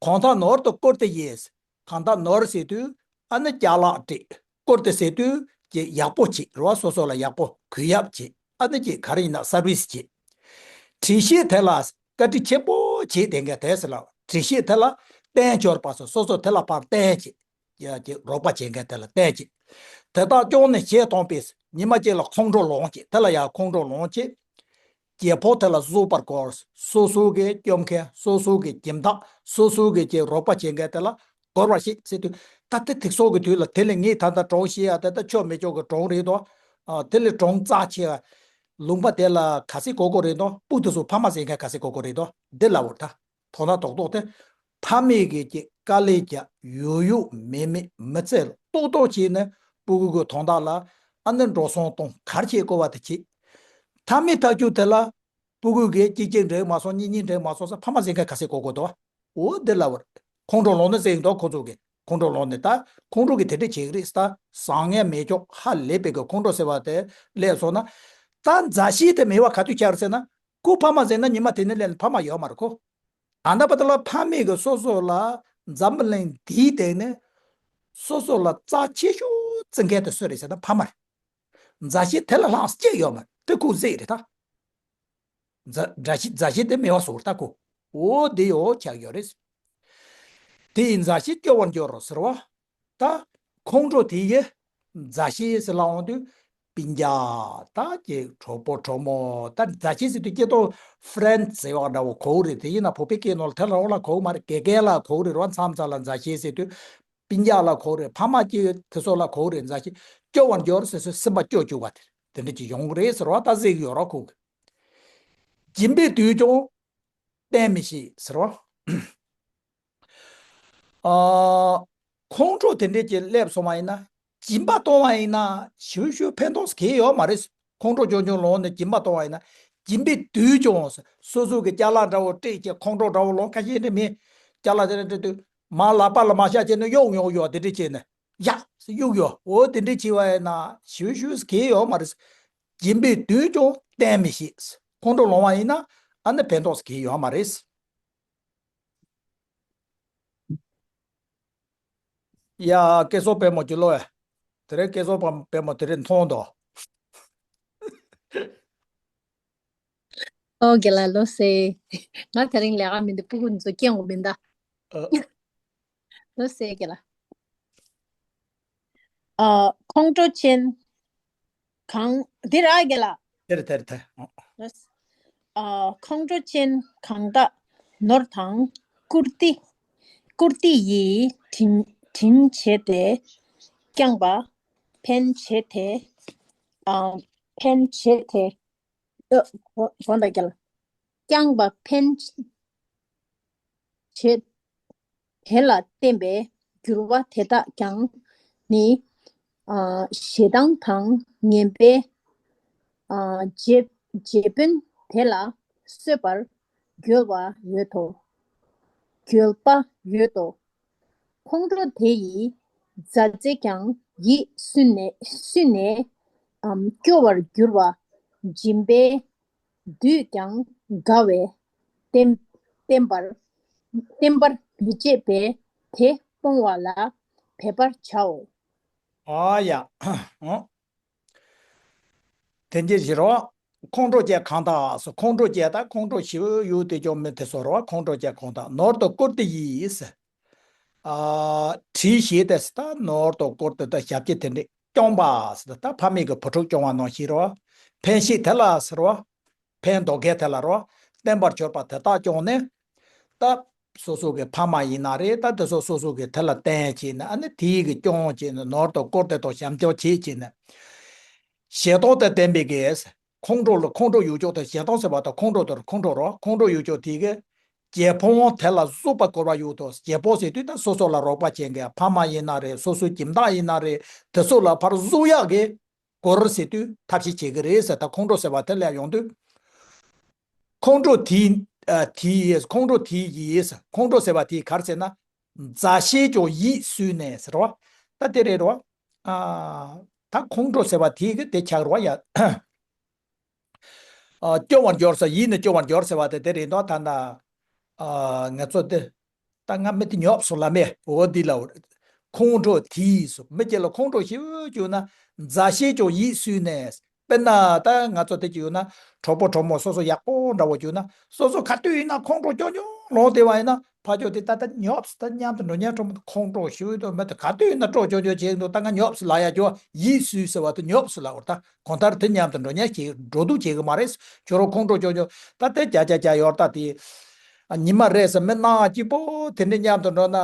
གོང་ཐང་ནོར་དུ་བསྐུར་ཏེ་ཡིས། གང་ལྟར་ནོར་ཟེར་དུས་ཨ་ནི་ཅ་ལག་སྤྲད། བསྐུར་ཏེ་ཟེར་དུས་ཀྱི་ཡག་པོ་བྱེད་རེད་བ། སོ་སོ་ལ་ཡག་པོ་གུས་ཡག་བྱེད། ཨ་ནི་ཀྱི་ག་རེ་ཡིན་ན་སར་བིས་བྱེད། འགྲེལ་བཤད་དེ་ལ་བཀའ་འདྲི་ཆེན་པོ་བྱེད་དེ་འགའ་དེ་ཟེར་ལ། འགྲེལ་བཤད་དེ་ལ་བསྟན་འབྱོར་པ་སོ་སོ་སོ་དེ་ལ་ཕར་བསྟན་བྱེད། ཡ་ཀྱི་རོགས་པ་བྱེད་མཁན་དེ་ལ་བསྟན་བྱེད། དེ་དག་སྐྱོང་ནས་གཞས་གཏོང་པས། ཉི་མ་གཅིག་ལ་ཁོང་ཁྲོ་ལངས་བྱེད། དེ་ལ་ཡང་ཁོང་ཁྲོ་ལངས་བྱེད། རྒྱལ་པོ་དེ་ལ་གཟུགས་པར་བཀོལ། སོ་སོ་གི་སྐྱོབ་མཁན། སོ་སོ་གི་སྦྱིན་བདག་སོ་སོ་གི་ཀྱི་རོགས་པ་བྱེད་མཁན་དེ་ལ་བཀོལ་བར་བྱེད་ཟེར་དུས། ད་ལྟ་དེ་སོགས་ཀྱི་དུས་ལ་དེ་ལས་ངས་ད་ལྟ་གྲོངས་ཤེས་ཡ། དེ་ལྟ་ཆོ་མེད་ཆོག་གི་གྲོངས་རེད་དོ། ཨ་དེ་ལས་གྲོངས་རྩ་ཆེ་བ། ལུང་པ་དེ་ལ་ག་ཚད་གོ་གོ་རེད་དོ། སྤུ་དེ་ཚོ་ཕ་མ་ཟེར་མཁན་ག་ཚད་གོ་གོ་རེད་དོ། འདི་ལབ་པར་ད། དོ་སྣང་རྡོག་རྡོག་དེ། ཕ་མེས་ཀྱི་ཀྱི་དཀའ་ལས་རྒྱག་ཡོད་ཡོད་མེད་མེད་མི་ཚེ་ལ་ཏོག་ཏོག་བྱས་ནས་སྤུ་གུ་གི་དོན་དག་ལ་ཨ་ནི་འགྲོ་སོང་གཏོང་། ག་རེ་བྱེད་དགོས་པ་དེ་བྱེད། མཐའ་མའི་ཐག་གཅོད་དེ་ལ་སྤུ་གུ་གིས་གཅིག་གཅིག་འགྲིག་མ་སོང་། གཉིས་གཉིས་འགྲིག་མ་སོང་ཟེར་ཕ་མ་ཟེར་མཁན་ག་ཚད་གོ་དགོས་དོ། འོ་འདི་ལབ་པར། ཁོང་ཁྲོ་ལངས་ནས་ཟེར་ཡིན་དོ་ཁོ་ཚོ་གིས། ཁོང་ཁྲོ་ལངས་ནས་ད་ཁོང་ཁྲོ་གིས་དེ་འདྲ་བྱེད་ཀྱི་རེད་ཟེར། ད་བཟང་ངན་མེད་ཆོག་ཧ་ལས་པའི་གི་ཁོང་ཁྲོ་ཟེར་བ་དེ་སླེབས་སོང་ན། ད་མཛའ་བཤེས་དེ་མེད་པ་ག་དུས་ཆགས་རེད་ཟེར་ན། སྐུ་ཕ་མ་ཟེར་ན་ཉི་མ་དེ་ནས་ལས་ཕ་མ་ཡོད་མ་རེད་ཁོ། ད་ལྟ་བར་དུ་ལ་ཕ་མེས་ཀྱིས་སོ་སོ་ལ་འཛམ་བུ་གླིང་འདིའི་སྟེང་ནས་སོ་སོ་ལ་རྩ་ཆེ་ཤོས་བརྩི་མཁན་དེ་སུ་རེད་ཟེར་ན་ཕ་མ་རེད། མཛའ་བཤེས་དེ་ལས་ལྷག་གཅིག་ཡོད་མ་རེད། དེ་ཁོ་ཟེར་རེད་ད། མཛའ་མཛའ་བཤེས་མཛའ་བཤེས་དེ་མེད་པ་བཟོ་རེད་ད་ཁོ། འོ་དེ་ཡོ་ཆགས་ཡོད་རེད། དེ་ཡི་མཛའ་བཤེས་སྐྱོ་བར་འགྱུར་རོ་ཟེར་བ། ད་ཁོང་ཁྲོ་དེ་ཡི་མཛའ་བཤེས་ཟེར་ལ་འོང་དུས་སྤུན་ཀྱག་ད་ཀྱི་གྲོགས་པོ་གྲོགས་མོ། ད་མཛའ་བཤེས་ཟེར་དུས་སྐྱེ་ཏོ་ཧྥ་རེན་ཌི་ཟེར་བ་འདྲ་བོ་གོ་རེད། དེ་ཡིན་ན་བོད་པའི་སྐད་ནང་ལ་དེ་ལ་འོ་ལ་གོ་མ་རེད། དགེ་རྒན་ལ་གོ་རེད་རོ། མཚམས་མཚམས་ལ་མཛའ་བཤེས་ཟེར་དུས་སྤུན་ཀྱག་ལ་གོ་རེད། ཕ་མ་སྐྱེ་དེ་ཚོ་ལ་གོ་རེད། མཛའ་བཤེས་སྐྱོ་བར་འགྱུར་ཟེར་ཚེ་སེམས་པ་སྐྱོ་བཅུག་པ་དེ་དེ་འདྲ་ཅིག་ཡོང་གི་རེད་ཟེར་བ་ད་གཟིགས་ཡོད་རོགས་ཁུག་གི། སྦྱིན་པའི་དུས་ཀྱང་བསྟན་མི་ཤེས་ཟེར་བ། ཨ། ཁོང་ཁྲོ་དེ་འདྲས་ཀྱི་སླེབས་སོང་བ་ཡིན་ན། སྦྱིན་པ་གཏོང་བ་ཡིན་ན་ཞུ་ཞུ་ཕན་ཐོགས་གང་ཡོད་མ་རེད། ཁོང་ཁྲོ་ཆུང་ཆུང་ལངས་ནས་སྦྱིན་པ་གཏོང་བ་ཡིན་ན། སྦྱིན་པའི་དུས་ཀྱང་སོ་སོ་གི་ཅ་ལག་འདྲ་བོ་སྤྲད་ཀྱི་ཁོང་ཁྲོ་འདྲ་བོ་ལངས་ཁ་ཤས་འདྲ་མིན། ཅ་ལག་དེ་འདྲ་སྤྲད་དུས་མ་ལག་པ་ལ་མ་བཞག་བྱས་ནས་གཡུག་ཡོང་ཡོད་དེ་འདྲས་བྱས་ནས་ཡག་གཡུག་ཡོད། འོ་དེ་འདྲས་བྱས་པ་ཡིན་ན་ཞུ་ཞུ་གང་ཡོད་མ་རེད། སྦྱིན་པའི་དུས་ཀྱང་བསྟན་མི་ཤེས། ཁོང་ཁྲོ་ལངས་བ་ཡིན་ན་ཨ་ནི་ཕན་ཐོགས་གང་ཡོད་མ་རེད། ཡ། སྐལ་བཟང་དཔལ་མོ་ཅི་ལོ་ཡ། དེ་རིང་སྐལ་བཟང་དཔལ་མོ་དེ་རིང་མཐོང་དོ། ཨོ་རྒན་ལགས་ལོ་སེ། ང་དེ་རིང་ལས་ཀ་མི་འདུག་སྤུ་གུ་འཛུལ་སྐྱེལ་དགོས་མིན་ད། ཨ། ལོ་སེ་རྒན་ལགས། ཨ། ཁོང་ཁྲོ་ཅན། གང་། འདིར་ཨ་རྒན་ལགས། དེར་དེར་དེ། ཨ། ཁོང་ཁྲོ་ཅན་གང་དག་ནོར་དང་བཀུར་སྟི། བཀུར་སྟི་ཡིས་དྲིན་དྲིན་བྱས་ཏེ་བསྐྱངས་པ་ཕན་བྱེད་དེ། ཨ། ཕན་བྱེད་དེ། ཨ། གོ་གོ་འདྲ་རྒྱལ། བསྐྱངས་པ་ཕན་བྱེད། དེ་ལ་བརྟེན་པའི་འགྱུར་བ་དེ་དག་ཀྱང་ནི། ཨ། ཞེ་སྡང་དང་ངན་པའི། ཨ། རྗེ་རྗེ་དཔོན་དེ་ལ་གསོད་པར་རྒོལ་བ་ཡོད་དོ། རྒོལ་པ་ཡོད་དོ། ཁོང་ཁྲོ་དེ་ཡི་མཛའ་བརྩེ་ཀྱང་ཡིད་སུན་ནས་སུན་ནས་ཨམ་སྐྱོ་བར་འགྱུར་བ། སྦྱིན་པའི་དུས་ཀྱང་དགའ་བས་བསྟན་བསྟན་པར་བསྟན་པར་མི་བྱེད་པས་དེ་སྤོང་བ་ལ་འབད་པར་བྱའོ། ཨ་ཡ། ཨོ། དེ་འདྲ་ཞིག་རོ། ཁོང་ཁྲོ་ཅན་གང་དག་སོ། ཁོང་ཁྲོ་ཅན་དང་ཁོང་ཁྲོ་ཞི་བའི་ཡུལ་དེ་ཅོག་མི་དེ་སོ་རོ། ཁོང་ཁྲོ་ཅན་གང་དག་ནོར་དུ་བཀུར་སྟི་ཡིས། ཨ་དྲིས་ཞེས་ཏེ་ད་ནོར་དང་དཀོར་དེ་དག་ཞབས་ཀྱིས་དེ་འདྲས་སྐྱོང་བ་ཟེར། ད་ཕ་མེས་ཀྱི་བུ་ཕྲུག་སྐྱོང་བ་ནང་བཞིན་རོ། ཕན་བཞེས་དེ་ལ་ཟེར་རོ། ཕན་འདོགས་མཁན་དེ་ལ་རོ། བརྟན་པར་གྱུར་པ་དེ་དག་སྐྱོང་ནས། ད་སོ་སོ་གི་ཕ་མ་ཡིན་ན་རེད། ད་དེ་ཚོ་སོ་སོ་གི་དེ་ལ་བརྟེན་བྱས་ནས། ཨ་ནི་དེའི་གི་སྐྱོང་བྱས་ནས། ནོར་དང་དཀོར་དེ་དག་བྱམས་སྐྱོང་བྱེད་བྱས་ནས། ཞེ་སྡང་དང་ལྡན་པའི་གི་ཁོང་ཁྲོ་ལ། ཁོང་ཁྲོ་ཡོད་ཅོག་དེ། ཞེ་སྡང་ཟེར་བ་དང་ཁོང་ཁྲོ་དེ། ཁོང་ཁྲོ་རོ། ཁོང་ཁྲོ་ཡོད་ཅོག་དེ་གི་རྒྱལ་ཕམ་དེ་ལ་གཟུགས་པོ་བསྐོར་བ་ཡོད་དོ། རྒྱལ་ཕམ་ཟེར་དུས་ད་སོ་སོ་ལ་རོགས་པ་བྱེད་མཁན་ཕ་མ་ཡིན་ན་རེད། སོ་སོའི་ཁྱིམ་བདག་ཡིན་ན་རེད། དེ་ཚོ་ལ་ཕར་གཟུགས་ཡག་གི་སྐོར་ཟེར་དུས་ཐབས་ཤེས་བྱེད་ཀྱི་རེད་ཟེར། ད་ཁོང་ཁྲོ་ཟེར་བ་དེ་ལ་ཡོང་དུས། ཁོང་ཁྲོ་དེ། ཨ་དེ་ཡིས། ཁོང་ཁྲོ་དེ་ཡིས། ཁོང་ཁྲོ་ཟེར་བ་དེ་ག་རེ་ཟེར་ན། མཛའ་བཤེས་ཀྱང་ཡིད་སུན་ནས་ཟེར་བ། ད་དེ་རེད་རོ། ཨ་ད་ཁོང་ཁྲོ་ཟེར་བ་དེ་གི་དེ་ཆགས་རོ་ཡ། ཨ་སྐྱོ་བར་འགྱུར་ཟེར། ཡིད་ནི་སྐྱོ་བར་འགྱུར་ཟེར་བ་དེ་དེ་རེད་དོ། ད་ད་ཨ་ང་ཚོ་དེ། ད་ང་མི་དེ་ཉོབ་སོང་ལ་མེ་འོ་འདི་ལ། ཁོང་ཁྲོ་དེ་ཡིས་སོ། མི་གཅིག་ལ་ཁོང་ཁྲོ་ཞེ་པོ་བྱུང་ན། མཛའ་བཤེས་ཀྱང་ཡིད་སུན་ནས། དཔེར་ན་ད་ང་ཚོ་དེ་གཅིག་ཡོད་ན། གྲོགས་པོ་གྲོགས་མོ་སོ་སོ་ཡག་པོ་འདྲ་བོ་བྱུང་ན། སོ་སོ་ག་དུས་ཡིན་ན་ཁོང་ཁྲོ་སྐྱོ་སྐྱོ་ལངས་བསྡད་པ་ཡིན་ན། ཕར་ཕྱོགས་དེ་ད་ལྟ་ཉོབ་སོང་། ད་མཉམ་དུ་འགྲོ་ཉན་གྲོགས་མོ་ཁོང་ཁྲོ་ཞེ་པོ་འདུག་མི་དེ་ག་དུས་ཡིན་ན་སྐྲག་སྐྱོ་སྐྱོ་བྱེད་འདུག་ད་ང་ཉོབ་སོང་ལབ་ཡ་ཅོ། ཡིད་སུན་ཟེར་བ་དེ་ཉོབ་སོང་ལབ་པ་རེད། ད་གང་ལྟར་དེ་མཉམ་དུ་འགྲོ་ཉན་བྱེད། འགྲོ་འདུག་བྱེད་གི་མ་རེད། ཁྱོད་རང་ཁོང་ཁྲོ་སྐྱོ་སྐྱོ། ད་དེ་ཀྱ་ཀྱ་ཀྱ་ཡོད། ད་དེ་ཉི་མ་རེ་ཟེར་མི་ནང་གཅིག་པོ་དེ་འདྲ་མཉམ་དུ་འགྲོ་ན།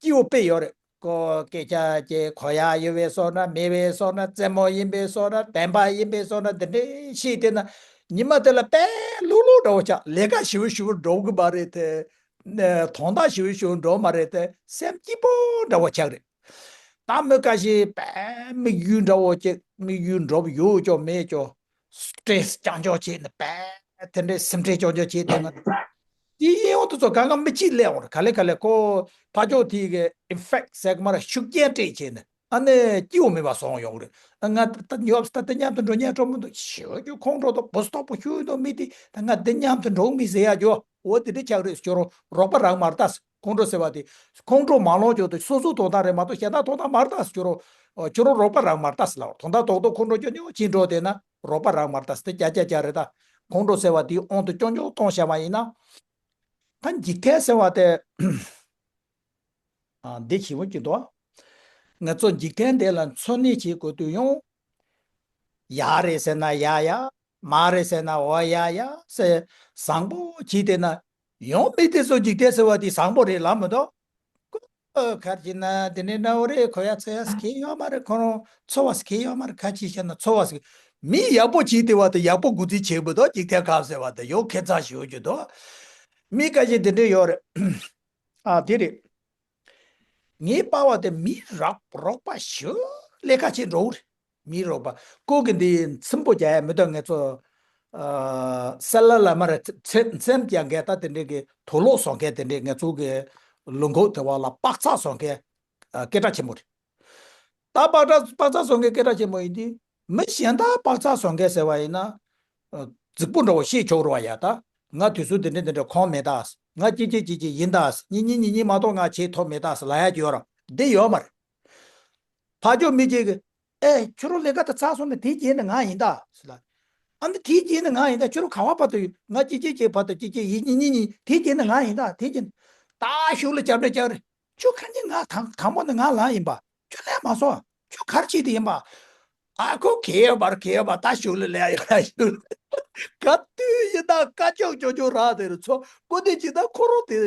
སྐྱིད་པོ་དཔེ་ཡོད་རེད། ཁོ་སྐད་ཆ་ཅིག་གོ་ཡག་ཡོད་པའི་བཟོ་འདྲ། མེད་པའི་བཟོ་འདྲ། རྩེད་མོ་ཡིན་པའི་བཟོ་འདྲ། བདེན་པ་ཡིན་པའི་བཟོ་འདྲ། འདི་འདྲའི་བཤད་བསྡད་ན། ཉི་མ་དེ་ལ་དཔེ་ལྷུག་ལྷུག་འདྲ་བོ་ཆགས། ལས་ཀ་ཞེ་པོ་ཞེ་པོ་འགྲོ་གི་མ་རེད་དེ། ནས་དོན་དག་ཞེ་པོ་ཞེ་པོ་འགྲོ་མ་རེད་དེ། སེམས་སྐྱིད་པོ་འདྲ་བོ་ཆགས་རེད། ད་མི་ཁ་ཤས་དཔེ་དམིགས་ཡུལ་འདྲ་བོ་ཅིག་དམིགས་ཡུལ་འགྲོ་ཡོད་ཅོག་མེད་ཅོག་སི་ཊེ་རེ་སི་རྐྱང་ཅོག་བྱས་ནས། དཔེ་དེ་འདྲའི་སེམས་ཁྲལ་རྐྱང་ཅོག་བྱས་དེ་ང་། དེ་ཡིན་འོང་དུ་ཚོ་གང་ག་མི་གཅིག་སླེབས་འོང་རེད། ག་ལེ་ག་ལེ་ཁོ་ཕ་ཅོག་དེ་གི་ཨི་ཕེག་ཟེར་གི་མ་རེད། ཤུགས་རྐྱེན་སྤྲད་བྱས་ནས། ཨ་ནི་སྐྱིད་པོ་མེད་པ་སོང་ཡོང་རེད། ང་ད་ད་ཉོབ་སོང་། ད་དེ་མཉམ་དུ་འགྲོ་ཉན་གྲོགས་མོ་འདུག་ཞེ་པོ་ཁོང་ཁྲོ་དང་བུ་སྟོབས་པོ་ཞུ་འདུག་མི་དེ། ད་ང་དེ་མཉམ་དུ་འགྲོ་མི་ཟེར་ཡ་ཅོ། འོ་དེ་འདྲ་ཆགས་རེད། ཁྱོད་རང་རོགས་པ་རག་མ་རེད་ད། ཁོང་ཁྲོ་ཟེར་བ་དེ། ཁོང་ཁྲོ་མ་ལངས་ཅོག་དེ་སོ་སོའི་དོན་དག་རེད་མ་གཏོགས་གཞན་དག་དོན་དག་མ་རེད་ད། ཁྱོད་རང་ཁྱོད་རང་རོགས་པ་རག་མ་རེད་ད་ཟེར་ལབ། དོན་དག་ཏོག་ཁོང་ཁྲོ་སྐྱོ་སྐྱོ་བྱེད་འགྲོ་བསྡད་ན་རོགས་པ་རག་མ་རེད་ད་ཟེར། དེ་ཀྱ་ཀྱ་ཀྱ་རེད་ད། ཁོང་ཁྲོ་ཟེར་བ་དེའི་དབང་དུ་སྐྱོ་སྐྱོ་གཏོང་བྱ་བ་ཡིན་ན། ད་འཇིག་རྟེན་ཟེར་བ་དེ། ཨ་འདི་ཞིབ་པོ་ཅིག་འདུག་ང་ཚོ་འཇིག་རྟེན་འདི་ལ་འཚོ་གནས་བྱེད་དགོས་དུས་ཡང་། ཡག་རེད་ཟེར་ན་ཡག་ཡག་མ་རེད་ཟེར་ན་འོ་ཡག་ཡག་ཟེར་བཟང་པོ་བྱས་བསྡད་ན། ཡང་མི་དེ་ཚོ་འཇིག་རྟེན་ཟེར་བ་དེ་བཟང་པོ་རེད་ལབ་མི་འདུག་ཨ་ག་རེ་བྱས་ན་དེ་འདྲའི་འདྲ་བོ་རེད། གོ་ཡ་ཚོ་ཡ་ཟེར་མཁན་ཡོད་མ་རེད། ཁོ་རང་ཚོར་བ་ཟེར་མཁན་ཡོད་མ་རེད། ཁ་ཅིག་བཤད་ན་ཚོར་བ་ཟེར། མི་ཡག་པོ་བྱས་བསྡད་པ་དེ་ཡག་པོ་དགོས་རྩིས་བྱེད་དགོས་འདུག་འཇིག་རྟེན་ཁམས་ཟེར་བ་དེ་ཡང་ཁེ་མཚར་ཞེ་པོ་ཅིག་འདུག་མི་ཁ་ཤས་དེ་འདྲ་ཡོད་རེད། ཨ་དེ་རེད། ངའི་པ་ཕ་དེ་མི་རག་རོགས་པ་ཞེ་པོ་ལས་ཀ་བྱེད་འགྲོ་གི་རེད། མི་རོགས་པ། ཁོ་གི་འདི་ཚིམ་པོ་རྒྱག་ཡ་མི་འདུག་ང་ཚོ་ཨ་སེ་ལ་ལ་མ་རེད། ཚེ་ཚེམ་རྒྱག་མཁན། ད་དེ་འདྲའི་གི་དུག་ལོག་བཟོ་མཁན། དེ་འདྲའི་ང་ཚོ་གི་ལུང་ཁུག་དེ་བ་ལ་པགས་ཚག་བཟོ་མཁན་ཨ་སྐད་གྲགས་ཆེན་པོ་རེད། ད་པགས་ཚག་པགས་ཚག་བཟོ་མཁན་སྐད་གྲགས་ཆེན་པོ་ཡིན་དུས། མི་གཞན་དག་པགས་ཚག་བཟོ་མཁན་ཟེར་བ་ཡིན་ན། ཨ་རྫིག་པོ་འདྲ་བོ་བཤད་ཆོག་རེད་བ་ཡ། ད་ང་དུས་ཚོད་འདི་འདྲ་འདི་འདྲ་ཁོམ་མེད་ད། ང་ཅི་ཅི་ཅི་ཅི་ཡིན་ད། གཉིས་གཉིས་གཉིས་གཉིས་མ་གཏོགས་ང་བྱེད་ཐུབ་མེད་ད་ཟེར་ལབ་ཡ་ཅིག་ཡོད་ར། འདི་ཡོད་མ་རེད། ཕར་ཕྱོགས་མི་གཅིག་གིས། ཨེ་ཁྱོད་རང་ལས་ཀ་དེ་ཚར་སོང་ན་དེའི་རྗེས་ནས་ང་ཡིན་ད་ཟེར་ལབ། ཨ་ནི་དེའི་རྗེས་ནས་ང་ཡིན་ད། ཁྱོད་རང་ག་བ་བར་དུ་ཡོད། ང་ཅི་ཅི་ཅི་བར་དུ་ཅི་ཅི་ཡིན། གཉིས་གཉིས་གཉིས། དེའི་རྗེས་ནས་ང་ཡིན་ད། དེའི་རྗེས་ནས། ད་ཤུགས་ལ་རྒྱབ་འདྲ་རྒྱག་རེད། ཁྱོད་ཁ་ཉིན་ང་དང་དང་པོ་ནས་ང་ལངས་ཡིན་པ། ཁྱོད་ལས་མ་སོང་། ཁྱོད་ག་རེ་བྱས་ཏེ་ཡིན་པ། ཨ་ཁོ་གལ་ཡོད་པར་གལ་ཡོད་པ། ད་ཤུགས་ལ་ལས་ཡོད་ན་ཤུགས་ལ། ག་དུས་ཡིན་ན་སྐད་ཅོར་ཅོར་ཅོར་རག་དེ་རེད་ཚོ། ཀོ་དེ་ཅི་ད་ཁོ་རང་དེ་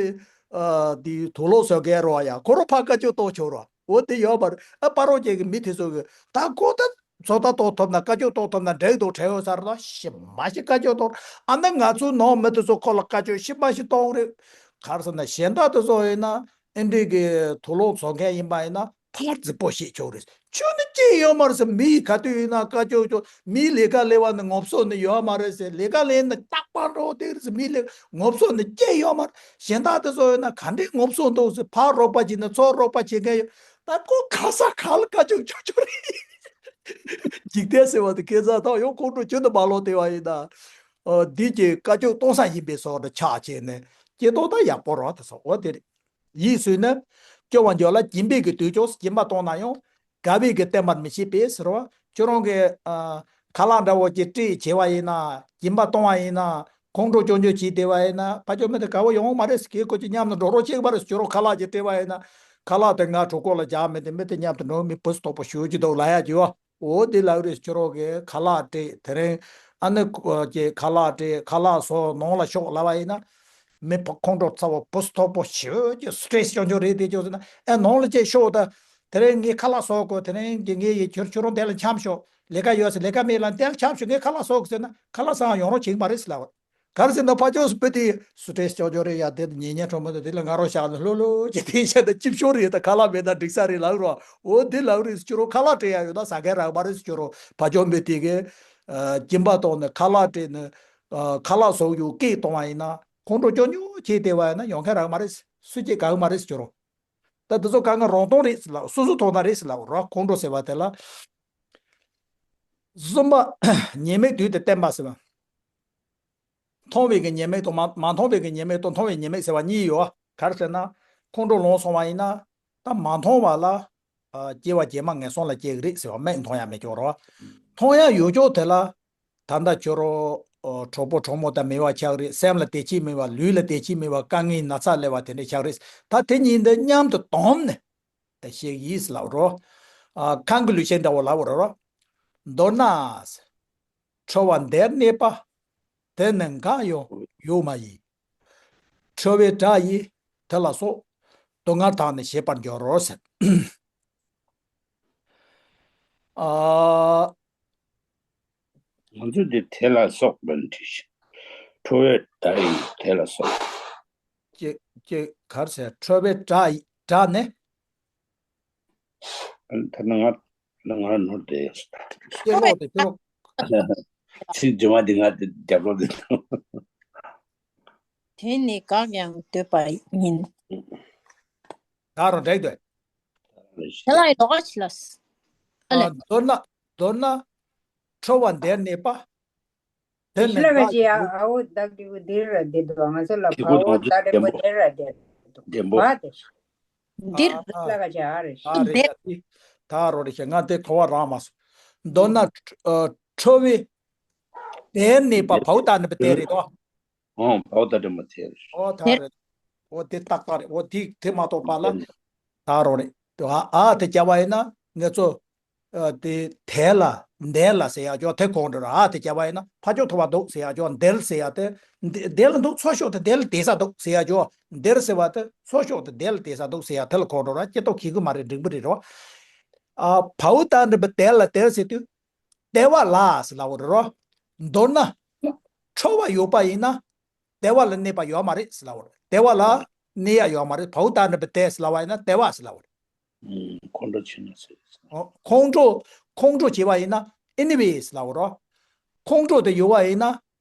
ཨ་དེ་དུག་ལོག་བཟོ་མཁན་རེད་བ་ཡ། ཁོ་རང་ཕར་སྐད་ཅོར་གཏོང་ཆོག་རེད་བ། འོ་དེ་ཡོད་པར་ཨ་པ་རོག་ཅན་གྱི་མི་དེ་ཚོ་གི་ད་ཁོ་ད་བཟོ་ལྟ་གཏོང་ཐུབ་ན། སྐད་ཅོར་གཏོང་ཐུབ་ན་འགྲིག་འདུག་དྲན་ཡོད་ས་རེད། ད་ཤི་མ་ཤི་སྐད་ཅོར་གཏོང་། ཨ་ནི་ང་ཚོའི་ནང་མི་དེ་ཚོ་ཁོ་ལ་སྐད་ཅོར་ཤི་མ་ཤི་གཏོང་རེད། ག་རེ་ཟེར་ན་གཞན་དག་དེ་ཚོ་ཡིན་ན། ཨེ་འདྲས་ཀྱི་དུག་ལོག་བཟོ་མཁན་ཡིན་པ་ཡིན་ན་ཕར་རྫིག་པོ་བཤད་ཆོག་རེད། ཁྱོད་ནི་ཅི་ཡོད་མ་རེད་ཟེར། མི་ག་དུས་ཡིན་ན་སྐད་ཅོར་ཅོར། མིའི་ལས་ཀ་ལས་པ་ནི་ངོ་སོ་ནི་ཡོད་མ་རེད་ཟེར། ལས་ཀ་ལས་ནི་རྟག་པར་འགྲོ་དེ་རེད་ཟེར། མིའི་ལས་ངོ་སོ་ནི་ཅི་ཡོད་མ་རེད། གཞན་དག་དེ་ཚོ་ཡོད་ན་ག་འདྲས་ངོ་སོ་འདུག་ཟེར། ཕར་རོགས་པ་བྱེད་ན་ཚུར་རོགས་པ་བྱེད་མཁན་ཡོད། ད་ཁོ་ག་ས་ག་ལ་སྐད་ཅོར་ཅོར་ཅོར་རེད། འཇིག་རྟེན་ཟེར་བ་དེ་ཁེ་ཚ་དང་ཡང་ཁོང་ཁྲོ་ཁྱོན་ནས་མ་ལོག་དེ་བ་ཡིན་ན། ཨ་འདི་གྱི་སྐད་ཅོར་གཏོང་ས་ཡིན་པའི་བཟོ་འདྲ་ཆགས་བྱས་ནས་སྐྱེ་སྟོབས་ད་ཡག་པོ་རང་དེ་སོང་བ་དེ་རེད། ཡིད་སུན་ནས་སྐྱོ་བར་འགྱུར་ལ། སྦྱིན་པའི་གི་དུས་ཀྱང་སྦྱིན་པ་གཏོང་ན་ཡང་། དགའ་བའི་གི་བསྟེན་པར་མི་བྱེད་པས་ཟེར་བ། ཁྱོད་རང་གི་ཨ་ཁ་ལག་འདྲ་བོ་ཅིག་སྤྲད་བྱས་པ་ཡིན་ན། སྦྱིན་པ་གཏོང་བ་ཡིན་ན། ཁོང་ཁྲོ་སྐྱོ་སྐྱོ་བྱས་བསྡད་པ་ཡིན་ན་ཕ་ཆོས་མི་དེ་དགའ་བོ་ཡོང་མ་རེད། སྐད་ཁོ་ཅི་མཉམ་དུ་འགྲོ་རོགས་བྱེད་ཀྱི་མ་རེད། ཁྱོད་རང་ཁ་ལག་ཅིག་སྤྲད་པ་ཡིན་ན་ཁ་ལག་དེ་ང་གྲོད་ཁོག་ལ་རྒྱག་མི་དེ་མི་དེ་མཉམ་དུ་འགྲོ་མི་བུ་སྟོབས་པོ་ཞུ་གི་འདུག་ལབ་ཡ་ཅིག་ཡོད། འོ་དེ་ལབ་རེད། ཁྱོད་རང་གི་ཁ་ལག་སྤྲད་དེ་རིང་ཨ་ནི་ཁོ་ཀྱི་ཁ་ལག་སྤྲད་ཁ་ལག་བཟོ་ནང་ལ་ཤོག་ལབ་པ་ཡིན་ན་མི་ཕ་ཁོང་ཁྲོ་ཚ་བོ་བུ་སྟོབས་པོ་ཞུ་གི་སི་ཊེ་སི་སྐྱོ་སྐྱོ་རེད། དེ་ཅོག་ཟེར་ན་ཨེ་ནང་ལ་ཅིག་ཤོག་ད། དེ་རིང་ངས་ཁ་ལག་བཟོ་དགོས། དེ་རིང་གི་ངས་ཡི་ཁྱོད་ཁྱོད་རང་དེ་ལ་འཁྱམ་ཤོག་ལས་ཀ་ཡོད་ཟེར། ལས་ཀ་མེད་ལ་དེ་ལ་འཁྱམ་ཤོག་ངས་ཁ་ལག་བཟོ་དགོས་ཟེར་ན་ཁ་ལག་བཟོ་ཡང་ཡོང་རོགས་བྱེད་ཀྱི་མ་རེད་ཟེར་ལབ། ག་རེ་ཟེར་ན་ཕ་ཆོས་སུ་བུ་དེ་སི་ཊེ་སི་སྐྱོ་སྐྱོ་རེད་ཡ། དེ་ཉེ་ཉེ་གྲོགས་མོ་དེ་དེ་ལ་ང་རང་ཤག་ནས་ལྷོད་ལྷོད་ཅིག་དེ་བཤད་ད་ཅིབ་ཤོར་རེད། ད་ཁ་ལག་མེད་ད་འགྲིག་ས་རེད་ལབ་རོགས། འོ་དེ་ལབ་རེད། ཁྱོད་རང་ཁ་ལག་སྤྲད་ཡ་ཡོད་ད་ཟ་མཁན་རག་མ་རེད། ཁྱོད་རང་ཕ་ཆོས་མི་དེ་གི་སྦྱིན་པ་གཏོང་ནས་ཁ་ལག་སྤྲད་ནས་ཁ་ལག་བཟོ་ཡོད་སྐད་གཏོང་བ་ཡིན་ན་ཁོང་ཁྲོ་སྐྱོ་སྐྱོ་བྱས་བསྡད་པ་ཡིན་ན་ཡོང་མཁན་རག་མ་རེད། སུ་གཅིག་དགའ་གི་མ་རེད། ཁྱོད་རང་ད་འདི་ཚོ་གང་ག་རང་སྟོང་རེད་ཟེར་ལབ། སོ་སོ་མཐོང་ན་རེད་ཟེར་ལབ་རོགས། ཁོང་ཁྲོ་ཟེར་བ་དེ་ལ། བཟོད་པ་ཉེས་དམིགས་དུས་དེ་བསྟན་པ་ཟེར་བ། མཐོང་བའི་གི་ཉེས་དམིགས་དང་མ་མ་མཐོང་བའི་གི་ཉེས་དམིགས་དང་མཐོང་བའི་ཉེས་དམིགས་ཟེར་བ་གཉིས་ཡོད། ག་རེ་ཟེར་ན། ཁོང་ཁྲོ་ལངས་སོང་བ་ཡིན་ན། ད་མ་མཐོང་བ་ལ། ཨ། སྐྱེ་བ་རྗེས་མ་ངན་སོང་ལ་སྐྱེ་གི་རེད་ཟེར་བ་མིག་མཐོང་ཡ་མེད་ཀྱོག་རོགས། མཐོང་ཡ་ཡོད་ཀྱོག་དེ་ལ། ད་ལྟ་ཁྱོད་རང་། ཨོ། གྲོགས་པོ་གྲོགས་མོ་དང་མེད་པ་ཆགས་རེད། སེམས་ལ་བདེ་སྐྱིད་མེད་པ། ལུས་ལ་བདེ་སྐྱིད་མེད་པ། དཀའ་ངལ་ན་ཚ་སླེབས་པ་དེ་འདྲ་ཆགས་རེད། ད་དེ་གཉིས་འདི་མཉམ་དུ་བསྡོམས་ནས་ད་བཤད་ཡིན་ལབ་རོ། ཨ། གང་གི་ལུས་ཆེན་འདྲ་བོ་ལབ་རོ། མདོར་ན། ཁྲོ་བ་འདིར་གནས་པ། དེ་ནི་འགའ་ཡང་ཡོད་མ་ཡིན། ཁྲོ་བའི་སྒྲ་ཡིས་དེ་ལ་སོགས། སྡུག་བསྔལ་དག་ནི་ཞེས་པར་འགྱུར་རོ་ཟེར། ཨ། ང་ཚོས་འདི་དེ་ལ་སོགས་པར་འབྲི་ཞིང་། ཁྲོ་བའི་སྒྲ་ཡིས་དེ་ལ་སོགས། ཅེས་ཅེས་ག་རེ་ཟེར། ཁྲོ་བའི་སྒྲ་ཡི་སྒྲ་ནི། ད་ནི་ང་ང་ནོར་དེ། ཤེས་ལོག་དེ་ཤེས་ལོག་ཚིག་རྗེས་མ་འདི་ང་དེ་རྒྱབ་ལོག་དེ། དེ་ནི་འགག་ཡང་འདོད་པ་ཡིན། ད་རུང་འགྲིག་འདུག་དེ་ལ་ཡི་ལོག་ཅི་ལ། ཨ་ལེ། མདོར་ན་མདོར་ན། ཁྲོ་བ་འདིར་གནས་པ། དེ་ནི་ཤི་ལ་ག་ཅི་ཡ་ཨ་འོ་བདག་གི་བུ་འདིར་ར་བདེ་འདུག་ང་ཚོ་ལ་ཕ་འོ་ད་རེ་པོ་དེར་ར་བདེ་འདུག་བ་དེ། འདིར་ལ་ག་ཅི་ཨ་རེ། ཨ་རེ་ད་དེ་ད་རོ་རེ་ཤ་ང་དེ་གོ་བ་རང་མ་སོང་། མདོར་ན་ཁྲོ་བའི་དེར་གནས་པ་བའོ་ད་ནི་པ་དེ་རེད་དོ། ཨོ་བའོ་ད་དེ་མ་དེ་རེད། ཨོ་ད་རེད། ཨོ་དེ་ཏག་ཏག་རེད། ཨོ་དེ་དེ་མ་གཏོགས་པ་ལ་ད་རོ་རེད་དོ། ཨ་ཨ་དེ་བྱ་བ་ཡིན་ན་ངེད་ཚོ། ཨ། དེ་དེ་ལ་འདི་ལ་ཟེར་ཡག་ཅོ་དེ་གོང་དུ་ར་ཨ་དེ་བྱ་བ་ཡིན་ན་ཕ་ཆོས་ཐོབ་པ་འདུག་ཟེར་ཡག་ཅོ་འདིར་ཟེར་ཡག་དེ་འདི་འདི་ལ་འདུག་ཚོ་ཤོག་དེ་འདི་ལ་བསྡད་ས་འདུག་ཟེར་ཡག་ཅོ་འདིར་ཟེར་བ་དེ་ཚོ་ཤོག་དེ་འདི་ལ་བསྡད་ས་འདུག་ཟེར་ཡག་དེ་ལ་གོང་དུ་ར་སྐྱེ་སྟོབས་ཁེ་གི་མ་རེད། འགྲིག་པ་རེད་རོ། ཨ། བའོ་ད་འདི་པ་དེ་ལ་དེར་ཟེར་དུས་བདེ་བ་ལ་ཟེར་ལ་འོ་རེད་རོ། མདོར་ན་ཁྲོ་བ་ཡོད་པ་ཡིན་ན། བདེ་བ་ལ་གནས་པ་ཡོད་མ་རེད་ཟེར་ལབ་པ་རེད། བདེ་བ་ལ་གནས་ཡ་ཡོད་མ་རེད། བའུ་ཏ་ནི་པ་བདེ་ཟེར་ལབ་པ་ཡིན་ན་བདེ་བ་ཟེར་ལབ་པ་རེད། ཁོང་ཁྲོ་ཆེ་ན་ཟེར། ཨོ། ཁོང་ཁྲོ་ཁོང་ཁྲོ་བྱེད་པ་ཡིན་ན་ཨེ་ནི་ཝེ་ཟེར་ལབ་པ་རེད། ཁོང་ཁྲོ་དེ་ཡོད་པ་ཡིན་ན་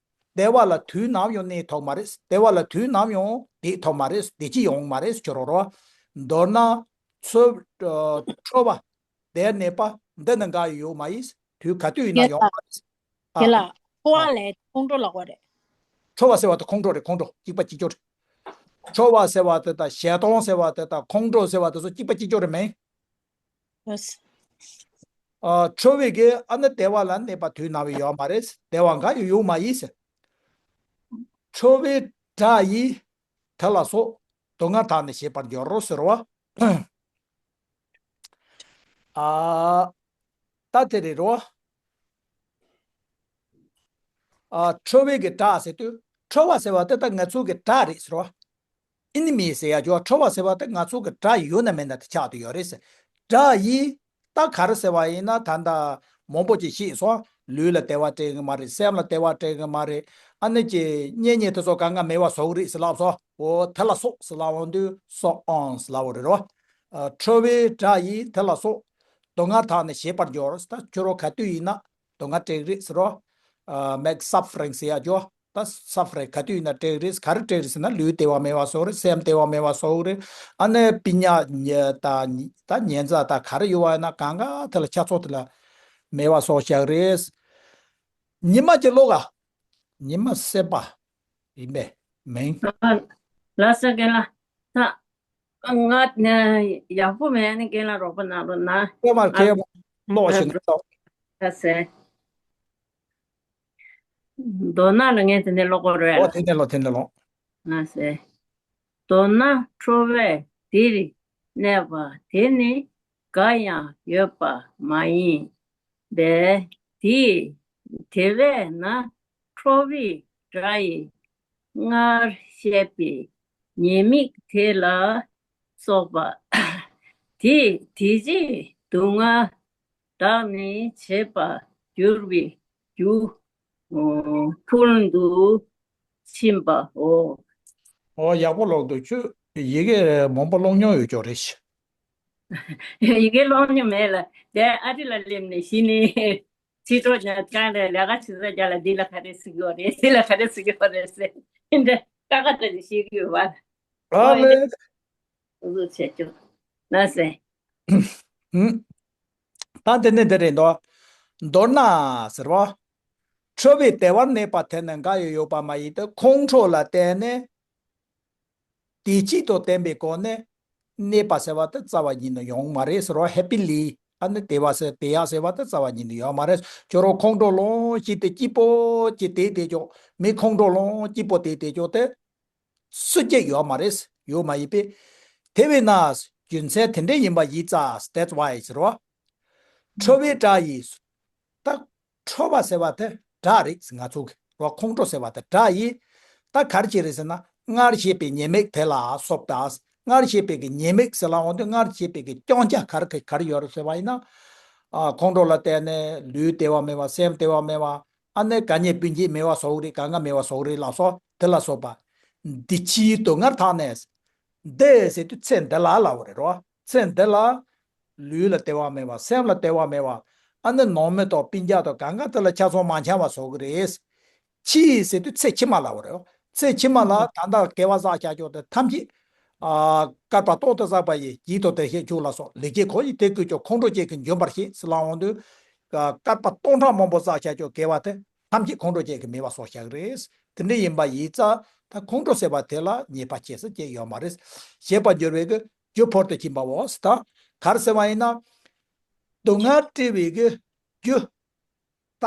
བདེ་བ་ལ་དུས་ནམ་ཡང་གནས་ཐུབ་མ་རེད། བདེ་བ་ལ་དུས་ནམ་ཡང་བསྡད་ཐུབ་མ་རེད། བདེ་སྐྱིད་ཡོང་མ་རེད་ཟེར་གྱི་རེད་རོ། མདོར་ན་ཚུར་ཁྲོ་བ། བདེར་གནས་པ་འདི་ནི་འགའ་ཡང་ཡོད་མ་ཡིན། དུས་ག་དུས་ཡིན་ན་ཡོང་མ་རེད། ཨ། དེ་ལ་ཨ། ཁྲོ་བ་ལས་ཁོང་ཁྲོ་ལབ་པ་རེད། ཁྲོ་བ་ཟེར་བ་དེ་ཁོང་ཁྲོ་རེད། ཁོང་ཁྲོ་གཅིག་པ་གཅིག་གྱུར་རེད། ཁྲོ་བ་ཟེར་བ་དེ་དང་ཞེ་སྡང་ཟེར་བ་དེ་དང་ཁོང་ཁྲོ་ཟེར་བ་དེ་ཚོ་གཅིག་པ་གཅིག་གྱུར་རེད་མིན། ཡེས། ཨ། ཁྲོ་བའི་གི་ཨ་ནི་བདེ་བ་ལ་གནས་པ་དུས་ནམ་ཡང་ཡོད་མ་རེད། བདེ་བ་འགའ་ཡང་ཡོད་མ་ཡིན་ཟེར། ཁྲོ་བའི་སྒྲ་ཡིས་དེ་ལ་སོགས་སྡུག་བསྔལ་དག་ནི་ཞེས་པར་འགྱུར་རོ་ཟེར་བ། ཨ། ད་དེ་རེད་རོ། ཨ། ཁྲོ་བའི་གི་སྒྲ་ཟེར་དུས་ཁྲོ་བ་ཟེར་བ་དེ་ད་ང་ཚོ་གི་སྒྲ་རེད་ཟེར་རོ། ཨེ་ནི་མི་ཟེར་ཡ་ཅོ་ཁྲོ་བ་ཟེར་བ་དེ་ང་ཚོ་གི་སྒྲ་ཡོད་ན་མེད་ན་དེ་ཆགས་བསྡད་ཡོད་རེད་ཟེར། སྒྲ་ཡིས་ད་ག་རེ་ཟེར་བ་ཡིན་ན་ད་ལྟ་མང་པོ་ཅིག་ཤེས་སོང་། ལུས་ལ་བདེ་བ་སྤྲད་གི་མ་རེད། སེམས་ལ་བདེ་བ་སྤྲད་གི་མ་རེད། ཨ་ནི་ཅི་གཉེན་ཉེ་དེ་ཚོ་གང་ག་མེད་པ་བཟོ་གི་རེད་ཟེར་ལབ་སོང་། འོ་དེ་ལ་སོགས་ཟེར་ལབ་འོང་དུས་so on ཟེར་ལབ་འོ་རེད་རོ། ཨ། ཁྲོ་བའི་སྒྲ་ཡིས་དེ་ལ་སོགས་སྡུག་བསྔལ་དག་ནི་ཞེས་པར་འགྱུར། ད་ཁྱོད་རང་ག་དུས་ཡིན་ན་སྡུག་བསྔལ་སྤྲད་གི་རེད་ཟེར་རོ། ཨ། make suffering ཟེར་ཡ་ཅོ། ད་suffering ག་དུས་ཡིན་ན་སྤྲད་གི་རེད། ག་རེ་སྤྲད་གི་རེད་ཟེར་ན་ལུས་བདེ་བ་མེད་པ་བཟོ་གི་རེད། སེམས་བདེ་བ་མེད་པ་བཟོ་གི་རེད། ཨ་ནི་པི་ཉ་ད་ད་ཉེ་ཚ་ད་ག་རེ་ཡོད་པ་ཡིན་ན་གང་ག་དེ་ལ་ཆ་ཚོགས་དེ་ལ་མེད་པ་བཟོ་བཞག་གི་རེད། ཉི་མ་གཅིག་ལོག་ག་ཉི་མ་སེར་པ་ཡིན་པས་མིན། ལ་ས་གེ་ལ་ད་ང་ཡག་པོ་མེད་ནི་གེ་ལ་རོགས་པ་གནང་རོགས་གནང་། ཁེ་མ་ཁེ་མ་ལོག་ཞིག་ན་ད་ས་ས། མདོར་ན་ལ་ངས་དེ་ནས་ཀློག་དགོས་རེད་ཨོ། ལ། དེ་ནས་ཀློག་དེ་ནས་ཀློག་ང་ཟེར། མདོར་ན་ཁྲོ་བས་འདིར་གནས་པ་དེ་ནི་འགའ་ཡང་ཡོད་པ་མ་ཡིན་པས། དེ་དེ་བས་ན་ཁྲོ་བའི་སྒྲ་ཡིས་སྔར་བཤད་པའི་ཉེས་དམིགས་དེ་ལ་སོགས་པ། དེ་དེ་རྗེས་སྡུག་བསྔལ་བདག་ནི་བྱེད་པར་འགྱུར་བའི་རྒྱུ། ཨོ། ཕུལ་དུ་ཕྱིན་པའོ། ཨོ། ཡག་པོ་ཀློག་འདུག་ཁྱོད་ཡི་གེ་མང་པོ་ཀློག་མྱོང་ཡོད་ཀྱོག་རེད། ཡི་གེ་ཀློག་མྱོང་མེད་ལ། དེ་ཨ་རི་ལ་སླེབས་ནས་གཞི་ནས་ཕྱི་དྲོ་ཉལ་ཁང་ལ་ལས་ཀ་བྱེད་ས་རྒྱ་ལ་འདི་ལ་ག་རེ་ཟེར་གྱི་ཡོད་རེད། འདི་ལ་ག་རེ་ཟེར་གྱི་ཡོད་རེད་ཟེར། འདི་འདྲ་ཀ་ཁ་འདྲ་ཞིག་ཤེས་ཀྱི་ཡོད་པ། ཨ་ཨོ་ལེ། འདི་འདུག་བྱེད་ཀྱོག་ན་ཟེར། ཧུམ། ད་དེ་ནས་འདི་རེད་འདུག་མདོར་ན་ཟེར་བ། ཁྲོ་བའི་བདེ་བར་གནས་པ་དེ་ནི་འགའ་ཡང་ཡོད་པ་མ་ཡིན་ཏེ། ཁོང་ཁྲོ་ལ་བརྟེན་ནས་བདེ་སྐྱིད་དང་ལྡན་པའི་སྒོ་ནས་གནས་པ་ཟེར་བ་དེ་རྩ་བ་ཉིད་ནས་ཡོང་མ་རེད་ཟེར་བ། ཧེ་པི་ལི། ཨ་ནི་བདེ་བ་ཟེར་བདེ་ཡག་ཟེར་བ་དེ་རྩ་བ་ཉིད་ནས་ཡོད་མ་རེད། ཁྱོད་རང་ཁོང་ཁྲོ་ལངས་ཤིག་དེ་སྐྱིད་པོ་ཅིག་བསྡད་བསྡད་ཀྱོག་མི་ཁོང་ཁྲོ་ལངས་སྐྱིད་པོ་བསྡད་བསྡད་ཀྱོག་དེ། སུ་གཅིག་ཡོད་མ་རེད། ཡོད་མ་ཡིན་པས། དེ་བས་ན་རྒྱུ་མཚན་དེ་འདྲ་ཡིན་པ་ཡིན་ཙང་། That's why ཟེར་བ། ཁྲོ་བའི་སྒྲ་ཡིས། ད་ཁྲོ་བ་ཟེར་བ་དེ་སྒྲ་རེད་ང་ཚོ་གི་རོ། ཁོང་ཁྲོ་ཟེར་བ་དེ་སྒྲ་ཡིས། ད་ག་རེ་བྱས་རེད་ཟེར་ན། སྔར་བཤད་པའི་ཉེས་དམིགས་དེ་ལ་སོགས་དང་། སྔར་བཤད་པའི་གི་ཉེས་དམིགས་ཟེར་ལ་འོང་དུས། སྔར་བཤད་པའི་གི་སྐྱོན་ཆ་ག་རེ་ག་རེ་ཡོད་རེད་ཟེར་བ་ཡིན་ན། ཨ། ཁོང་ཁྲོ་ལ་བརྟེན་ནས་ལུས་བདེ་བ་མེད་པ། སེམས་བདེ་བ་མེད་པ། ཨ་ནི་དགའ་ཉེ་སྤུན་མཆེད་མེད་པ་བཟོ་གི་རེད། གང་ག་མེད་པ་བཟོ་གི་རེད་ལ་སོགས་དེ་ལ་སོགས་པ། འདི་ཕྱིའི་སྡུག་བསྔལ་དག་ནས། འདི་ཟེར་དུས་ཚེ་འདི་ལ་ལབ་པ་རེད་རོ། ཚེ་འདི་ལ་ལུས་ལ་བདེ་བ་མེད་པ། སེམས་ལ་བདེ་བ་མེད་པ། ཨ་ནི་ནང་མི་དང་སྤུན་ཀྱག་དང་གང་ག་དེ་ལ་ཆ་ཚང་མ་འཆམ་པ་བཟོ་གི་རེད། ཕྱིའི་ཟེར་དུས་ཚེ་ཕྱི་མ་ལབ་པ་རེད་རོ། ཚེ་ཕྱི་མ་ལ་ད་ལྟ་དགེ་བ་བསགས་བཞག་ཀྱོག་དེ་ཐམས་ཅད། ཨ། བསྐལ་པ་སྟོང་དུ་བསགས་པ་ཡི་བགེགས་དང་བདེ་གཤེགས་མཆོག་ལ་སོགས་ལེགས་སྐྱེས་གང་ཡིན་དེ་བསྐུལ་ཀྱོག་ཁོང་ཁྲོ་ཅན་གྱིས་འཇོམས་པར་བྱེད་ཟེར་ལ་འོང་དུས། བསྐལ་པ་སྟོང་ཕྲག་མང་པོ་བསགས་བཞག་ཀྱོག་དགེ་བ་དེ་ཐམས་ཅད་ཁོང་ཁྲོ་ཅན་གྱིས་མེད་པ་བཟོ་བཞག་གི་རེད། དེ་འདྲ་ཡིན་པ་ཡིན་ཙང་། ད་ཁོང་ཁྲོ་ཟེར་བ་དེ་ལ་ཉེས་པ་སྐྱེ་ས་ཅི་ཡོད་མ་རེད། ཞེས་པར་འགྱུར་བའི་གི་རྒྱུ་ཕུལ་དུ་ཕྱིན་པའོ། ད་ག་རེ་ཟེར་བ་ཡིན་ན། སྡུག་བསྔལ་སྤྲད་པའི་གི་རྒྱུ། ད་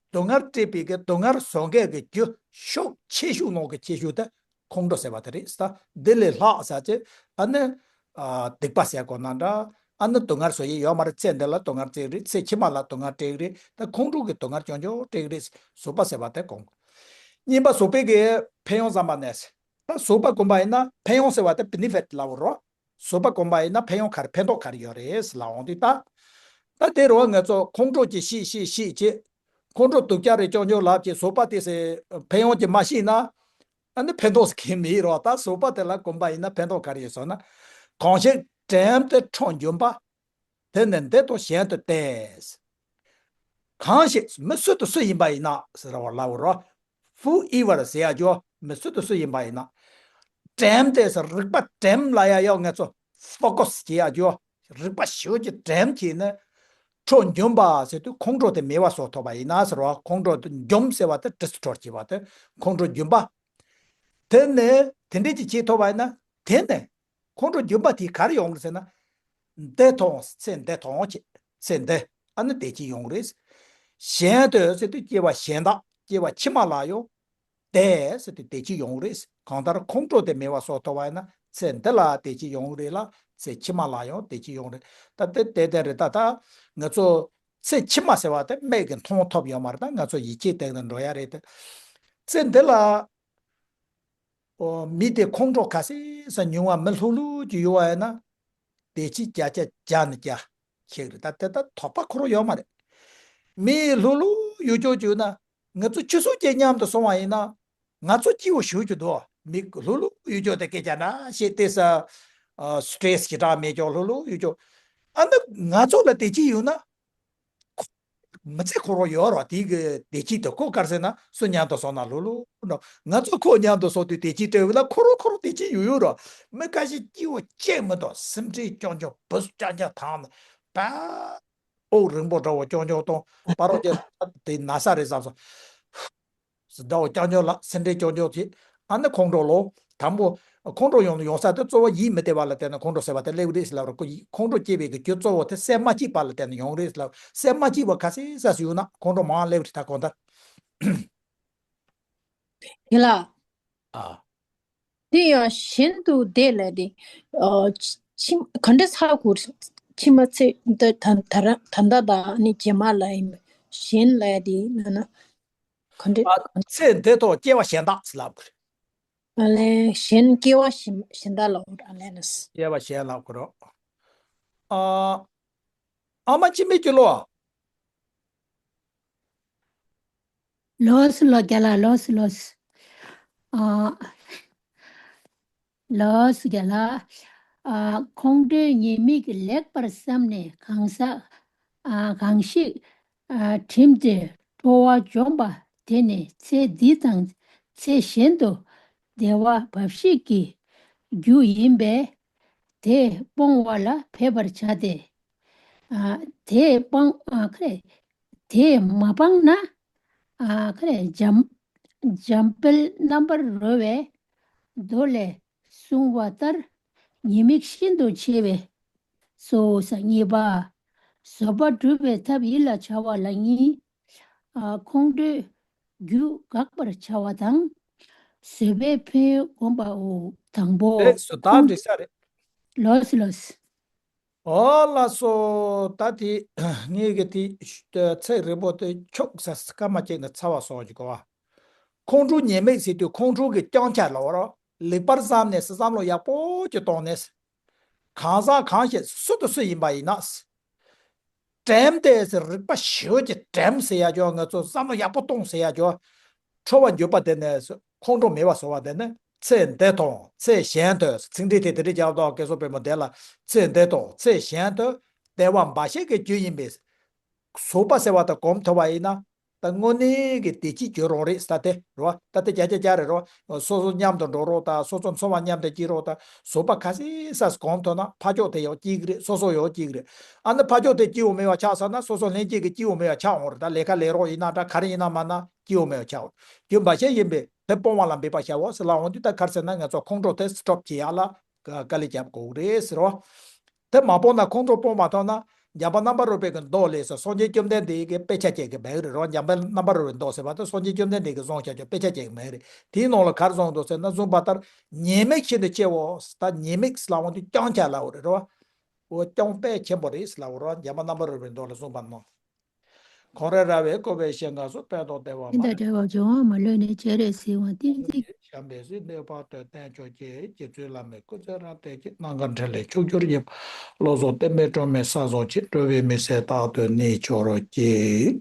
སྡུག་བསྔལ་སྤྲད་པའི་གི་སྡུག་བསྔལ་བཟོ་མཁན་གྱི་རྒྱུ་ཤུགས་ཆེ་ཤོས་ནང་གི་ཆེ་ཤོས་དེ་ཁོང་ཁྲོ་ཟེར་བ་དེ་རེད། ད་འདི་ལས་ལྷག་ཟེར་ཅེ། ཨ་ནི། ཨ། སྡིག་པ་ཟེར་དགོས་ན་འདྲ། ཨ་ནི་སྡུག་བསྔལ་བཟོ་ཡས་ཡོད་མ་རེད། ཚེ་འདི་ལ་སྡུག་བསྔལ་སྤྲད་ཀྱི་རེད། ཚེ་ཕྱི་མ་ལ་སྡུག་བསྔལ་སྤྲད་ཀྱི་རེད། ད་ཁོང་ཁྲོ་གི་སྡུག་བསྔལ་རྐྱང་རྐྱང་སྤྲད་ཀྱི་རེད། གཟུགས་པོ་ཟེར་བ་དེ་གོང་། གཉིས་པ་གཟུགས་པོའི་གི་ཕན་ཡོན་བསམ་པ་ནས། ད་གཟུགས་པ་གོམས་པ་ཡིན་ན་ཕན་ཡོན་ཟེར་བ་དེ་benefit ལབ་རོ། གཟུགས་པ་གོམས་པ་ཡིན་ན་ཕན་ཡོན་ག་རེ་ཕན་ཐོགས་ག་རེ་ཡོད་རེད་ལབ་འོང་དུས་ད། ད་དེ་རུ་ང་ཚོ་ཁོང་ཁྲོ་ཅིག་ཤེས་ཤེས་ཤེས་བྱེད། ཁོང་ཁྲོ་སྡུག་ཅག་རེད་ཅོག་ཅོག་ལབ་ཅིག་གཟུགས་པ་དེ་སེ་ཕན་ཡོན་ཅིག་མ་ཤེས་ན། ཨ་ནི་ཕན་ཐོགས་སུ་གང་མི་རོ། ད་གཟུགས་པ་དེ་ལ་གོམས་པ་ཡིན་ན་ཕན་ཐོགས་ག་རེ་ཡོད་ཟེར་ན། གང་ཞིག་དྲན་ཏེ་ཁྲོ་འཇོམས་པ། དེ་ནི་འདི་དང་གཞན་དུ་སྟེ། གང་ཞིག་མི་སུ་དང་སུ་ཡིན་པ་ཡིན་ན་ཟེར་བ་ལབ་རོ། Whoever ཟེར་ཡ་ཇོ་མི་སུ་དང་སུ་ཡིན་པ་ཡིན་ན། དྲན་ཏེ་ཟེར་རིག་པ་དྲན་ལ་ཡ་ཡོ་ང་ཚོ་focus བྱེད་ཡ་ཇོ། རིག་པ་ཞེ་པོ་ཅིག་དྲན་བྱས་ནས་ཁྲོ་འཇོམས་པ་ཟེར་དུས་ཁོང་ཁྲོ་དེ་མེད་པ་བཟོ་ཐུབ་པ་ཡིན་ན་ཟེར་བ། ཁོང་ཁྲོ་དེ་འཇོམས་ཟེར་བ་དེ་destroy བྱེད་པ་དེ་ཁོང་ཁྲོ་འཇོམས་པ། དེ་ནས་དེ་འདྲས་ཅིག་བྱེད་ཐུབ་པ་ཡིན་ན་དེ་ནས། ཁོང་ཁྲོ་འཇོམས་པ་དེ་ག་རེ་ཡོང་གི་ཟེར་ན། འདི་མཐོང་ཚེ་འདི་མཐོང་བྱེད་ཚེ་འདི་ཨ་ནི་བདེ་སྐྱིད་ཡོང་གི་རེད། གཞན་དུ་ཟེར་དུས་སྐྱེ་བ་གཞན་དག་སྐྱེ་བ་ཕྱི་མ་ལ་ཡང་བདེ་ཟེར་དུས་བདེ་སྐྱིད་ཡོང་གི་རེད། གང་ལྟར་ཁོང་ཁྲོ་དེ་མེད་པ་བཟོ་ཐུབ་པ་ཡིན་ན་ཚེ་འདི་ལ་བདེ་སྐྱིད་ཡོང་གི་རེད་ལ་ཚེ་ཕྱི་མ་ལ་ཡང་བདེ་སྐྱིད་ཡོང་གི་རེད། ད་དེ་དེ་དེ་རེད། ད་ད་ང་ཚོ་ཚེ་ཕྱི་མ་ཟེར་བ་དེ་མིག་གིས་མཐོང་ཐུབ་ཡོད་མ་རེད། ད་ང་ཚོ་ཡིད་ཆེས་སྟེང་དུ་འགྲོ་ཡ་རེད་དེ། ཚེ་འདི་ལ། ཨོ། མི་དེ་ཁོང་ཁྲོ་ག་ཚོད་ཙམ་ཉུང་བ་མི་ལྷུག་ལྷུག་ཅིག་ཡོད་པ་ཡིན་ན། བདེ་སྐྱིད་བརྒྱ་ཆ་བརྒྱ་ནས་བརྒྱ་ཞིག་རེད། ད་དེ་ད་དོགས་པ་འཁོར་ཡོད་མ་རེད། མི་ལྷུག་ལྷུག་ཡོད་ཅོག་ཅིག་ཡོད་ན། ང་ཚོ་ཆུ་ཚོད་བརྒྱད་མཉམ་དུ་སོང་བ་ཡིན་ན། ང་ཚོ་སྐྱིད་པོ་ཞེ་པོ་ཅིག་འདུག་མི་ལྷུག་ལྷུག་ཡོད་ཅོག་དེ་སྐད་ཆ་འདྲ་བཤད་དེ་ས། ཨ། stress ཞེ་དྲག་མེད་ཅོག་ལྷུག་ལྷུག་ཡོད་ཅོག་ཨ་ནི་ང་ཚོ་ལ་བདེ་སྐྱིད་ཡོད་ན། མི་ཚེ་འཁོར་བ་ཡོད་རོགས་དེ་གི་བདེ་སྐྱིད་དེ་ཁོ་གར་ཟེར་ན་སུ་མཉམ་དུ་སོང་ན་ལྷུག་ལྷུག་འགྲོ། ང་ཚོ་ཁོ་མཉམ་དུ་སོང་དུས་བདེ་སྐྱིད་སྤྲད་འོས་ལ་ཁོ་རང་ཁོ་རང་བདེ་སྐྱིད་ཡོད་ཡོད་རོགས། མི་ཁ་ཤས་སྐྱིད་པོ་ཅིག་མི་འདུག་སེམས་ཁྲལ་རྐྱང་རྐྱང་བུ་རྐྱང་རྐྱང་ཐང་ནས་པ། དབུགས་རིང་པོ་འདྲ་བོ་རྐྱང་རྐྱང་གཏོང་། པ་རོགས་ཀྱི་དེ་ན་ས་རེད་བསམ་སོང་། འདྲ་བོ་རྐྱང་རྐྱང་ལ་སེམས་ཁྲལ་རྐྱང་རྐྱང་བྱེད། ཨ་ནི་ཁོང་ཁྲོ་ལོ། དང་པོ། ཁོང་ཁྲོ་ཡོང་ཡོང་ས་དེ་གཙོ་བོ་ཡིད་མི་བདེ་བ་ལ་བརྟེན་ནས་ཁོང་ཁྲོ་ཟེར་བ་དེ་སླེབས་རེད་ཟེར་ལབ་རེད། ཁོ་ཡིད་ཁོང་ཁྲོ་སྐྱེ་བའི་གི་རྒྱུ་གཙོ་བོ་དེ་སེམས་མ་སྐྱིད་པ་ལ་བརྟེན་ནས་ཡོང་རེད་ཟེར་ལབ། སེམས་མ་སྐྱིད་པ་ག་ཚད་ས་སུ་ཡོང་ན་ཁོང་ཁྲོ་མང་སླེབས་རེད། ད་གང་ལྟར། དེ་ལ། ཨ། དེ་ཡང་གཞན་དུ་བདེ་ལས་དེ། ཨ། ཕྱི་ག་འདྲ་ཚ་གུར། ཕྱི་མ་ཚེ་འདི་ད་ད་ར་ད་ལྟ་དང་ནི་རྗེས་མ་ལ་ཡིན་པ། གཞན་ལས་དེ་ན་ན། ག་འདྲ། ཨ། ཚེ་འདི་ཐོག་སྐྱེ་བ་གཞན་དག་ཟེར་ལབ་དགོས། ཨ་ལས་གཞན་སྐྱེ་བ་གཞན་གཞན་དག་ལ་འོ་ཨ་ལས་ན། སྐྱེ་བ་གཞན་ལབ་དགོས་རོགས། ཨ། ཨ་མ་འཆི་མེད་ཀྱི་ལོ། ལོས་ལོ་རྒྱ་ལ་ལོས་ལོས། ཨ། ལོས་རྒྱ་ལ། ཨ། ཁོང་ཁྲོའི་ཉེས་དམིགས་ལེགས་པར་བསམ་ནས་གང་ཟག་ཨ། གང་ཞིག་ཨ། བསྒྲིམས་ཏེ་ཁྲོ་བ་འཇོམས་པ་དེ་ནི་ཚེ་འདི་དང་ཚེ་གཞན་དུ་བདེ་བ་འབའ་ཞིག་གི་རྒྱུ་ཡིན་པས། དེ་སྤོང་བ་ལ་འབད་པར་བྱ་སྟེ། ཨ། དེ་སྤང་ཨ། ཁ་རེ། དེ་མ་སྤངས་ན། ཨ། ཁ་རེ། འཇམ་འཇམ་དཔལ་རྣམ་པར་རོལ་པའི་མདོ་ལས་གསུངས་པ་ལྟར་ཉེས་དམིགས་ཤིན་ཏུ་ཆེ་བས་སོ། ས་གཉིས་པ། བཟོད་པ་སྒྲུབ་པའི་ཐབས་ཡིད་ལ་བྱ་བ་ལ་གཉིས། ཨ། ཁོང་ཁྲོའི་རྒྱུ་དགག་པར་བྱ་བ་དང་། བཟོད་པའི་ཕན་ཡོན་བསྒོམ་པའོ། དང་པོ། ལེགས་སོ། ད་ཁོང་འགྲིག་ས་རེད། ལོས་ལོས། ཨོ་ལགས་སོ། ད་དེ་ངས་གི་དེ་ཚིག་རིང་པོ་དེ་ཁྱོག་ས་སྐར་མ་གཅིག་ནས་ཚར་བ་སོང་གི་གོ་བ། ཁོང་ཁྲོ་ཉེས་དམིགས་ཟེར་དུས་ཁོང་ཁྲོ་གི་རྐྱང་ཆ་ལ་བར་ལེགས་པར་བསམ་ནས་བསམ་བློ་ཡག་པོ་ཅིག་གཏོང་ནས། གང་ཟག་གང་ཞིག་སུ་དང་སུ་ཡིན་པ་ཡིན་ན། དྲན་དེ་ཟེར་རིག་པ་ཞེ་པོ་ཅིག་དྲན་ཟེར་ཡ་ཅོ། ང་ཚོ་བསམ་བློ་ཡག་པོ་གཏོང་ཟེར་ཡ་ཅོ། ཁྲོ་བ་འགྱུར་བ་དེ་ནས་ཁོང་ཁྲོ་མེད་པ་བཟོ་བ་དེ་ནི་ཚེ་འདི་དང་ཚེ་གཞན་དུ། ཚིག་འགྲེལ་དེ་དེ་འདྲ་རྒྱག་དོ། སྐལ་བཟང་པད་མོ་དེ་ལ་ཚེ་འདི་དང་ཚེ་གཞན་དུ་བདེ་བ་འབའ་ཞིག་གི་རྒྱུ་ཡིན་པས། བཟོད་པ་ཟེར་བ་དང་གོམས་ཐུབ་པ་ཡིན་ན། ད་དངོས་གནས་ཀྱི་བདེ་སྐྱིད་འབྱོར་རོགས་རེད་ས་དེ་རོ། ད་དེ་བརྒྱ་ཆ་བརྒྱ་རེད་རོ། སོ་སོ་མཉམ་དུ་འགྲོ་རོགས་དང་། སོ་སོ་འཚོ་བ་མཉམ་དུ་སྐྱེལ་རོགས་དང་། བཟོད་པ་ག་ཚད་ས་གོམས་ཐུབ་ན་ཕ་ཕྱོགས་དེ་ཡང་སྐྱིད་གི་རེད། སོ་སོ་ཡང་སྐྱིད་གི་རེད། ཨ་ནི་ཕ་ཕྱོགས་དེ་སྐྱིད་པོ་མེད་པ་ཆགས་ས་ན་སོ་སོ་ལྷན་སྐྱེས་ཀྱི་སྐྱིད་པོ་མེད་པ་ཆགས་འོང་རེད། ད་ལས་ཀ་ལས་རོགས་ཡིན་ན་འདྲ། ག་རེ་ཡིན་ན་མ་ན་སྐྱིད་པོ་མེད་པ་ཆགས་འོང་། རྒྱུ་འབའ་ཞིག་ཡིན་པས་དེ་སྤོང་བ་ལ་འབད་པ་བྱའོ་ཟེར་ལབ་འོང་དུས། ད་ག་རེ་ཟེར་ན་ང་ཚོ་ཁོང་ཁྲོ་དེ་སི་ཊོབ་བྱེད་ཡག་ལ་དཀའ་ལས་རྒྱབ་དགོས་རེད་ཟེར་རོ། དེ་མ་སྤོང་ན་ཁོང་ཁྲོ་སྤོང་མ་ཐུབ་ན། འཇམ་དཔལ་རྣམ་པར་རོལ་པའི་གི་མདོ་ལས་སོ། སངས་རྒྱས་བཅོམ་ལྡན་འདས་ཀྱི་དཔེ་ཆ་བཅས་ཀྱི་མེད་རེད་རོ། འཇམ་དཔལ་རྣམ་པར་རོལ་པའི་མདོ་ཟེར་བ་དེ་སངས་རྒྱས་བཅོམ་ལྡན་འདས་ཀྱིས་གསུངས་བཞག་ཀྱང་དཔེ་ཆ་བཅས་ཀྱི་མེད་རེད། དེའི་ནང་ལ་ག་རེ་གསུངས་འདུག་ཟེར་ན། གསུངས་པ་ལྟར་ཉེས་དམིགས་ཤིན་ཏུ་ཆེའོ། ད་ཉེས་དམིགས་ལབ་འོང་དུས་རྐྱང་ཆ་ལབ་པ་རེད་རོ། འོ་རྐྱང་དཔེ་ཆེན་པོ་རེད་ལབ་པ་རོ། འཇམ་དཔལ་རྣམ་པར་རོལ་པའི་མདོ་ལ་གསུངས་པ་ནང་། ཁོང་རེ་ར་བས་བསྐོར་བའི་ཞིང་ཁམས་སུ། ཕན་དང་བདེ་བ་མ་ཡིན་པ་བྱུང་བ་མ་ལུས་ནས། བྱས་རེ་ཟིན་པ་ཏིང་ཏིང་། ཤམ་བེ་སི་གནོད་པ་དང་བསྟན་ཕྱོགས་ཀྱི། རྗེ་བཙུན་བླ་མའི་སྐུ་ཚེ་རབ་བརྟན་ཅིང་། ནམ་མཁའ་འཕྲིན་ལས་ཕྱོགས་བཅུར་ཡོད་པ། བློ་བཟང་བསྟན་པའི་སྒྲོན་མེ་གསལ་བྱང་ཆེ། འགྲོ་བའི་མི་ཚེ་རྟག་ཏུ་གནས་གྱུར་ཅིག།